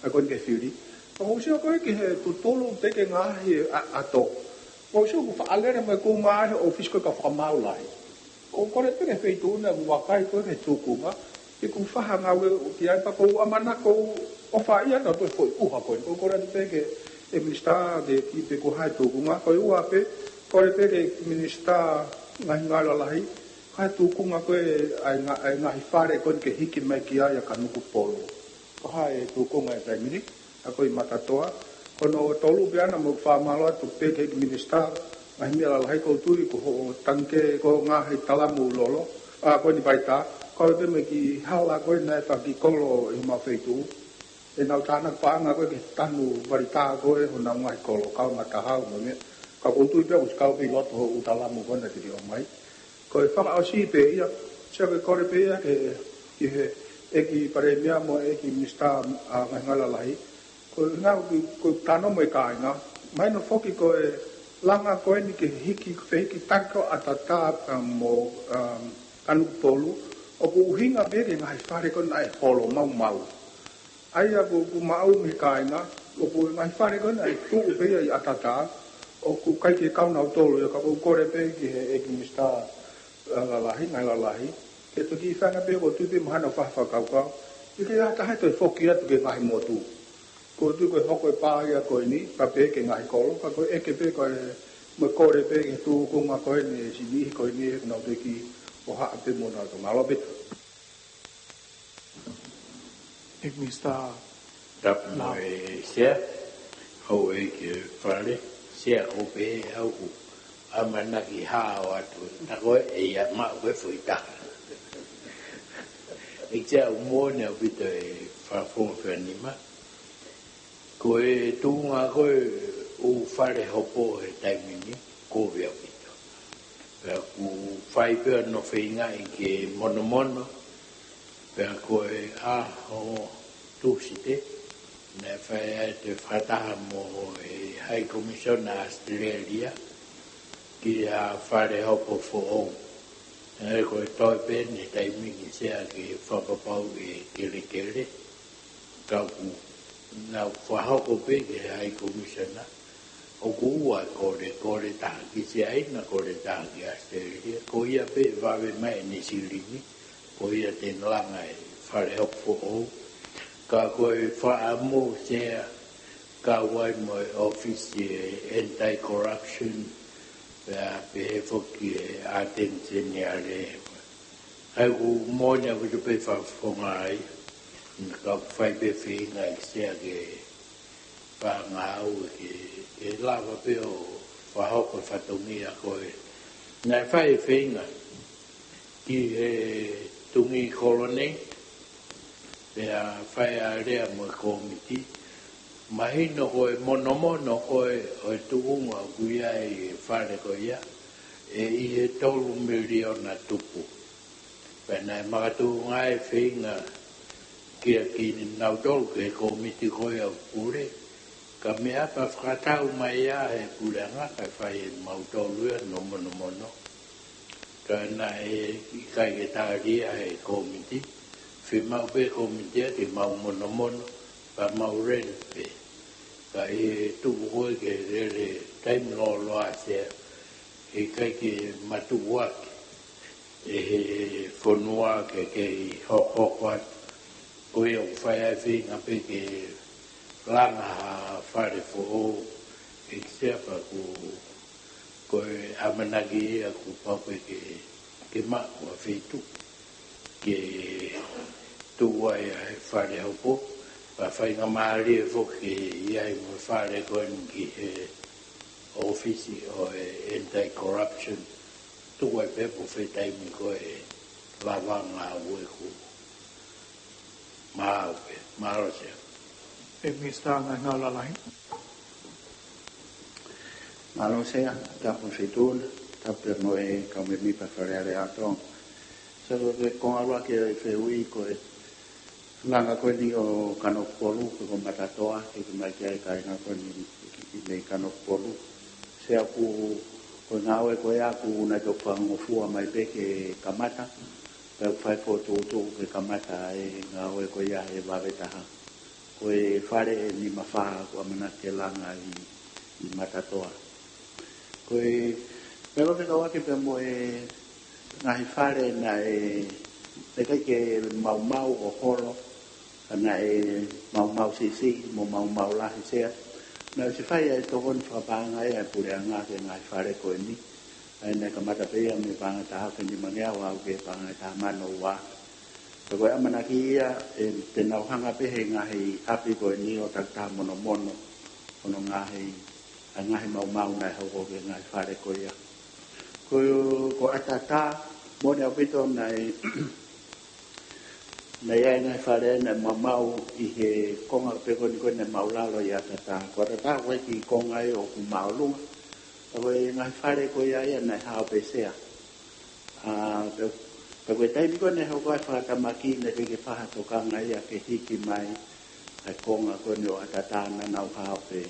ʻa ko eni ke fili. Ka ʻoku ou sio ko ē ki he tutulu pē ki he ngaahi ʻa, ʻato. ʻOku ou sio ʻoku faʻa lele mai ko ē mai he ʻōfisi ko ē ʻo e Fakamaau Lahi. ʻOku ou kole pē ki he feituʻu na ʻoku vakai ko ē ki he tūkunga. He ʻoku faʻa ngāue ʻoku ʻi ai pea ʻoku ou ʻamanaki ʻoku ʻofaʻia nautolu e foʻi ʻuha ko ē. ʻOku ou kole atu pē ki he Minisitā ke kiʻi pe ko hai e tūkunga. Ko e ua pē, kole pē ki he Minisitā Ngaahi Ngāue Lalahi, ko hai e tūkunga ko ē ʻa e ngā-, ʻa e ngaahi fale ko eni ke hiki mai ki ai ʻa Kanokupolu? Ko hai e tūkunga ʻi he taimi ni, ʻa ko ē ʻi Matatoa? Ko hono tolu pē ʻana mo e fakamālō atu pē ki he Minisitā Ngaahi Meʻa Lalahi, ʻoku ou tui ko hoʻo tangikē ko e ngaahi talamu lolo, ʻa ko eni vaitā, kau pē mo e kiʻi hala ko ē naʻe fai ki he kolo ʻi homau feituʻu. ʻE nau tānaki paʻanga ko ē ki he tanu vaitā ko ē honau ngaahi kolo, kau matahau mo e meʻa. Ka ʻoku ou tui pē ʻoku ʻikai ke ʻi loto hoʻo talamonū ko ena te ke ʻomai. Ko e fakaʻosi pē ia, Sea, ko e kole pē ia ki he, ki he ʻEiki Palēmia mo e ʻEiki Minisitā ʻa e Ngaahi Ngāue Lalahi. Ko e ʻuhinga ʻoku, ʻoku ou talanoa mo e kāinga. Mahino foki ko e langa ko eni ki he hiki, fehikitaki ʻo ʻAtatā pea mo, um, Kanokupolu, ʻoku ʻuhinga pē ki he ngaahi fale ko ena naʻe holo maumau. ʻA ia ʻoku, ʻoku maʻu mei he kāinga, ʻoku ngaahi fale ko ena naʻe tuʻu pē ia ʻi ʻAtatā, ʻoku ʻikai ke kau nautolu ia, ka ʻoku ou kole pē ki he ʻEiki Minisitā, ʻa, Lalahi, Ngaahi Lalahi, ke toki fanga pē ʻoku ou tui pē mahalo ʻoku fakakaukau, ʻikai ha taha ʻe toe foki atu ki he ngaahi motu. ʻOku ou tui ko e hoko e pā ia ko eni, ka pehē ki he ngaahi kolo, ka ko e ʻeke pē ko e, mo e kole pē ki he tūkunga ko eni, siʻi niʻihi ko eni, ʻoku nau teʻeki ʻo haʻa pē mo nautolu. Mālō pē. ʻEiki Minisitā. Tapu mo e Sea, houʻeiki Fale, Sea, ko e pehē au ʻoku ʻamanaki hao atu, na ko e ia maʻu e foʻi taha. ʻEiki Sea, ʻoku moʻoni ʻaupito e fakafofonga fenima. Ko e tuʻunga ko ē ʻū fale hopo he taimi ni, kovi ʻaupito. Pea ʻoku fai pē hono feingaʻi ke monomono, pea ko e ʻaho Tūsite, naʻe fai ai e fakataha mo e High Commissioner Australia, ki ha fale hopo foʻou. Naʻe ko e toe pē eni he taimi ni, Sea, ke fakapapauʻi e kelekele. Ka ʻoku nau fakahoko pē ki he High Commissioner, ʻoku ua e kole, kole taha ki Siaina, kole taha ki Australia, ko ia pē ʻe vave mai ʻene silini, ko ia te ne langa e fale hopo foʻou. Ka ko e fakaʻamu, Sea, kau ai mo e ʻōfisi e anti-corruption, pea pehē foki e ʻAteni Seniale. ʻA ia ʻoku moʻoni ʻaupito pē fakafofonga ia, ka ʻoku fai pē feinga, ʻEiki Sea, ke fakaʻau ke, ke lava pē ʻo fakahoko e fatongia ko ē. Naʻe fai e feinga ki he Tuʻi Koloneita, pea fai ʻa e lea mo e kōmiti. Mahino ko e monomono ko ē ʻo e tuʻunga ʻoku ʻi ai e fale ko ia, ʻe ʻi he tolu miliona tupu. Pea naʻe makatuʻunga e feinga kia kinautolu ki he kōmiti ko ia ʻoku pule, ka meʻa pē ʻa e fakatau mai ʻa e puleʻanga kae fai ʻe mautolu ia hono monomono. Ka naʻe ʻikai ke tali ia ʻe he kōmiti, fiemaʻu pē kōmiti ia ke mau monomono, pea mau rent pē. Ka ʻi he tuʻu ko ē ke lele taimi lōloa, Sea, heʻikai ke matuʻuaki ʻe he fonua ke kei hokohoko atu. Ko ia ʻoku fai ai e feinga pē ke langa ha fale foʻou, ʻEiki Sea, pea ʻoku, ko e ʻamanaki ia kuo pau pē ke, ke maʻu ha feituʻu ke tuʻu ai ʻa e fale hopo, pea faingamālie foki ʻi ai mo e fale ko eni ki he ʻōfisi ʻo e anti-corruption, tuku ai pē pe ko fē taimi ko e lava ngāue, ʻoku maʻu pē. Mālō, Sea. ʻEiki Minisitā Ngaahi Ngāue Lalahi. Mālō, Sea, tapu mo e feituʻu na, tapu mo e kau mēmipa Fale Alea ʻo Tonga. Sea, ko e konga ʻuluaki e fehuʻi ko e langa ko eni ʻo Kanokupolu, ko e ko Matatoa, ke ke mai ki ai e kāinga ko eni mei Kanokupolu. Sea, ʻoku, ko e ngāue ko ia ʻoku nau toki fakangofua mai pē ke kamata, pea ʻoku fai fokotuʻutuʻu ke kamata e ngāue ko ia he vave taha. Ko e fale ʻe nima fā ʻoku ʻamanaki ke langa ʻi, ʻi Matatoa. Ko e, pea ʻoku fekauʻaki pea mo e ngaahi fale naʻe, naʻe ʻikai ke maumau ʻo holo, ka naʻe maumau siʻisiʻi mo maumau lahi, Sea. Naʻe ʻosi fai ʻa e tokoni fakapaʻanga ʻa e puleʻanga ki he ngaahi fale ko eni. ʻA ia naʻe kamata pē ia mei he paʻanga ʻe taha afe nimangeau ʻo aʻu ki he paʻanga ʻe taha mano ua. Pea ko e ʻamanaki ia, ʻe, te nau hanga pē he ngaahi ʻapi ko eni ʻo takitaha monomono hono ngaahi, ʻa e ngaahi maumau naʻe hoko ki he ngaahi fale ko ia. Ko, ko ʻAtatā, moʻoni ʻaupito naʻe, naʻe ʻi ai e ngaahi fale naʻe maumau ʻi he konga pē ko eni ko ē naʻe māʻulalo ʻi ʻAtatā. Ko ʻAtatā ko e kiʻi konga ia ʻoku māʻolunga. Ko e ngaahi fale ko ia ia naʻe hao pē Sea. ʻA, pea, pea ko e taimi ko ē naʻe hoko ai e fakatamaki naʻe teʻeki ke fai ha tokanga ia ke hiki mai ʻa e konga ko eni ʻo ʻAtatā naʻa nau hao pē.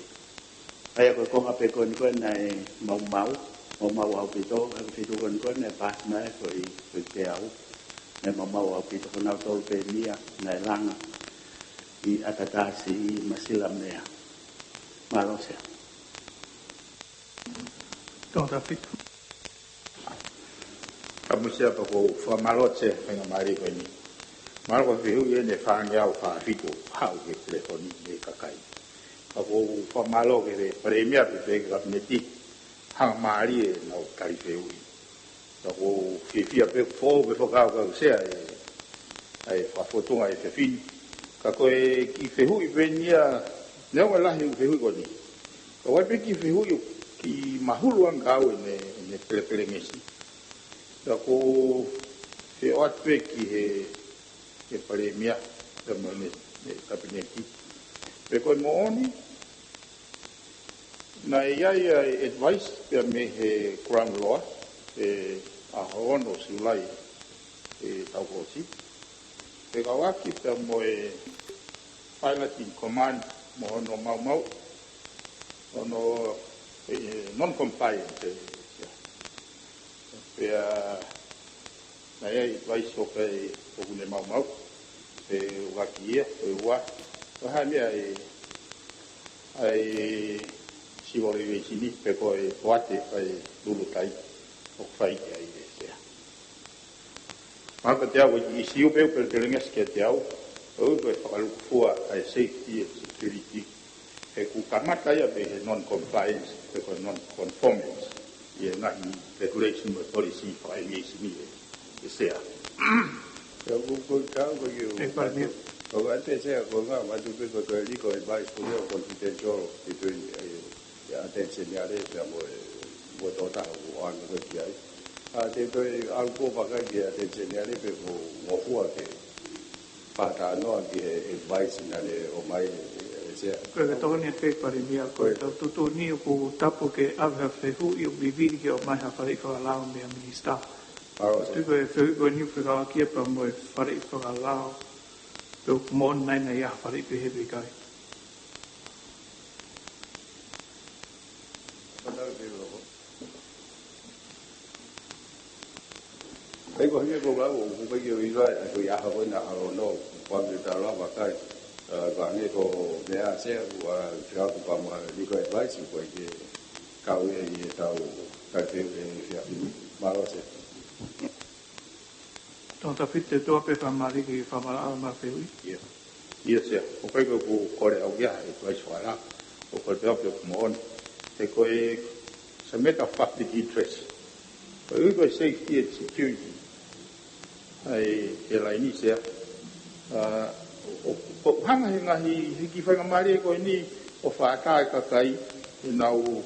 ʻA ia ko e konga pē ko eni ko ē naʻe maumau, maumau ʻaupito, ʻa e feituʻu ko eni ko ē naʻe paasi mai ko ē ʻi, ko ē Teau. Naʻe maumau ʻaupito ko nautolu pē ia naʻe langa ʻi ʻAtatā Siʻi mo Silamea. Mālō Sea. Tō tafitu. Ka mo Sea pea ʻoku ou fakamālō atu he faingamālie ko eni. Mālō ko e fehuʻi eni ʻe fāngeau fāfitu haʻu ki he telefoni ʻa e kakai. Ka ʻoku ou fakamālō ki he Palēmia pea pehē ki he Kapineti. Faingamālie ʻenau tali fehuʻi. Ka ʻoku ou fiefia pē ʻoku foʻou pē fakakaukau Sea ʻa e, ʻa e fakafotunga ʻa e efiafi ni. Ka ko e kiʻi fehuʻi pē eni ia, neongo e lahi e fehuʻi ko eni. Ka ʻoku ʻi ai pē kiʻi fehuʻi ʻoku kiʻi mahulu ange kiate au ʻene, ʻene pelepelengesi. Ka ʻoku ou ʻoatu pē ki he, he Palēmia, pea mo ʻene, ʻene Kapineti. Pe ko e moʻoni, naʻe ʻi ai ʻa e advice pea mei he Crown Law, he ʻaho ono Siulai ʻo e taʻu kuo ʻosi. Fekauʻaki pea mo e Pilot in Command mo hono maumau, hono, e, non-compliance, e, pea naʻe ʻi ai e advice ʻoku ʻikai, ʻoku ne maumau, ʻe ʻuluaki ia, ʻe ua, ʻo hā meʻa ʻa e, ʻa e civil aviation ni, pe ko e poate, ʻa e lulutai, ʻoku fai ki ai ʻe Sea. Mahalo kiate au, ko e ʻisiū pē ʻoku pelepelengesi kiate au, ʻoku ʻi ai ko e fakalūkufua ʻa e safety and security. He ʻoku kamata ia mei he non-compliance, pe ko e non-conformance ʻi he ngaahi regulation mo e policy faka-aviation ʻe, ʻe Sea. Pea ʻoku ou kau ko ʻEiki ʻo ʻEiki Palēmia. Ko ʻeku ʻai pē Sea ko e ngaahi atu pē ko e legal advice ko e confidential between, e, ʻa e Attorney General pea mo e, mo e tokotaha ʻoku ʻoange ko ē ki ai. ʻA, te u toe ʻalu ʻo vakai ki he Attorney General pe ʻoku ngofua ke fakatalanoa ki he advice naʻa ne ʻomai ʻe, ʻe Sea. Ko e tokoni atu pē Palēmia, ko e Ko e tau tuʻutuʻuni ʻoku tapu ke ʻave ha fehuʻi ʻoku vivili ke ʻomai ha faleʻi fakalao mei he Minisitā. Mālō. Tui ko e fehuʻi ko eni ʻoku fekauʻaki ia pea mo e faleʻi fakalao, pe ʻoku moʻoni nai naʻe ʻi ai ha faleʻi pehē pe ʻikai. Pea ko e hangē ko e lau, ʻoku ʻikai ke u ʻilo ʻa e, ko e ʻaho ko ena ʻaho ono, ʻoku ʻikai ke u tala vakai, ʻa, ko e hangē ko e meʻa Sea, ʻoku, ʻa, ke aku pea mo e legal advice, ʻoku ʻikai ke kau ia ʻi heʻetau, kae ke, e, efiafi ni. Mālō Sea. Tō tafitu, te u toe fakamālō ki he fakamālō ʻa e fehuʻi. ʻIo. ʻIo Sea, ʻoku ʻikai ke u kole au ia he advice fakalao, ʻoku ou kole pē au pe ʻoku moʻoni. He ko e, it's a matter of public interest. Ko e ʻuhi ko e safety and security ʻa e, e laini Sea. ʻA, ʻo, ʻo, ʻoku hanga he ngaahi, he kiʻi faingamālie ko eni ʻo fakaʻatā e kakai ʻenau,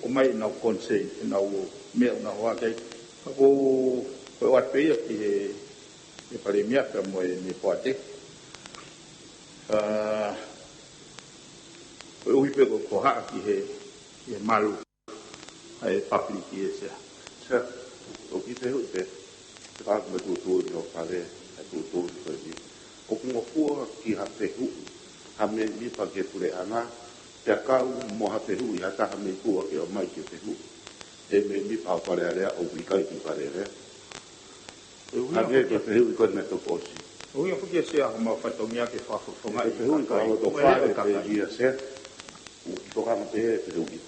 ʻomai ʻenau concern, ʻenau meʻa ʻoku nau ʻohake ai. Ka ʻoku ou, ʻoku ou ʻoatu pē ia ki he, he Palēmia pea mo e, mo e poate. ʻA, koeʻuhi pē ko e, ko e hā ki he, ki he malu ʻa e public ʻe Sea. Sea, ʻoku ou kiʻi fehuʻi pē, te u kau mo e tuʻutuʻuni ʻo e Fale, ʻa e tuʻutuʻuni ko eni. ʻOku ngofua ki ha fehuʻi ha mēmipa ki he puleʻanga, pea kau mo ha fehuʻi ha taha mei tuʻa ke ʻomai ke fehuʻi ʻe he mēmipa ʻo e Fale Alea ʻoku ʻikai ki Fale Alea? ʻOku ʻi ai Hangē ko e fehuʻi ko ena naʻe toki ʻosi. ʻOku ʻi ai foki ʻe Sea homau fatongia ke fakafofongaʻi e fehuʻi kakai kae loto mo e fale ʻa e kakai. Pē ia Sea. ʻOku tokanga pē he fehuʻi.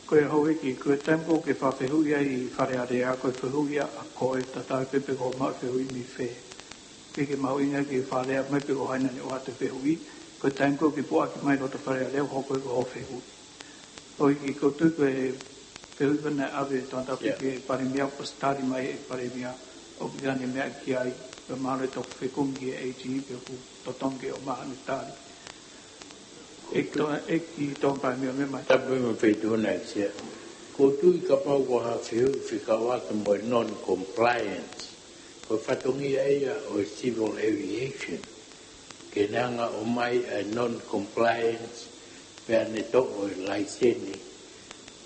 Ko e houʻeiki, ko e taimi ko ē ʻoku ke fakafehuʻi ai ʻi Fale Alea, ko e fehuʻi ia ʻa koe, tatau ai pē pe ko homau fehuʻi mei fē. Ke ke mahuʻinga ki Fale Alea mai pe ko hai naʻa ne ʻoatu e fehuʻi. Ko e taimi ko ē ʻoku ke puʻaki mai loto Fale Alea, ʻoku hoko ia ko hoʻo fehuʻi. ʻOku ʻikai ke u tui ko e fehuʻi ko ena naʻe ʻave ʻe Tonga Tapu ki he Palēmia, kuo ʻosi tali mai ʻe he Palēmia ʻoku ʻikai ke ne meʻa ki ai, pea mahalo ʻe toki fekumi ki he AG pe ʻoku totonu ke ʻomai haʻane tali. ʻEiki Tonga, ʻEiki Tonga Palēmia, meʻa mai. Tapu mo e feituʻu na ʻEiki Sea. ʻOku ou tui kapau ko ha fehuʻi fekauʻaki mo e non-compliance, ko e fatongia ia ʻo e civil aviation ke ne hanga ʻo ʻomai ʻa e non-compliance, pea ne toʻo e laiseni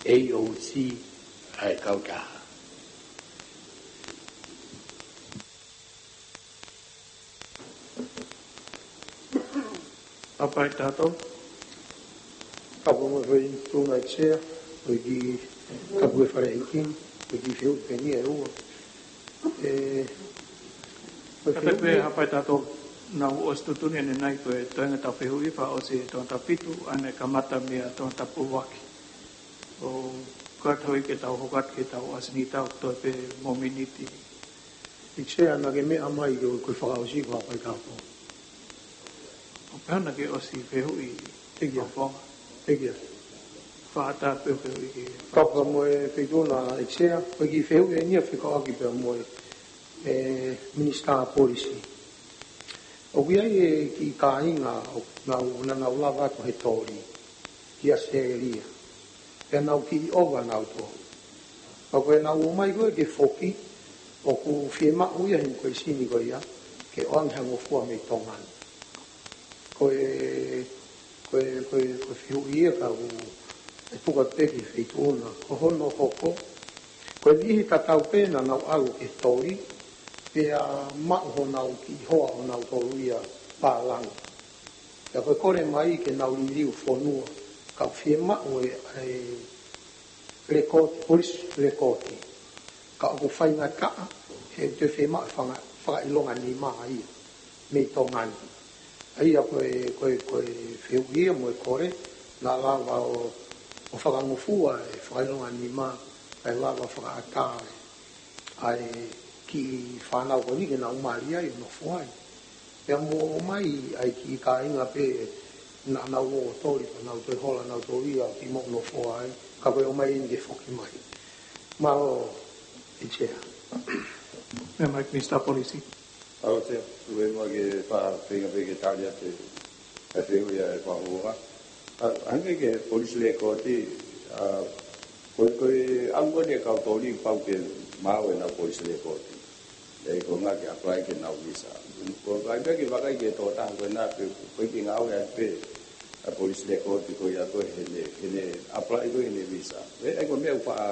A O C ʻa e kautaha. Hapai tatou. Tapu mo e Feituʻuna ʻEiki Sea, ʻEiki Tapu e Fale ʻEiki, ʻEiki Fehuʻi pē eni ʻe ua. ʻE, ko e Kātaki pē fehuʻi. Hapai tatou, naʻa ku ʻosi tuʻutuʻuni ʻanenai ko e toenga ʻetau fehuʻi fakaʻosi ʻe Tongatapu fitu, ʻa ʻene kamata meia Tongatapu ʻuluaki. ʻOku ʻatā hoi ke tau hoko atu ke tau ʻasi ni tau toe pē mo e miniti. ʻEiki Sea, naʻa ke meʻa mai ko e, ko e fakaʻosi ko e hapai tatou. ʻOku pehē naʻa ke ʻosi fehuʻi. ʻEiki. Fakaʻosi. ʻEiki. Fakaʻatā pē fehuʻi ki. Tapu mo e Feituʻuna ʻEiki Sea, ko e kiʻi fehuʻi eni ia fekauʻaki pea mo e, e, Minisitā Polisi. ʻOku ʻi ai e kiʻi kāinga ʻoku nau, naʻa nau lava atu he toli ki ʻAositelēlia. Pea nau kiʻi ʻova nautolu. Ka ko ʻenau ō mai ko ē ke foki, ʻoku fiemaʻu ia he ko e sini ko ia, ke ʻoange ha ngofua mei Tonga ni. Ko e, ko e, ko e, ko e fehuʻi ia ka u, ʻe tuku atu pē ki he Feituʻuna, ko hono hoko. Ko e niʻihi tatau pē naʻa nau ʻalu ki he toli, pea maʻu honau kiʻi hoa ʻo nautolu ia pālangi. Pea ko e kole mai ke nau liliu fonua, ka ʻoku fiemaʻu e, e lekooti, police lekooti. Ka ʻoku faingataʻa, he ʻoku toe fiemaʻu fanga-, fakaʻilonga nima ia mei Tonga ni. ʻA ia ko e, ko e, ko e fehuʻi ia mo e kole, naʻa lava ʻo, ʻo fakangofua e fakaʻilonga nima, kae lava fakaʻatā e ʻa e kiʻi fānau ko eni ke nau mali ai ʻo nofo ai. Pea mo ō mai ʻa e kiʻi kāinga pē naʻa nau ō toli pea nau toe hola nautolu ia ki mo nofo ai, ka ko e ō mai eni ke foki mai. Mālō, ʻEiki Sea. Meʻa mai Minisitā Polisi. ʻAo Sea, ʻoku ou ʻi ai mo e kiʻi feinga pē ke tali atu e fehuʻi ʻa e Fakafofonga. ʻA, hangē ko e police record, ʻa, ko, ko e ʻalu ko eni e kau toli pau ke maʻu ʻenau police record. ʻE ko e ʻuhinga ke apply ki heʻenau visa. Ko e ʻai pē ke vakai ki he tokotaha ko ena pe, pe ʻikai ke ngāue ai pē ʻa e police record ko ia ko ē heʻene, heʻene apply ko ē heʻene visa. ʻE, ʻa ia ko e meʻa ʻoku faʻa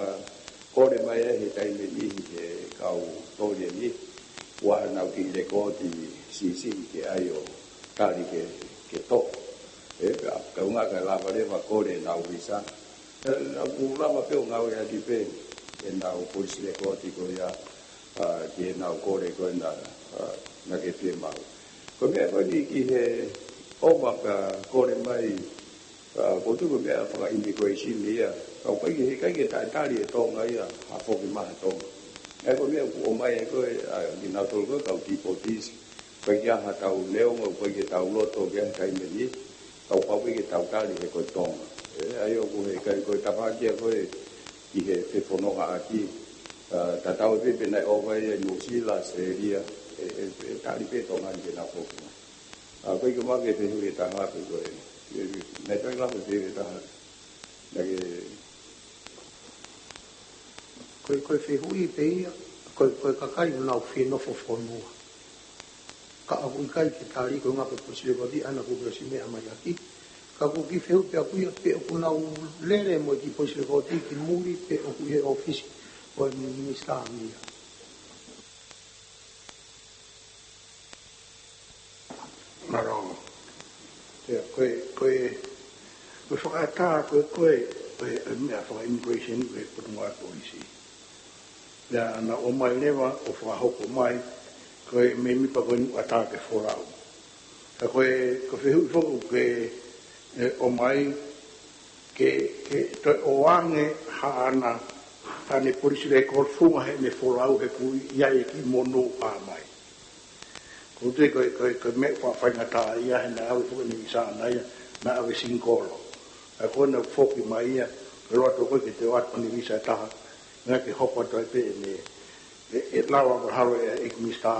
kole mai ai he taimi ʻe niʻihi he kau toli ʻe niʻihi, ʻoku ʻi ai ʻenau kiʻi lekooti siʻisiʻi ke ʻai ʻo tali ke, ke toʻo. ʻE, ka, ka ʻuhinga kae lava leva kole ʻenau visa. ʻE, naʻa ku lava pē ʻo ngāueʻaki pē ʻenau police record ko ia, ʻa, ki heʻenau kole ko ena, ʻa, naʻa ke fiemaʻu. Ko e meʻa ko eni ki he ʻova ka kole mai, ʻa, ko e tuʻu ko e meʻa faka-immigration ia. Ka ʻoku ʻikai ke, he ʻikai ke taʻetali ʻe Tonga ia ha foki mai ha Tonga. ʻA ia ko e meʻa ʻoku ʻomai ai ko ē, ʻa, kinautolu ko ē kau deportees. ʻIkai ke ʻi ai haʻatau neongo, ʻikai ke tau loto ki ai he taimi ni, ka ʻoku pau pē ke tau tali he ko e Tonga. ʻE, ʻa ia ʻoku he ʻikai ko e tafaʻaki ia ko ē ʻi he fefonongaʻaki, ʻa, tatau ai pē pe naʻe ʻova ia ʻi Nuʻu Sila, ʻAositelēlia, ʻe, ʻe, ʻe tali pē Tonga ni ke nau foki mai. ʻA, ko e ʻikai ke maʻu ke fehuʻi ʻe taha pe ko e, ʻe, ʻe, naʻe ʻikai lava fehuʻi ʻe taha. Naʻa ke Ko e, ko e fehuʻi pē ia, ko e, ko e kakai ʻoku nau fie nofo fonua. Ka ʻoku ʻikai ke tali ko e ʻuhinga ko e police record ʻana ʻoku ke ʻosi meʻa mai ʻaki. Ka ko e kiʻi fehuʻi pē ʻaku ia pe ʻoku nau lele mo e kiʻi police record ki muli pe ʻoku ʻi he ʻōfisi ʻo e minisitā ia. Mālō. ʻIo, ko e, ko e, ko e fakaʻatā, ko e, ko e, ko e, ko e meʻa faka-immigration, ko e potungāue polisi. Pea naʻa nau ō mai leva ʻo fakahoko mai, ko e mēmipa ko eni ʻoku ʻatā ke folau. Ka ko e, ko e fehuʻi foki ʻoku ke, ʻe, ō mai, ke, ke toe ʻoange haʻane, haʻane police record funga heʻene folau he ʻoku ʻi ai e kiʻi monū ʻomai. Ko e tui ko e, ko e, ko e meʻa faingataʻa ia he naʻe ʻave foki ʻene visa ʻana ia, naʻe ʻave singikolo. ʻA ia ko ena ʻoku foki mai ia, ko e loto ko ē ke toe ʻoatu ʻene visa ʻe taha, naʻa ke hoko atu ai pē ʻene, ʻe, ʻe lava mahalo ʻe, ʻe minisitā,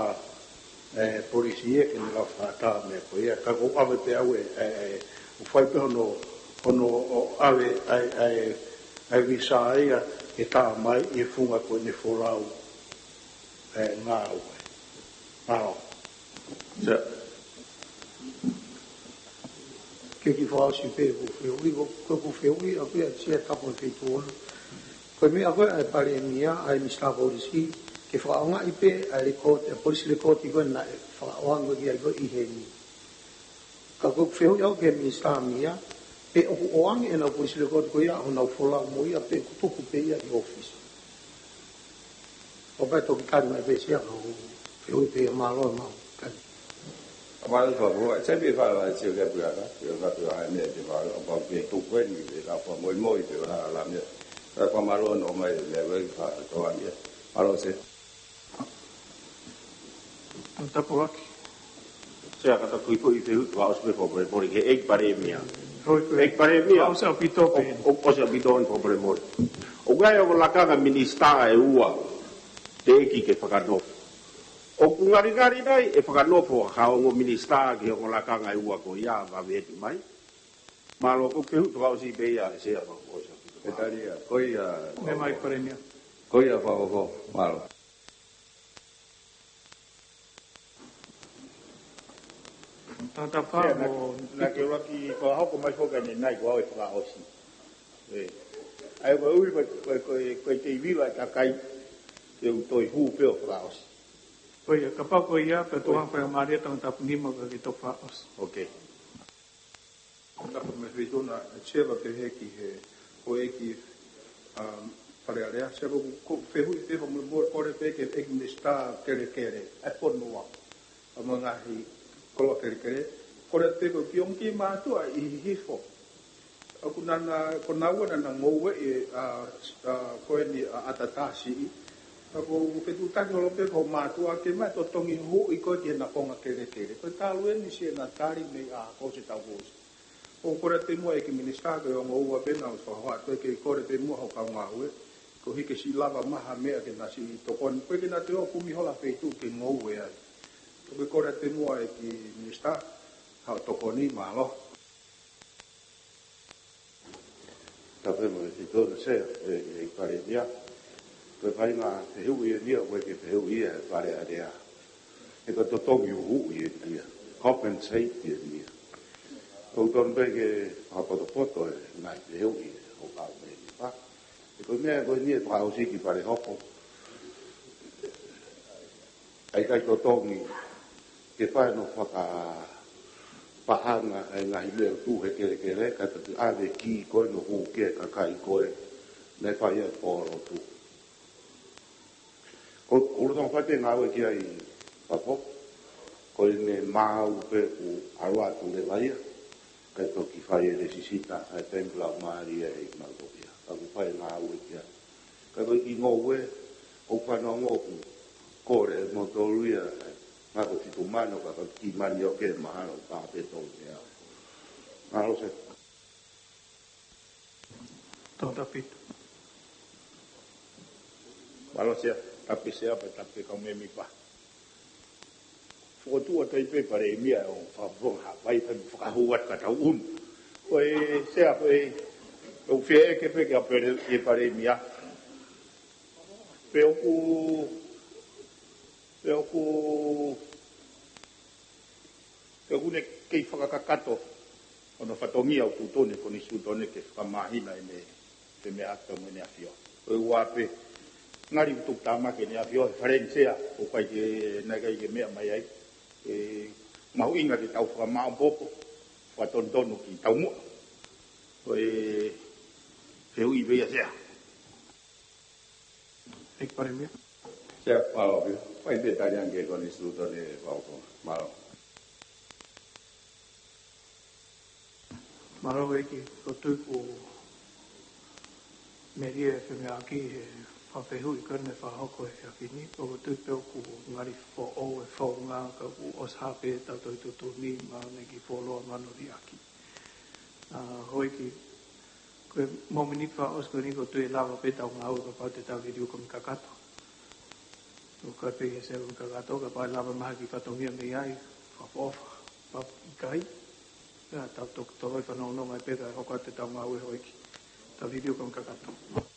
ʻe, polisi ia ke ne lava fakaʻatā meʻa ko ia, ka ʻoku ʻave pē ʻe au ʻe, ʻe, ʻe, ʻoku fai pē hono, hono ʻave ʻa e, ʻa e, ʻa e visa ia ke tā mai ʻi he funga ko ʻene folau. ʻE, ngāue. Mālō. Sa- Pea kiʻi fakaʻosi pē ʻeku fehuʻi, ko, ko ʻeku fehuʻi ʻaʻaku ia Sea, tapu mo e feituʻu. Ko e meʻa ko ē ʻa e Palēmia, ʻa e Minisitā Polisi, ke fakaʻaongaʻi pē ʻa e record, ʻa e police record ko ē naʻe fakaʻaongaʻi ki ai ko ē ʻi heni. Ka ko ʻeku fehuʻi ʻaʻaku ki he Minisitā Mia, pe ʻoku ʻoange ʻenau police record ko ia ʻo nau folau mo ia pe ʻoku tuku pē ia ʻi ʻōfisi. ʻOku pau ke toki tali mai pē Sea, ka ʻoku ou fehuʻi pē ia, mālō, mālō. Tali. Mālō, fakaʻosi, sai pē fala, Sea, ke pui aka, ke aka, ke aka, ne, te fala, ʻoku pau ke tuku eni, ke ka fakamoimoi, ke aka la mea. Ka fakamālō hono ʻomai e meʻa ko ē, fala, tō ʻa mea. Mālō, Sea. Tapu ʻaʻaku. Sea, ka ta kui ko i fehuʻi fakaʻosi pē fakamolemole ki he ʻEiki Palēmia. Hoi, ko e ʻEiki Palēmia. ʻOsi ʻaupito pē. ʻO, ʻosi ʻaupito eni fakamolemole. ʻOku ʻi ai e ongo lakanga minisitā ʻe ua teʻeki ke fakanofo. ʻOku ngalingali nai e fakanofo ha ongo minisitā ki he ongo lakanga ʻe ua ko ia, vave atu mai. Mālō, ko e fehuʻi fakaʻosi pē ia, Sea, fakaʻosi ʻaupito. E tali ia, ko ia. Meʻa mai Palēmia. Ko ia, fakaʻosi, mālō. Tangata Sea, na, mo na ke ʻuluaki fakahoko mai foki ʻanenai ko au e fakaʻosi. ʻE. ʻA ia ko e ʻuhi ko, ko, ko, ko e teivila e kakai, ke u toe hū pē ʻo fakaʻosi. Ko ia, kapau ko ia, pea tuʻu hangē ko e mālie Tangata Nima ka ke toki fakaʻosi. Ok. Tapu mo e feituʻu, Sea, pea pehē ki he houʻeiki, um, Fale Alea. Sea, ko, ko e fehuʻi pē fakamolemole, kole pē ki he ʻEiki Minisitā Kelekele, ʻa e fonua, ʻa e ngaahi koloa kelekele. Kole pē ko e kiʻi ongo kiʻi mātuʻa ʻi Hihifo. ʻOku nau, ko naua naʻa nau ngoue ʻi, ʻa, ʻa, ko eni, ʻa, ʻAtatasi. Ka ʻoku ou fetuʻutaki holo pē ki hoʻo mātuʻa ke ʻomai e totongi huhuʻi ko ē ki he nakonga kelekele. Ko e talu eni siʻena tali mei he kuo ʻosi e taʻu kuo ʻosi. ʻOku ou kole pē muʻa ʻEiki Minisitā, ko e ongo ua pē naʻa ku ʻosi fakahā atu, ke kole pē muʻa hoʻo kau ngāue, koeʻuhi ke siʻi lava mai ha meʻa ke na siʻi tokoni, koeʻuhi ke na toe ō ʻo kumi holo ha feituʻu ke ngoue ai. ʻOku ou kole pē muʻa ʻEiki Minisitā, haʻo tokoni, mālō. Tapu mo e feituʻu, Sea, e, e Palēmia. Ko e faʻahinga fehuʻi eni ia, ʻoku ʻikai ke fehuʻi ia ʻe he Fale Alea. He ko e totongi huhuʻi eni ia, compensate eni ia. ʻOku totonu pē ke fakapotopoto e ngaahi fehuʻi ʻoku ʻomai mei fā. He ko e meʻa ko eni ʻe fakaʻosi ki Fale Hopo. ʻA ia ʻikai totongi ke fai hano fakapaʻanga e ngaahi meʻa ʻoku tuʻu he kelekele, kae toki ʻave ki ko ē hono hū ki he kakai ko ē naʻe fai ai e pōlotu. Ko, ko e lolotonga fai pē ngāue ki ai, Papo, ko ʻene maau pē ʻoku ʻalu atu leva ia, kae toki fai e lēsisita ʻa e Penglau Mālie ʻi Mautopia. Ka ʻoku fai ngāue ki ai. Ka ko e kiʻi ngoue, ʻoku fanongo ʻoku kole ʻe moutolu ia, ngaahi ko e fitu mano, ka ko e kiʻi manioke mahalo ʻoku pā pē tolu mano. Mālō, Sea. Tō tapita. Mālō, Sea, tapu Sea, pea tapu kau mēmipa. Fokotuʻu atu ai pē Palēmia ʻo fakafofonga Haʻapai, pea mo fakahū atu ka tau ʻunu. Ko e Sea, ko e, ʻoku ou fie ʻeke pē ki he Pale-, ki he Palēmia. Pe ʻoku, pe ʻoku, pe ʻoku ne kei fakakakato hono fatongia ʻoku tuʻutuʻuni ʻe he Konisitūtone ke fakamāhina ʻene femeʻaʻaki mo ʻene ʻafioʻi. Ko e ua pē, ngali ʻoku tuku tāmaki ʻene ʻafioʻi he Fale ni, Sea, ʻoku ʻikai ke, naʻe ʻikai ke meʻa mai ai. ʻE mahuʻinga ke tau fakamāʻopoʻopo, fakatonutonu ki taumuʻa. Ko e fehuʻi pē ia, Sea. ʻEiki Palēmia. Sea, mālō pē. Fai pē tali ange ki he Konisitūtone, Papo. Mālō. Mālō ʻEiki, ʻoku ou tui kuo melie e femeʻaʻaki he fakafehuʻi ko eni naʻe fakahoko he efiafi ni, ʻoku ou tui pē ʻoku ngali foʻou e founga ka kuo ʻosi hā pē ʻetau Tohi Tuʻutuʻuni mo ʻene kiʻi fuoloa mano liʻaki. ʻA, houʻeiki, ko e mōmeniti fakaʻosi ko eni ʻoku ou tui ʻe lava pē ʻetau ngāue kapau te tau video kumi kakato. ʻOku ʻikai pē ke Sea kumi kakato, kapau ʻe lava mai ha kiʻi fatongia mei ai, fakaʻofoʻofa, kapau ʻikai, ʻe tau toki toloi fanongonongo ai pē kae hoko atu ʻetau ngāue, houʻeiki. Tau video kumi kakato.